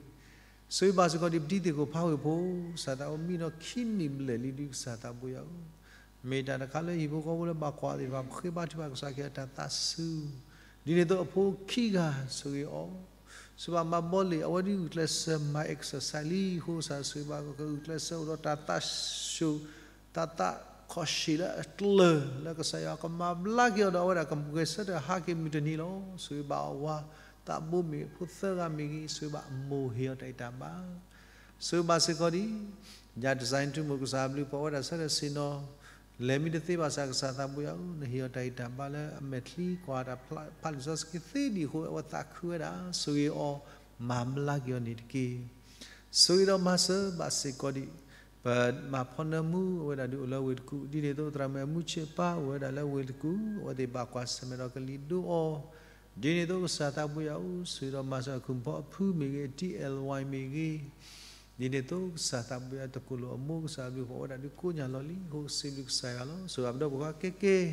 ဆိၣ်ဂ့ၤဘၣ်စ့ၢ်ကီးဒ်ပတံၤသ့ၣ်ခိၣ်ဖးဝ့ၢ်ဖိ, ကစၢ်သးအိၣ်မံဒီးခံနံၣ်ဘျဲၣ်လံဒ်ကစၢ်သးဘိယွၤဧၢ, မ့ၢ်တၢ်တခါလၢဟံၣ်ဖိဃီဖိလၢဘၣ်ကွၢ်သ့ၣ်တဖၣ် ပဃ့ဘါထုကဖၣ်ကစၢ်ခရံာ်အတၢ်သးဆူၣ်, ဒ်န့ၣ်အသိးအဖိခံဂၤဆိၣ်ဂ့ၤအီၤ, ဆိၣ်ဂ့ၤဘၣ်မၤဘီလ့ၣ် အဝဲဒုးဂုာ်ကျဲးစၢးမၤ exercise လံအဃိ ကစၢ်ဆိၣ်ဂ့ၤဘၣ်ကဂုာ်ကျဲးစၢးအိၣ်ဒီးတၢ်သးဆူၣ် တၢ်သးခီၣ်ဆံးလၢအကျၢၤ လၢကစၢ်ယွၤကမၤဘျါက့ၤအီၤဒီး အဝဲဒၣ်ကဂဲၤဆၢထၢၣ်ဟးက့ၤမုၢ်တနံၤလီၤ. ဆိၣ်ဂ့ၤဘၣ်အဝၤသးဘိမ့ၢ်ဂ့ၤ ဖိသၢဂၤမ့ၢ်ဂ့ၤ ဆိၣ်ဂ့ၤဘၣ်အမိၢ်ဟ့ၣ်အီၤတၢ်အံးတၢ်ဘါ ဆိၣ်ဂ့ၤဘၣ်စ့ၢ်ကီးဒ် ယၤ design ထူမိၢ် ကစၢ်အဘျုး ပှၤဝဲဒၣ်ဆၢထၢၣ်ဆ့ၣ်နီၤ လဲၤမံတသ့ဘၣ်ဆၣ် ကစၢ်သးဘိယွၤဧၢ, နဟ့ၣ်အီၤတၢ်အံးတၢ်ဘါလၢအမဲာ်ချံကွၢ်တၢ်ဖးလံာ်စီဆှံသ့ဒံးအဃိ အဝဲသးခုဝဲဒၣ် ဆိၣ်ဂ့ၤအီၤ မၤဘျါက့ၤအီၤန့ၣ်တက့ၢ်. ဆိၣ်ဂ့ၤဒီးမၤစၢၤဘၣ်စ့ၢ်ကီးဒံး ပမၤဖီနၢမူ အဝဲဒၣ်ဒုးအိၣ်လၢဝ့ၢ်တကူၣ် ဒ်န့ၣ်အသိး သရၣ်မုၣ်အမူဆ့ပၢ်အိၣ်ဝဲဒၣ်လၢဝ့ၢ်တကူၣ် အဝဲသ့ၣ်ဘၣ်ကွၢ်ဆၢၣ်မဲာ်ဒီးကလံၤဒိအီၤ ဒ်န့ၣ်အသိးကစၢ်သးဘိယွၤဧၢ, ဆိၣ်ဂ့ၤဒီးမၤစၢၤ အခိၣ်ဖီအဖုမ့ၢ်ဂ့ၤ, အတံၤ အဲလ်ဝါ မ့ၢ်ဂ့ၤ, ဒ်န့ၣ်အသိးကစၢ်သးဘိယွၤ တကိၣ်လိာ်အမိၢ် ကစၢ်အဘျုး ပှၤဝဲဒၣ်ဒုးကိးညါလီၤလံအဃိ ကစံးဘျုးကစၢ်ယွၤလီၤ. ဆိၣ်ဂ့ၤဘၣ်ပဒီပုၢ်ဝဲၢ်ခဲက့ၢ်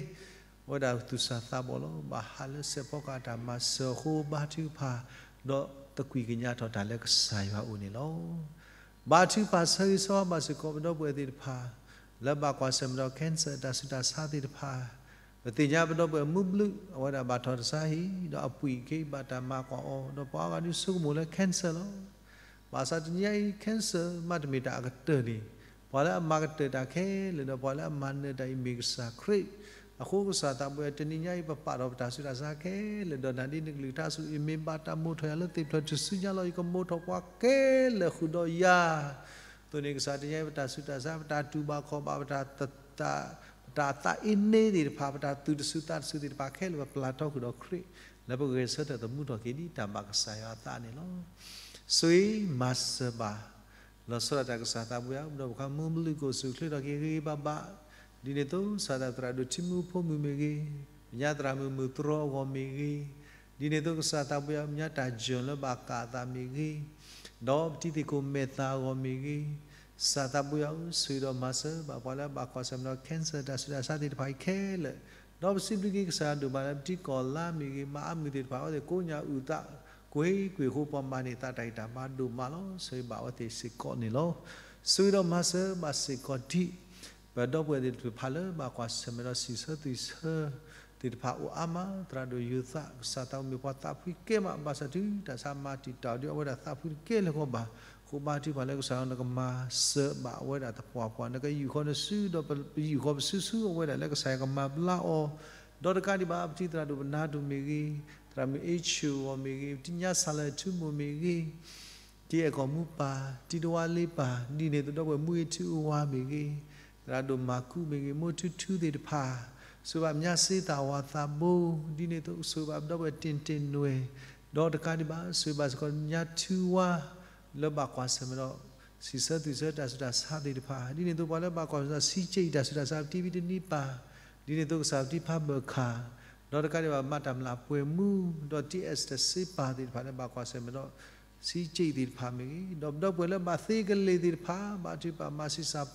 အဝဲဒၣ်သူၣ်စၢ်သးဘီၣ်လီၤ. ဘၣ်ဟးလၢစဲးဖီကဟၣ်တၢ်မၤစၢၤအဃိ ဘါထုကဖၣ် ဒီးတကွံာ်ကညးထီၣ်တၢ်လၢကစၢ်ယွၤအအိၣ်န့ၣ်လီၤ. ဘါထုကဖၣ်ဆၢဂ့ၤဆၢဝါဘၣ်စ့ၢ်ကီးပဒီပုၢ်ဝဲၢ်သ့ၣ်တဖၣ် လၢဘၣ်ကွၢ်ဆၢၣ်မဲာ်ဒီး cancer တၢ်ဆူးတၢ်ဆါသ့ၣ်တဖၣ်, ပသ့ၣ်ညါပဒီပုၢ်ဝဲၢ်မူဘျုး အဝဲဒၣ်ဘၣ်ထီၣ်တဆါဟံၣ် ဒီးအပှ့ၤက့ၤဘၣ်တၢ်မၤကွၢ်အီၤ ဒီးပှၤအါဂၤဒုးဆိကမိၣ်လၢ cancer လီၤ. ဘၣ်ဆၣ်တနံၤညါအံၤ cancer မ့တမ့ၢ်တၢ်အကတၢၢ်န့ၣ် ပှၤလၢအမၤကတၢၢ်တၢ်ခဲလၢာ် ဒီးပှၤလၢအမၤနၢၤတၢ်အံၤမ့ၢ်ကစၢ်ခရံာ်အဃိ ကစၢ်သးဘိယွၤ တနံၤညါအံၤ ပပာ်ထီၣ်ပတၢ်ဆူးတၢ်ဆါခဲလၢာ် ဒီးနၤဒ်နကလုၢ်ကထါဆူ ယမ့ၢ်ဘၣ်တၢ်မိၣ်ထီၣ်ယၤလၢသ့ၣ်ဖျၢၣ်ထူၣ်စုညါလီၤ. ယကမိၣ်ထီၣ်ပှၤခဲလၢာ်ဃုာ်ဒီးယၤ အသိးန့ၣ် ကစၢ်တနံၤညါအံၤ ပတၢ်ဆူးတၢ်ဆါ ပတၢ်တူၢ်ဘၣ်ခီၣ်ဘၣ် ပတၢ် ပတၢ်သးအ့န့သ့ၣ်တဖၣ် ပတၢ်သူၣ်တစူၤသးတစူၤသ့ၣ်တဖၣ်ခဲလၢာ် ပပျၢ်ထီဃုာ်ဒီးခရံာ် လၢပဂဲၤဆၢထၢၣ်သမူထီၣ်က့ၤဒ်တၢ်ဘၣ်ကစၢ်ယွၤအသးန့ၣ်လီၤ. ဆိၣ်ဂ့ၤမၤစၢၤဘၣ် လီၤဆီဒၣ်တၢ်ကစၢ်သးဘိယွၤ ပဒီပုၢ်ဝဲၢ်မူဘျုး ကအိၣ်ဆူၣ်အိၣ်ချ့ထီၣ်က့ၤဂ့ၤဂ့ၤဘၣ်ဘၣ်, ဒ်န့ၣ်အသိး ကစၢ်သရၣ်ဒိၣ်ထံမုၢ်ဖိမုၣ်မ့ၢ်ဂ့ၤ, ပညါသရၣ်မုၣ်မုၢ်တြီအဂီၢ်မ့ၢ်ဂ့ၤ, ဒ်န့ၣ်အသိး ကစၢ်သးဘိယွၤ ပညါတၢ်ယၢၢ်လၢဘၣ်ကးအသးမ့ၢ်ဂ့ၤ, ဒီးပတံၤသ့ၣ်ခိၣ်မဲာ်သၣ်အဂီၢ်မ့ၢ်ဂ့ၤ, ကစၢ်သးဘိယွၤဧၢ, ဆိၣ်ဂ့ၤဒီးမၤစၢၤဘၣ်ပှၤလၢအဘၣ်ကွၢ်ဆၢၣ်မဲာ်ဒီး cancer တၢ်ဆူးတၢ်ဆါသ့ၣ်တဖၣ်အံၤခဲလၢာ်, ဒီးပစံးဘျုးက့ၤကစၢ်ယွၤဒိၣ်မးလၢပတံၤကီၢ်လါမ့ၢ်ဂ့ၤ, မၤအါမုၢ်သ့ၣ်တဖၣ် အဝဲသ့ၣ်ကိးညါအုၣ်သး ကွ့ၢ်ကွ့ၢ်အဃိ ပှၤမၤန့ၢ်သးတၢ်ဂံၢ်တၢ်ဘါဒိၣ်မးလီၤ. ဆိၣ်ဂ့ၤဘၣ်အဝဲသ့ၣ်စ့ၢ်ကီးန့ၣ်လီၤ. ဆိၣ်ဂ့ၤဒီးမၤစၢၤဘၣ်စ့ၢ်ကီးဒ် ပဒီပုၢ်ဝဲၢ်သ့ၣ်တဖၣ်လၢဘၣ်ကွၢ်ဆၢၣ်မဲာ်ဒီးစံးဆၢသွံၣ်ဆၢသ့ၣ်တဖၣ်အိၣ်အါမး, သရၣ်ဒိၣ်ယိၤသး ကစၢ်သးမ့ၢ်ပှၤသးဖှံကဲမး ဘၣ်ဆၣ်တုၤတၢ်ဆါမၤတံာ်တာ်အီၤဒ်အဝဲဒၣ်သးဖှံတကဲလၢၤဃီဘၣ်, အဃိဘါထုကဖၣ်လၢကစၢ်ယွၤနကမၤစၢၤဘၣ်အဝဲဒၣ်သပှၢ်ပှၢ် နကယူာ်ဃီနစု ဒီးပယူာ်ဃီပစုဆူအဝဲဒၣ်လၢကစၢ်ယွၤကမၤဘျါအီၤ, ဒီးတကးဒံးဘၣ် ပတံၤသရၣ်ဒိၣ်ပနါဒိၣ်မ့ၢ်ဂ့ၤ, သရၣ်မုၣ်အ့ၣ်ဆူၣ်အဂီၢ်မ့ၢ်ဂ့ၤ, ပတံၤညါစၢ်လၢထူမိၢ်မ့ၢ်ဂ့ၤ တံၤအဲၣ်ကီၢ်မူပၢ်, တံၤတဝါလ့ပၢ်, ဒ်န့ၣ်အသိးဒီပုၢ်ဝဲၢ်မူအ့ၣ်ထူအဝါမ့ၢ်ဂ့ၤ, သရၣ်ဒိၣ်မၤကူမ့ၢ်ဂ့ၤ, မိၢ်ထူထူသ့ၣ်တဖၣ်, ဆိၣ်ဂ့ၤဘၣ်ပညါစ့သၣ်ဝါသးဘိ, ဒ်န့ၣ်အသိးဆိၣ်ဂ့ၤဘၣ်ပဒီပုၢ်ဝဲၢ်တ့ၢ်တ့ၢ်နွဲၣ်, ဒီးတကးဒံးဘၣ် ဆိၣ်ဂ့ၤဘၣ်စ့ၢ်ကီးပညါထူဝါ လၢဘၣ်ကွၢ်ဆၢၣ်မဲာ်ဒီး စံးဆၢသွံၣ်ဆၢတၢ်ဆူးတၢ်ဆါသ့ၣ်တဖၣ်, ဒ်န့ၣ်အသိးပှၤလၢဘၣ်ကွၢ်ဆၢၣ်မဲာ်ဒီး ဆံးက့အံၤတၢ်ဆူးတၢ်ဆါ ပတံၤဝံတနံၤပၢ်, ဒ်န့ၣ်အသိးကစၢ်ပတံၤဖးဘၢၣ်ခၣ်, ဒီးတကးဒံးဘၣ်မၤတၢ်မျၢ်ပှဲၤမူ, ဒီးတံၤအဲၣ်စတၢ်စ့ပၢ်သ့ၣ်တဖၣ်လၢဘၣ်ကွၢ်ဆၢၣ်မဲာ်ဒီး ဆံးက့အံၤသ့ၣ်တဖၣ်မ့ၢ်ဂ့ၤ, ဒီးပဒီပုၢ်ဝဲၢ်လၢဘၣ်သ့ကလ့ၢ်သ့ၣ်တဖၣ် ဘါထုကဖၣ်မၤဆံးစၢ်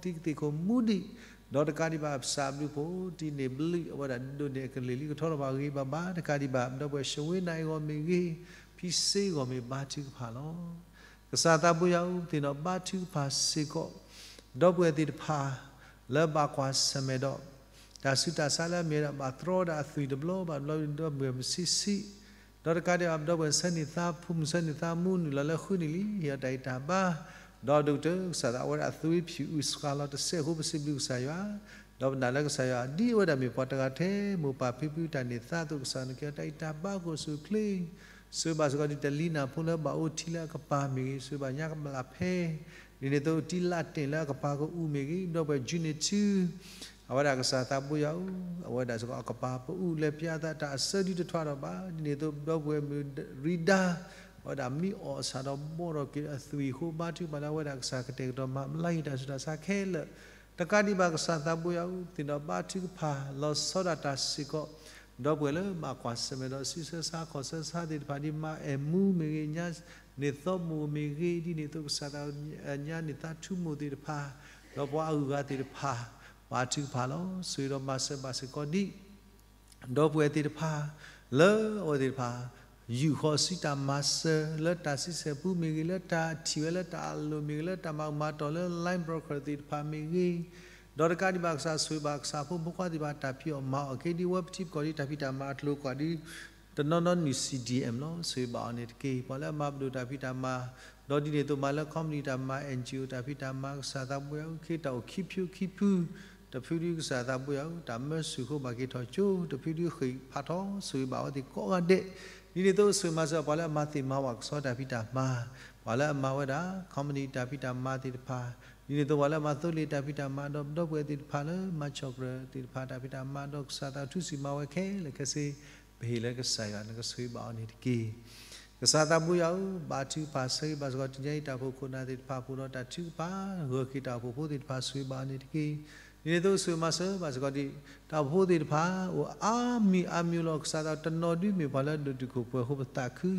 ဖီ တံၤသ့ၣ်ခိၣ်မူဒံး, ဒီးတကးဒံးဘၣ်ကစၢ်အဘျုးအဖှိၣ် တံၤန့ၢ်ဘျုး အဝဲဒၣ်ဒိးန့ၢ်အကလ့ၢ်လံကထီထီၣ်ဘၣ်ဂ့ၤဘၣ်ဘၣ်, တကးဒံးဘၣ် ပဒီပုၢ်ဝဲၢ် ရှဝ့နၣ်အဂီၢ်မ့ၢ်ဂ့ၤ, ဖံစ့အဂီၢ်မ့ၢ်ဘါထုကဖၣ်လီၤ. ကစၢ်သးဘိယွၤဧၢ, ပသ့ၣ်နီၣ်ဘါထုကဖၣ်စ့ၢ်ကီး ပဒီပုၢ်ဝဲၢ်သ့ၣ်တဖၣ် လၢဘၣ်ကွၢ်ဆၢၣ်မဲာ်ဒီး တၢ်ဆူးတၢ်ဆါလၢအမ့ၢ်ဝဲဒၣ်ဘၣ်တြီဒၣ်အသွံၣ်တဘျီဘၣ်တဘျီ ဒီပုၢ်ဝဲၢ်မုၢ်ဆံးဆံး, ဒီးတကးဒံးဘၣ် ပဒီပုၢ်ဝဲၢ်ဆၢန့ၢ်သး ဖိမုၣ်ဆၢန့ၢ်သး မူနုာ်လီၤလၢဃုနံၣ်လံ ဟ့ၣ်အီၤတၢ်ဂံၢ်တၢ်ဘါ, ဒီးဒိၣ်ကတၢၢ်ကစၢ်သး အဝဲဒၣ်အသွံၣ်ဖၠူၣ်အုၣ်စှၤလီၤတစဲးအဃိ ပစံးဘျုးကစၢ်ယွၤ, ဒီးပနာ်လၢကစၢ်ယွၤ ဒ်အဝဲဒၣ်မ့ၢ်ပှၤတဂၤထဲ မိၢ်ပၢ်ဖံဖုတၢ်န့ၢ်သါအသိး ကစၢ်နကဟ့ၣ်အီၤတၢ်ဂံၢ်တၢ်ဘါကအိၣ်ဆူၣ်အိၣ်ချ့ ဆိၣ်ဂ့ၤဘၣ်စ့ၢ်ကီးဒ်တလံၤနၢ်ဖိလၢဘၣ်အိၣ်ထံလၢအကပၤမ့ၢ်ဂ့ၤ, ဆိၣ်ဂ့ၤဘၣ်ညါကမျၢ်ဖဲ ဒ်န့ၣ်အသိးတံၤလၢတ့ၢ်လၢအကပၤကအူမ့ၢ်ဂ့ၤ, ဒီပုၢ်ဝဲၢ် Junior Two အဝဲဒၣ်ကစၢ်သးဘိယွၤဧၢ, အဝဲဒၣ်စ့ၢ်ကီးအကပၤပအူလၢပျါသး တၢ်အစၢဒုတထွးဒီးဘၣ်, ဒ်န့ၣ်အသိးဒီပုၢ်ဝဲၢ်မုၣ်ရံဒါ အဝဲဒၣ်မံအီၣ်အဆၣ်ဒီးဘှီထီၣ်က့ၤအသွံၣ်အဃိ ဘါထုကဖၣ်လၢအဝဲဒၣ်ကစၢ်ကတဲာ်ကတီၤမၤဘျါက့ၤတၢ်ဆူးတၢ်ဆါခဲလၢာ်, တကးဒံးဘၣ်ကစၢ်သးဘိယွၤဧၢ, ပသ့ၣ်နီၣ်ဘါထုကဖၣ်လီၤဆီဒၣ်တၢ်စ့ၢ်ကီး ဒီပုၢ်ဝဲၢ်လၢဘၣ်ကွၢ်ဆၢၣ်မဲာ်ဒီး ဆံးဆၢဆါခီၣ်ဆၢဆါသ့ၣ်တဖၣ် ဒ်မါအဲၣ်မူမ့ၢ်ဂ့ၤ, ညါန့ၣ်သီမိၢ်မ့ၢ်ဂ့ၤ, ဒ်န့ၣ်အသိးကစၢ်သး ညါန့ၣ်သးထူမိၢ်သ့ၣ်တဖၣ်, ဒီးပှၤအဂုၤအဂၤသ့ၣ်တဖၣ် ဘါထုကဖၣ်လီၤ. ဆိၣ်ဂ့ၤဒီးမၤစၢၤဘၣ်စ့ၢ်ကီးဒ် ဒီပုၢ်ဝဲၢ်သ့ၣ်တဖၣ် လၢအဝဲသ့ၣ်တဖၣ် ယူာ်ဃီၤဆူတၢ်မၤစၢၤ လၢတၢ်ဆံဆဲၣ်ပူမ့ၢ်ဂ့ၤ, လၢတၢ်ထံၣ်ဝဲလၢတၢ်အလိၤမ့ၢ်ဂ့ၤ, လၢတၢ်မၤကမၤတီၢ်လၢ line broker သ့ၣ်တဖၣ်မ့ၢ်ဂ့ၤ, ဒီးတကးဒံးဘၣ်ကစၢ်ဆိၣ်ဂ့ၤဘၣ်ကစၢ်ဖိမုၣ်ဖိခွါသ့ၣ်တဖၣ် တၢ်ဖံးအီၣ်မၤအီၣ်က့ၤဒ်အဝဲပထံပကီၢ်ဒ်တၢ်ဖံးတၢ်မၤအကျိၤကိးဒ် တနီၤနီၤနုာ် C D M လီၤ. ဆိၣ်ဂ့ၤဘၣ်အီၤန့ၣ်တက့ၢ်. ပှၤလၢအမၤပဒိၣ်တၢ်ဖံးတၢ်မၤ ဒီးဒ်န့ၣ်အသိးမၤလၢ company တၢ်မၤ N G O တၢ်ဖံးတၢ်မၤ ကစၢ်သးဘိယွၤဧၢ ခ့တၢ်အိၣ်ခံဖုခံဖု တဖုဒုကစၢ်သးဘိယွၤဧၢ တၢ်မၢဆူၣ်ဃိဘၣ်က့ၤထီၣ်ကၠိ တဖုဒုဃ့ၢ်ဖးထီ ဆိၣ်ဂ့ၤဘၣ်အဝဲသ့ၣ်ကိးဂၤဒဲး ဒ်န့ၣ်အသိးဆိၣ်ဂ့ၤမၤစၢၤပှၤလၢအမၤသ့ၣ်မၤဝၤကဆီတၢ်ဖံးတၢ်မၤ ပှၤလၢအမၤဝဲဒၣ် company တၢ်ဖံးတၢ်မၤသ့ၣ်တဖၣ် ဒ်န့ၣ်အသိးပှၤလၢအမၤသိလ့ၣ်တၢ်ဖံးတၢ်မၤ ဒီးပဒီပုၢ်ဝဲၢ်သ့ၣ်တဖၣ်လၢမၤဆီၣ်ကြၢးသ့ၣ်တဖၣ်တၢ်ဖံးတၢ်မၤ ဒီးကစၢ်သးထူစံးမၤဝဲခဲလၢာ်ခဲဆ့ ပဟ့ၣ်လၢကစၢ်ယွၤနကဆိၣ်ဂ့ၤဘၣ်အီၤန့ၣ်တက့ၢ်. ကစၢ်သးဘိယွၤဧၢ ဘါထုကဖၣ်ဆၢဂ့ၤဘၣ်စ့ၢ်ကီးတနံၤညါအံၤ တၢ်အိၣ်ဖှိၣ်ခိၣ်နၢ်သ့ၣ်တဖၣ် ပအိၣ်ဒီးတၢ်ထုကဖၣ် ဂၢၢ်က့ၤတၢ်အိၣ်ဖှိၣ်ဖိသ့ၣ်တဖၣ် ဆိၣ်ဂ့ၤဘၣ်အီၤန့ၣ်တက့ၢ်. ဒ်န့ၣ်အသိးဆိၣ်ဂ့ၤမၤစၢၤဘၣ်စ့ၢ်ကီးဒ် တၢ်အိၣ်ဖှိၣ်ဖိသ့ၣ်တဖၣ် အိၣ်အါမံၤအါမံၤလီၤ. ကစၢ်သးတနီၤဒုမ့ၢ်ပှၤလၢအဒိၣ်တုာ်ခိၣ်ပှဲၤဃိပသးခု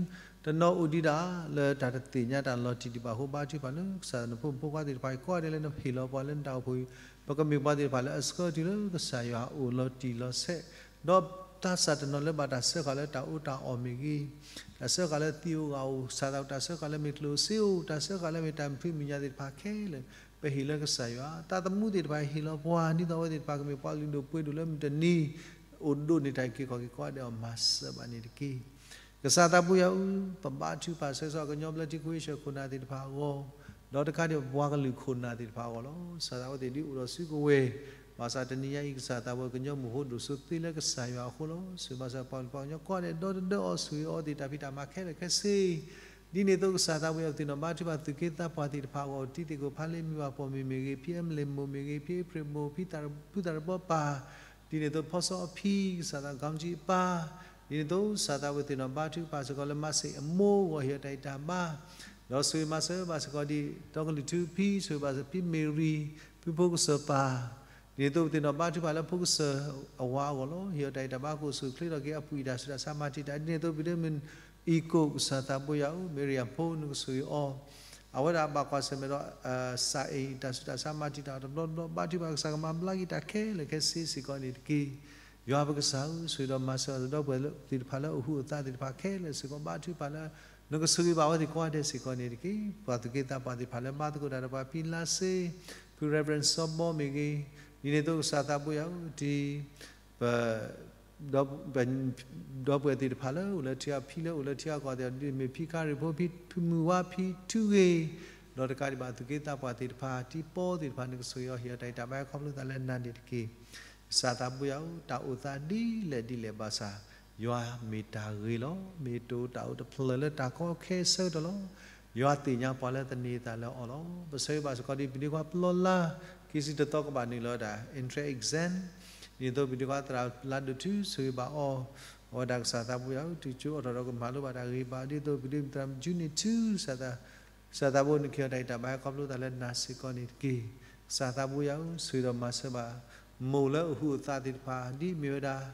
တနီၤအိၣ်ဒံးဒၣ်လၢတၢ်တသ့ၣ်ညါတၢ်လီၤတံၢ်ဒံးဘၣ်အဃိ ဘါထုကဖၣ်လၢကစၢ်နဖိမုၣ်ဖိခွါသ့ၣ်တဖၣ်အံၤ ကိးဂၤဒဲးလၢနဟ့ၣ်လီၤပှၤလၢနတၢ်အိၣ်ဖှိၣ်အံၤ ပကမ့ၢ်ပှၤသ့ၣ်တဖၣ်လၢအဆှၢတုၤလၢကစၢ်ယွၤအအိၣ်လီၤတံၢ်လီၤဆဲး ဒီးသးစၢ်တနီၤလၢဘၣ်တၢ်စၢဃာ်လၢတၢ်အီၣ်တၢ်အီမ့ၢ်ဂ့ၤ, တၢ်စၢဃာ်လၢသံဧိၤဂၤဧိၤ, ကစၢ်သးတၢ်စၢဃာ်လၢမ့ၢ်ကျိၣ်စ့ဧိၤ, တၢ်စၢဃာ်လၢမ့ၢ်တၢ်မုာ်ထွံၣ်မုာ်ညၣ်သ့ၣ်တဖၣ်ခဲလၢာ် ပဟ့ၣ်လၢကစၢ်ယွၤ, သးသမူသ့ၣ်တဖၣ်ဟ့ၣ်လီၤပှၤ ဒ်သိးအဝဲသ့ၣ်တဖၣ်ကမ့ၢ်ပှၤလုၢ်ဒိၣ်ပှ့ၤဒိၣ်လၢမုၢ်တနံၤ အိၣ်ဒိးန့ၢ်တၢ်အုၣ်က့ၤခီၣ်က့ၤကိးဂၤဒဲးအီၤ မၤစၢၤဘၣ်န့ၣ်တက့ၢ်. ကစၢ်သးဘိယွၤဧၢ, ပဘါထုကဖၣ်ဆၢကတီၢ်ကညီဘျၢထံခဝ့ၡၢၣ်ခိၣ်နၢ်သ့ၣ်တဖၣ်အဂီၢ်, ဒီးတကးဒံးပှၤကလုာ်ခိၣ်နၢ်သ့ၣ်တဖၣ်အဂီၢ်လီၤ. ကစၢ်သးဝဲသ့ၣ်ဒုးအိၣ်ဒီးစုကဝဲၤ, ဘၣ်ဆၣ်တနံၤညါအံၤ ကစၢ်သးဝဲကညီမုၢ်ဟိဒိၣ်စိသ့လၢကစၢ်ယွၤအဃိလီၤ. ဆိၣ်ဂ့ၤမၤစၢၤပှၤကလုာ်ပှၤကညီကိးဂၤဒဲး ဒီသဒၢအီၤ ဆိၣ်ဂ့ၤအီၤသ့ၣ်တၢ်ဖံးတၢ်မၤခဲလၢာ်ခဲဆ့ ဒ်န့ၣ်အသိးကစၢ်သးဘိယွၤပသ့ၣ်နီၣ်ဘါထုကဖၣ်သူၣ်က့သးပှၢ်သ့ၣ်တဖၣ်အဂီၢ် တံၤသကိးဖးလ့မုၢ်ဘၣ်ပိာ်မုၣ်မ့ၢ်ဂ့ၤ, ဖံအဲမလ့ၣ်မိၢ်မ့ၢ်ဂ့ၤ, ဖံအ့ဖြ့ၣ်မိၢ်, ဖံသးရဘီပၢ်, ဒ်န့ၣ်အသိးဖီစီအဖံ, ကစၢ်သး ကမ်ကၠံအပၢ်, ဒ်န့ၣ်အသိးကစၢ်သးဝဲသ့ၣ်နီၣ်ဘါထုကဖၣ်စ့ၢ်ကီးလၢမၤစ့ၣ်အမိၢ်အဂီၢ် ဟ့ၣ်အီၤတၢ်ဂံၢ်တၢ်ဘါ, ဒီးဆိၣ်ဂ့ၤမၤစၢၤဘၣ်စ့ၢ်ကီးဒ် တီကလုာ်ထူဖံ, ဆိၣ်ဂ့ၤဘၣ်စ့ၢ်ဖံမ့ၢ်ရံ, ဖုဖိကစၢၢ်ပၢ်, ဒ်န့ၣ်အသိးပသ့ၣ်နီၣ်ဘါထုကဖၣ်လၢဖိကစၢၢ်အဝၤအဂီၢ်လီၤ. ဟ့ၣ်အီၤတၢ်ဂံၢ်တၢ်ဘါ ကအိၣ်ဆူၣ်အိၣ်ချ့ထီၣ်က့ၤအပုၢ်အံၤ တၢ်ဆူးတၢ်ဆါမၤတံာ်တာ် ဒ်န့ၣ်အသိး ပဒိၣ်မုၢ်အံၤကိး ကစၢ်သးဘိယွၤဧၢ, မ့ၢ်ရံအဖိ နကဆိၣ်ဂ့ၤအီၤ, အဝဲဒၣ်ဘၣ်ကွၢ်ဆၢၣ်မဲာ်ဒီး စးအံၤ တၢ်ဆူးတၢ်ဆါမၤတံာ်တာ်အီၤတဘျီဘျီ ဘါထုကဖၣ်ကစၢ်ကမၤဘျါက့ၤတၢ်ခဲလၢာ်ခဲဆ့စ့ၢ်ကီးန့ၣ်တက့ၢ်. ယွၤပကစၢ်ဧၢ, ဆိၣ်ဂ့ၤဒီးမၤစၢၤအီၤဒီပုၢ်ဝဲၢ်သ့ၣ်တဖၣ်လၢအအိၣ်ဟုးအိၣ်သးသ့ၣ်တဖၣ်ခဲလၢာ်စ့ၢ်ကီး ဘါထုကဖၣ်လၢ နကဆိၣ်ဂ့ၤဘၣ်အဝဲသ့ၣ်ကိးဂၤဒဲးစ့ၢ်ကီးန့ၣ်တက့ၢ်. ပှၤသူၣ်က့သးပှၢ်သ့ၣ်တဖၣ်လၢဘါသကိးတၢ်ဒီးပှၤဖံလါစ့, ဖု Reverend စီဘီမ့ၢ်ဂ့ၤ, ဒ်န့ၣ်အသိးကစၢ်သးဘိယွၤဧၢ, ဒ် ပ ဒီပုၢ်ဝဲၢ်သ့ၣ်တဖၣ်လၢအိၣ်လၢထံအီၤ ဖံလၢအိၣ်လၢထံအီၤကီၢ်သ့ၣ် ဒ်မ့ၢ်ဖံခါရံၣ်ဖိ ဖံမုၢ်ဝါ ဖံထူဂ့ၤ, ဒီးတကးဒံးဘၣ်သူၣ်က့သးပှၢ်သ့ၣ်တဖၣ် တံၤပီသ့ၣ်တဖၣ် နကဆိၣ်ဂ့ၤအီၤ ဟ့ၣ်အီၤတၢ်ဂံၢ်တၢ်ဘါ ခီဖျိသးလၢနၤန့ၣ်တက့ၢ်. ကစၢ်သးဘိယွၤဧၢ, တၢ်အိၣ်သးဒ်လဲၣ်ဒ်လဲၣ်ဘၣ်ဆၣ် ယွၤမ့ၢ်တၢ်ဂ့ၤလီၤ. မ့ၢ်တအိၣ်တၢ်အိၣ်တဖျၢၣ်လၢတၢ်ကီခဲအဆၢကတီၢ်လီၤ. ယွၤသ့ၣ်ညါပှၤလၢသန့ၤအသးလၢအီၤလီၤ. ပဆၢဂ့ၤဘၣ်စ့ၢ်ကီးဒ်ပဒ့ခွါပလီလါ ခံဆံတသီ ကဘၣ်နုာ်လီၤဝဲဒၣ် entrance exam, ဒ်သိးပဒ့ခွါသရၣ်လါဒိၣ်ထူ ဆိၣ်ဂ့ၤဘၣ်အီၤ, အဝဲဒၣ်ကစၢ်သးဘိယွၤဧၢ, တုၤကၠိအိးထီၣ်ဒီးကမၤလိဘၣ်တၢ်ဂ့ၤဘၣ် ဒ်သိးပဒ့မုၣ်သရၣ်မုၣ် June န့ၣ်ထူ ကစၢ်သးဘိ နကဟ့ၣ်အီၤတၢ်ဂံၢ်တၢ်ဘါ ခီဖျိသးလၢနၤစ့ၢ်ကီးန့ၣ်တက့ၢ်. ကစၢ်သးဘိယွၤဧၢ, ဆိၣ်ဂ့ၤဒီးမၤစၢၤဘၣ် မိၢ်လၢအအိၣ်ဟုးအသးသ့ၣ်တဖၣ် ဒ်မ့ၢ်ဝဲဒၣ်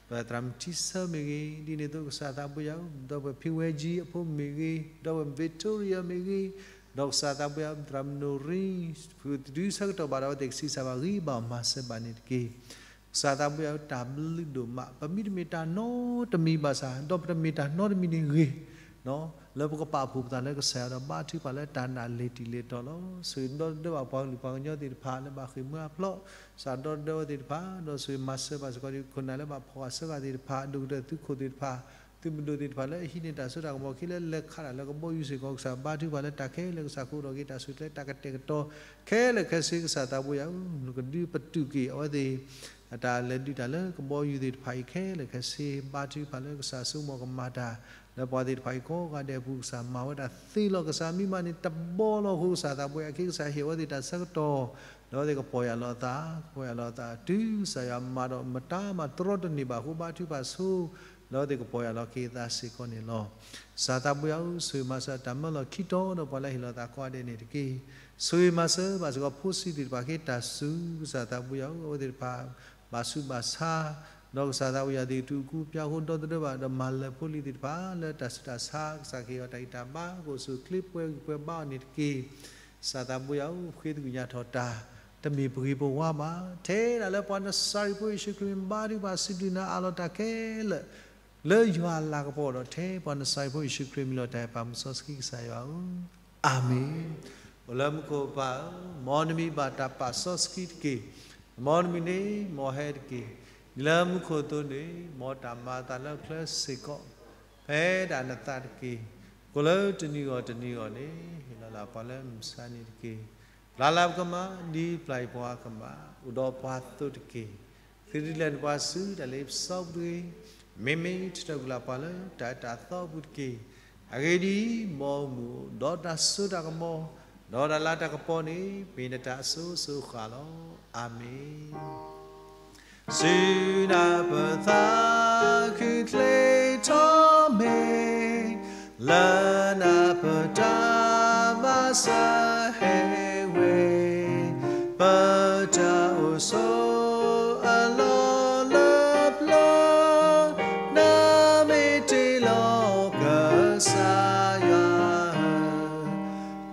ပသရၣ်မုၣ်ထံဆၢမ့ၢ်ဂ့ၤ, ဒ်န့ၣ်အသိးကစၢ်သးဘိယွၤဧၢ, ဒီပုၢ်ဝဲၢ်ဖံဝဲကၠံအဖိမ့ၢ်ဂ့ၤ, ဒီပုၢ်ဝဲၢ် Victoria မ့ၢ်ဂ့ၤ, ဒီးကစၢ်သးဘိယွၤဧၢ သရၣ်မုၣ်နိၣ်ရံ ဖုတုၤဆၢကတီၢ်ဘၣ်ဒီးအဝဲသ့ၣ်ကဆံးစၢ်ဘၣ်ဂ့ၤဘၣ်မၤစၢၤဘၣ်န့ၣ်တက့ၢ်. ကစၢ်သးဘိယွၤဧၢ, တၢ်ဘျုးဒိၣ်မး ပမ့တမ့ၢ်တၢ်နီတမံၤဘၣ်ဆၣ် ဒီးပတမ့ၢ်တၢ်နီတမံၤန့ၣ်ဂ့ၤ လၢပကပာ်ဖှိၣ်ပသးလၢကစၢ်ယွၤဒီးဘါထုကဖၣ်လၢတၢ်နာ်လဲၤတံၢ်လဲၤတီၤလီၤ. ဆိၣ်ဂ့ၤဒီသဒၢဘၣ်ပှၤကလုာ်ပှၤကညီသ့ၣ်တဖၣ်လၢဘၣ်ဃ့ၢ်မှံဟးဖျိး, ကစၢ်ဒီသဒၢဝဲသ့ၣ်တဖၣ် ဒီးဆိၣ်ဂ့ၤမၤစၢၤဘၣ်စ့ၢ်ကီးဒ်ခိၣ်နၢ်လၢဘၣ်ဖီၣ်ဃာ်ဆၢဃာ်သ့ၣ်တဖၣ်, ဒိၣ်ကတၢၢ်သုးခိၣ်သ့ၣ်တဖၣ်, သုးမုၢ်ဒိၣ်သ့ၣ်တဖၣ်လၢအဟံးန့ၢ်တၢ်စိတၢ်ကမီၤခံလၢလဲၤခးတၢ်လၢကဘီယူၤစ့ၢ်ကီး ကစၢ်ဘါထုကဖၣ်လၢတၢ်ခဲလၢာ် ကစၢ်ကအိးထီၣ်က့ၤတၢ်ဆူၣ်ချ့တၢ်ကတဲာ်ကတီၤခဲလၢာ်ခဲဆ့ ကစၢ်သးဘိယွၤဧၢ, နကဒုးပတုာ်က့ၤအဝဲသ့ၣ် အတၢ်လဲၤဒုးတၢ်လၢကဘီယူၤသ့ၣ်တဖၣ်အံၤခဲလၢာ်ခဲဆ့ ဘါထုကဖၣ်လၢကစၢ်ဆိကမိၣ်ကမၤတၢ် လၢပှၤသ့ၣ်တဖၣ်အံၤကိးဂၤဒဲးအပူၤ ကစၢ်မၤဝဲဒၣ်သ့လီၤ. ကစၢ်မံမးန့ၣ်တဘီလီၤအဃိ ကစၢ်သးဘိယွၤ အခဲကစၢ်ဟ့ၣ်အဝဲသ့ၣ်တၢ်ဆၢကတီၢ် ဒီးအဝဲသ့ၣ်ကပီၢ်ယၢ်လီၤအသး, ကပီၢ်ယၢ်လီၤအသး တုၤကစၢ်ယွၤမၤဒီးမတၤမၤတြီတန့ၢ်ဘၣ်အဃိ ဘါထုကဖၣ်ဆိ ဒီးအဝဲသ့ၣ်ကပီၢ်ယၢ်လီၤက့ၤအသးစ့ၢ်ကီးန့ၣ်လီၤ. ကစၢ်သးဘိယွၤဧၢ, ဆိၣ်ဂ့ၤမၤစၢၤတၢ်မၢလီၤခံတီၤဒီးပှၤလၢဟ့ၣ်လီၤသးကိးဂၤဒဲးန့ၣ်တက့ၢ်. ဆိၣ်ဂ့ၤမၤစၢၤဘၣ်စ့ၢ်ကီးဖိဆံးသ့ၣ်တဖၣ်က့ၤတၢ်စူၤ ကစၢ်သးဘိယွၤဧၢ, အဝဲသ့ၣ်တဖၣ် ဘၣ်ဆူးဘၣ်ဆါ ဒီးကစၢ်သးဘိယွၤသ့ၣ်ကတူၢ်ကူပျါဃိ ဒီသဒၢဘၣ်ဒီးမၤလၢဖိလံၤသ့ၣ်တဖၣ် လၢတၢ်ဆူးတၢ်ဆါ ကစၢ်ကဟ့ၣ်အီၤတၢ်ဂံၢ်တၢ်ဘါ ကအိၣ်ဆူၣ်အိၣ်ချ့ပှဲၤဂံၢ်ပှဲၤဘါအီၤန့ၣ်တက့ၢ်. ကစၢ်သးဘိယွၤဧၢ, ဃ့သကွံၢ်ညါထီၣ်တၢ် တမ့ၢ်ပဂ့ၤပဝါဘၣ်. ထဲဒၣ်လၢပှၤနစၤရ့းဖိယ့ၣ်ၡူးခရံာ်မ့ၢ်ဘါထုကဖၣ်စံးဘျုးနၤအးလီၤတၢ်ခဲလၢာ် လၢယွၤအလၤကပီၤဒီးထဲပှၤနစၤရ့းဖိယ့ၣ်ၡူးခရံာ်မံၤလီၤ. တၢ်အဲၣ်ပၢ်မုၢ်စီဆှံကစၢ်ယွၤဧၢ, အၤမ့ၣ်. အိၣ်လၢမူခိၣ်ပၢ်ဧၢ, မ်နမံၤဘၣ်တၢ်ပာ်စီဆှံတက့ၢ်. မ်နမံၤန့ၣ် မ်ဟဲတက့ၢ်. ဒ်လၢမူခိၣ်အသိးန့ၣ် မ်တၢ်မၤအသးလၢချၢစ့ၢ်ကီး ဖဲဒၣ်နသးတက့ၢ်. ကိးလၢတနံၤဂီၢ်တနံၤဂီၢ်န့ၣ် ဟ့ၣ်လီၤလၢပှၤလၢမုၢ်ဆါနံၤတက့ၢ်. ပျၢ်လၢပကမၢ် ဒ်ပျၢ်အံၤပှၤကမၢ် အိၣ်ဒီးပှၤအသိးတက့ၢ်. သုးဒ်လဲၣ်နပှၤဆူတၢ်လ့ပစီပူၤတဂ့ၤ. မ့မ့ၢ်ထုးထီၣ်ကွံာ်လၢပှၤလၢတၢ်အၢတၢ်သီအပူၤတက့ၢ်. အဂ့ၢ်ဒ်အံၤ, မ်အမုာ်အိၣ်ဒီးတၢ်စိတၢ်ကမီၤ, ဒီးတၢ်လၤတၢ်ကပီၤန့ၣ် မ့ၢ်နတၢ်အစိၤစိၤအဃၣ်လီၤ. အၤမ့ၣ်. စူၢ်နၤပသးခုချ့ထီၣ်မ့ၢ်, လၢနၤပတၢ်မၤစၢၤဟဲဝဲ, ပတၢ်အိၣ်ဆိးအလီၢ်လၢပျၢၤ, နမ့ၢ်တ့လီၤကစၢ်ယွၤဧၢ,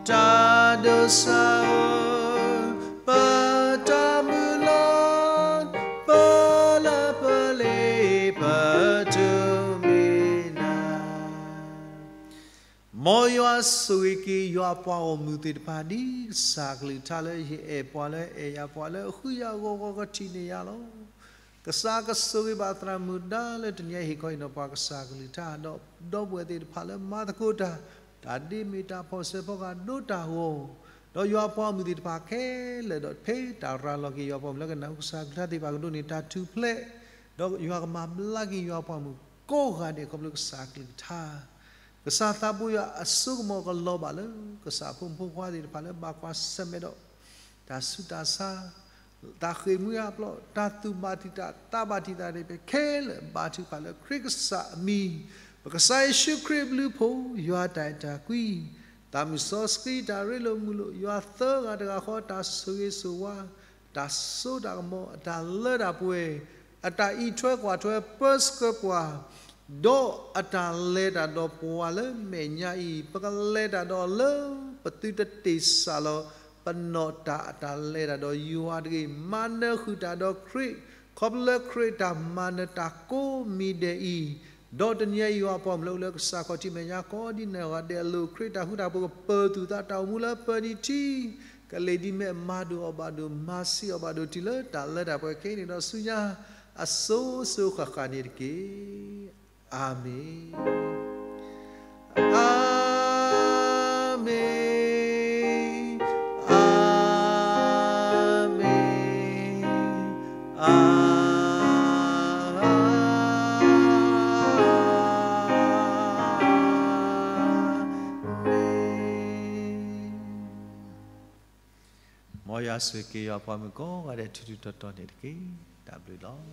တၢ်ဒိးစၢ်ဧၢ, ပတၢ်မုၢ်လၢ်, ပလၢပလ့ပတုၤမ့ၢ်နၤ. မ်ယွၤဆိၣ်ဂ့ၤက့ၤယွၤပှၤဂီၢ်မုၢ်သ့ၣ်တဖၣ် ဒ်ကစၢ်အကလုၢ်ကထါလၢယအဲၣ်ပှၤလၢအဲၣ်ယၤပှၤလၢအဃုယၤအဂီၢ် ဂီၢ်ကထံၣ်န့ၢ်ယၤလီၤ. ကစၢ်ကဆိၣ်ဂ့ၤဘၣ်သရၣ်မုၣ်ဒါလၢတနံၤအံၤဟ့ၣ်ခီဟ့ၣ်နီၤပှၤကစၢ်အကလုၢ်ကထါ ဒီးဒီပုၢ်ဝဲၢ်သ့ၣ်တဖၣ်လၢမၤသကိးတၢ်, တၢ်ဒ့မ့ၢ်တၢ်ဖီၣ်ဆၢဖီကဟၣ်ဒိတၢ်ဂီၤ, ဒီးယွၤပှၤဂီၢ်မုၢ်သ့ၣ်တဖၣ်ခဲလၢာ်ဒီး ဖဲတၢ်ရၤလီၤက့ၤယွၤပှၤဂီၢ်မုၢ်လၢကနၣ်ဃုကစၢ်အကလုၢ်ကထါသ့ၣ်တဖၣ်ကဒိးန့ၢ်တၢ်ထူၣ်ဖျဲး, ဒီးယွၤကမၤဘျါက့ၤယွၤပှၤဂီၢ်မုၢ်ကိးဂၤဒဲးခီဖျိကစၢ်အကလုၢ်ကထါ ကစၢ်သးဘိယွၤအစိကမီၤကလီၤဘၣ်လၢ ကစၢ်အဖိမုၣ်ဖိခွါသ့ၣ်တဖၣ်လၢဘၣ်ကွၢ်ဆၢၣ်မဲာ်ဒီး တၢ်ဆူးတၢ်ဆါ, တၢ်ဃ့ၢ်မှံဟးဖျိး, တၢ်သူၣ်ဘၣ်တံာ်တာ် သးဘၣ်တံာ်တာ်န့ၣ် ပခဲလၢာ်ဘါထုကဖၣ်လၢခရံာ်ကစၢ်အမံၤ, ပကစၢ်ယ့ၣ်ၡူးခရံာ်အဘျုးအဖှိၣ်, ယွၤအတၢ်အဲၣ်တၢ်ကွံ, သးမုၢ်စီဆှံတၢ်ရ့လိာ်မုာ်လိာ်, ယွၤသၢဂၤတဂၤဃီတၢ်ဆိၣ်ဂ့ၤဆိၣ်ဝါ, တၢ်စိတၢ်ကမီၤ, အတၢ်လၢတၢ်ပှဲၤ, အတၢ်အံးထွဲကွၢ်ထွဲပၢဆှၢပှၤ ဒီးအတၢ်လဲၤတၢ်ဒီးပှၤလၢမဲာ်ညါအံၤ, ပကလဲၤတၢ်ဒီးလၢပသုတတ့ၢ်စၢ်လီၤ ပနီၢ်တၢ်အတၢ်လဲၤတၢ်ဒီးယွၤတဂ့ၤ, မၤနၢၤဃုာ်တၢ်ဒီးခရံာ်, ခီဖျိလၢခရံာ်တၢ်မၤနၢၤတၢ်ကိးမံၤဒဲးအံၤ, ဒီးတနံၤအံၤယွၤပှၤမုၢ်လၢအိၣ်လၢကစၢ်ခီၣ်ထံးမဲာ်ညါကိးဒ်နီၢ်ဂၤဒဲးအလိၤ, ခရံာ်တၢ်ဃူတၢ်ဖိးကပၢၤသုသးတၢ်အိၣ်မူလၢပၢၤနံၤထံ ကလ့ၤဒ်မဲာ်မၤဒိၣ်အီၣ်ဘၣ်ဒိၣ် မၤဆံးအီၣ်ဘၣ်ဒိၣ်တုၤလၢတၢ်လၢတၢ်ပှဲၤခဲအံၤန့ၣ်ဒီးဆူညါ အစိၤစိၤဃၣ်ဃၣ်န့ၣ်တက့ၢ်. အၤမ့ၣ်, အၤမ့ၣ်, အၤမ့ၣ်, အၤမ့ၣ်. မ်ယွၤဆိၣ်ဂ့ၤက့ၤယွၤပှၤမုၣ်ကိးဂၤဒဲးထူးထူးတီၤတီၤန့ၣ်တက့ၢ်. တၢ်ဘျုးလီၤ.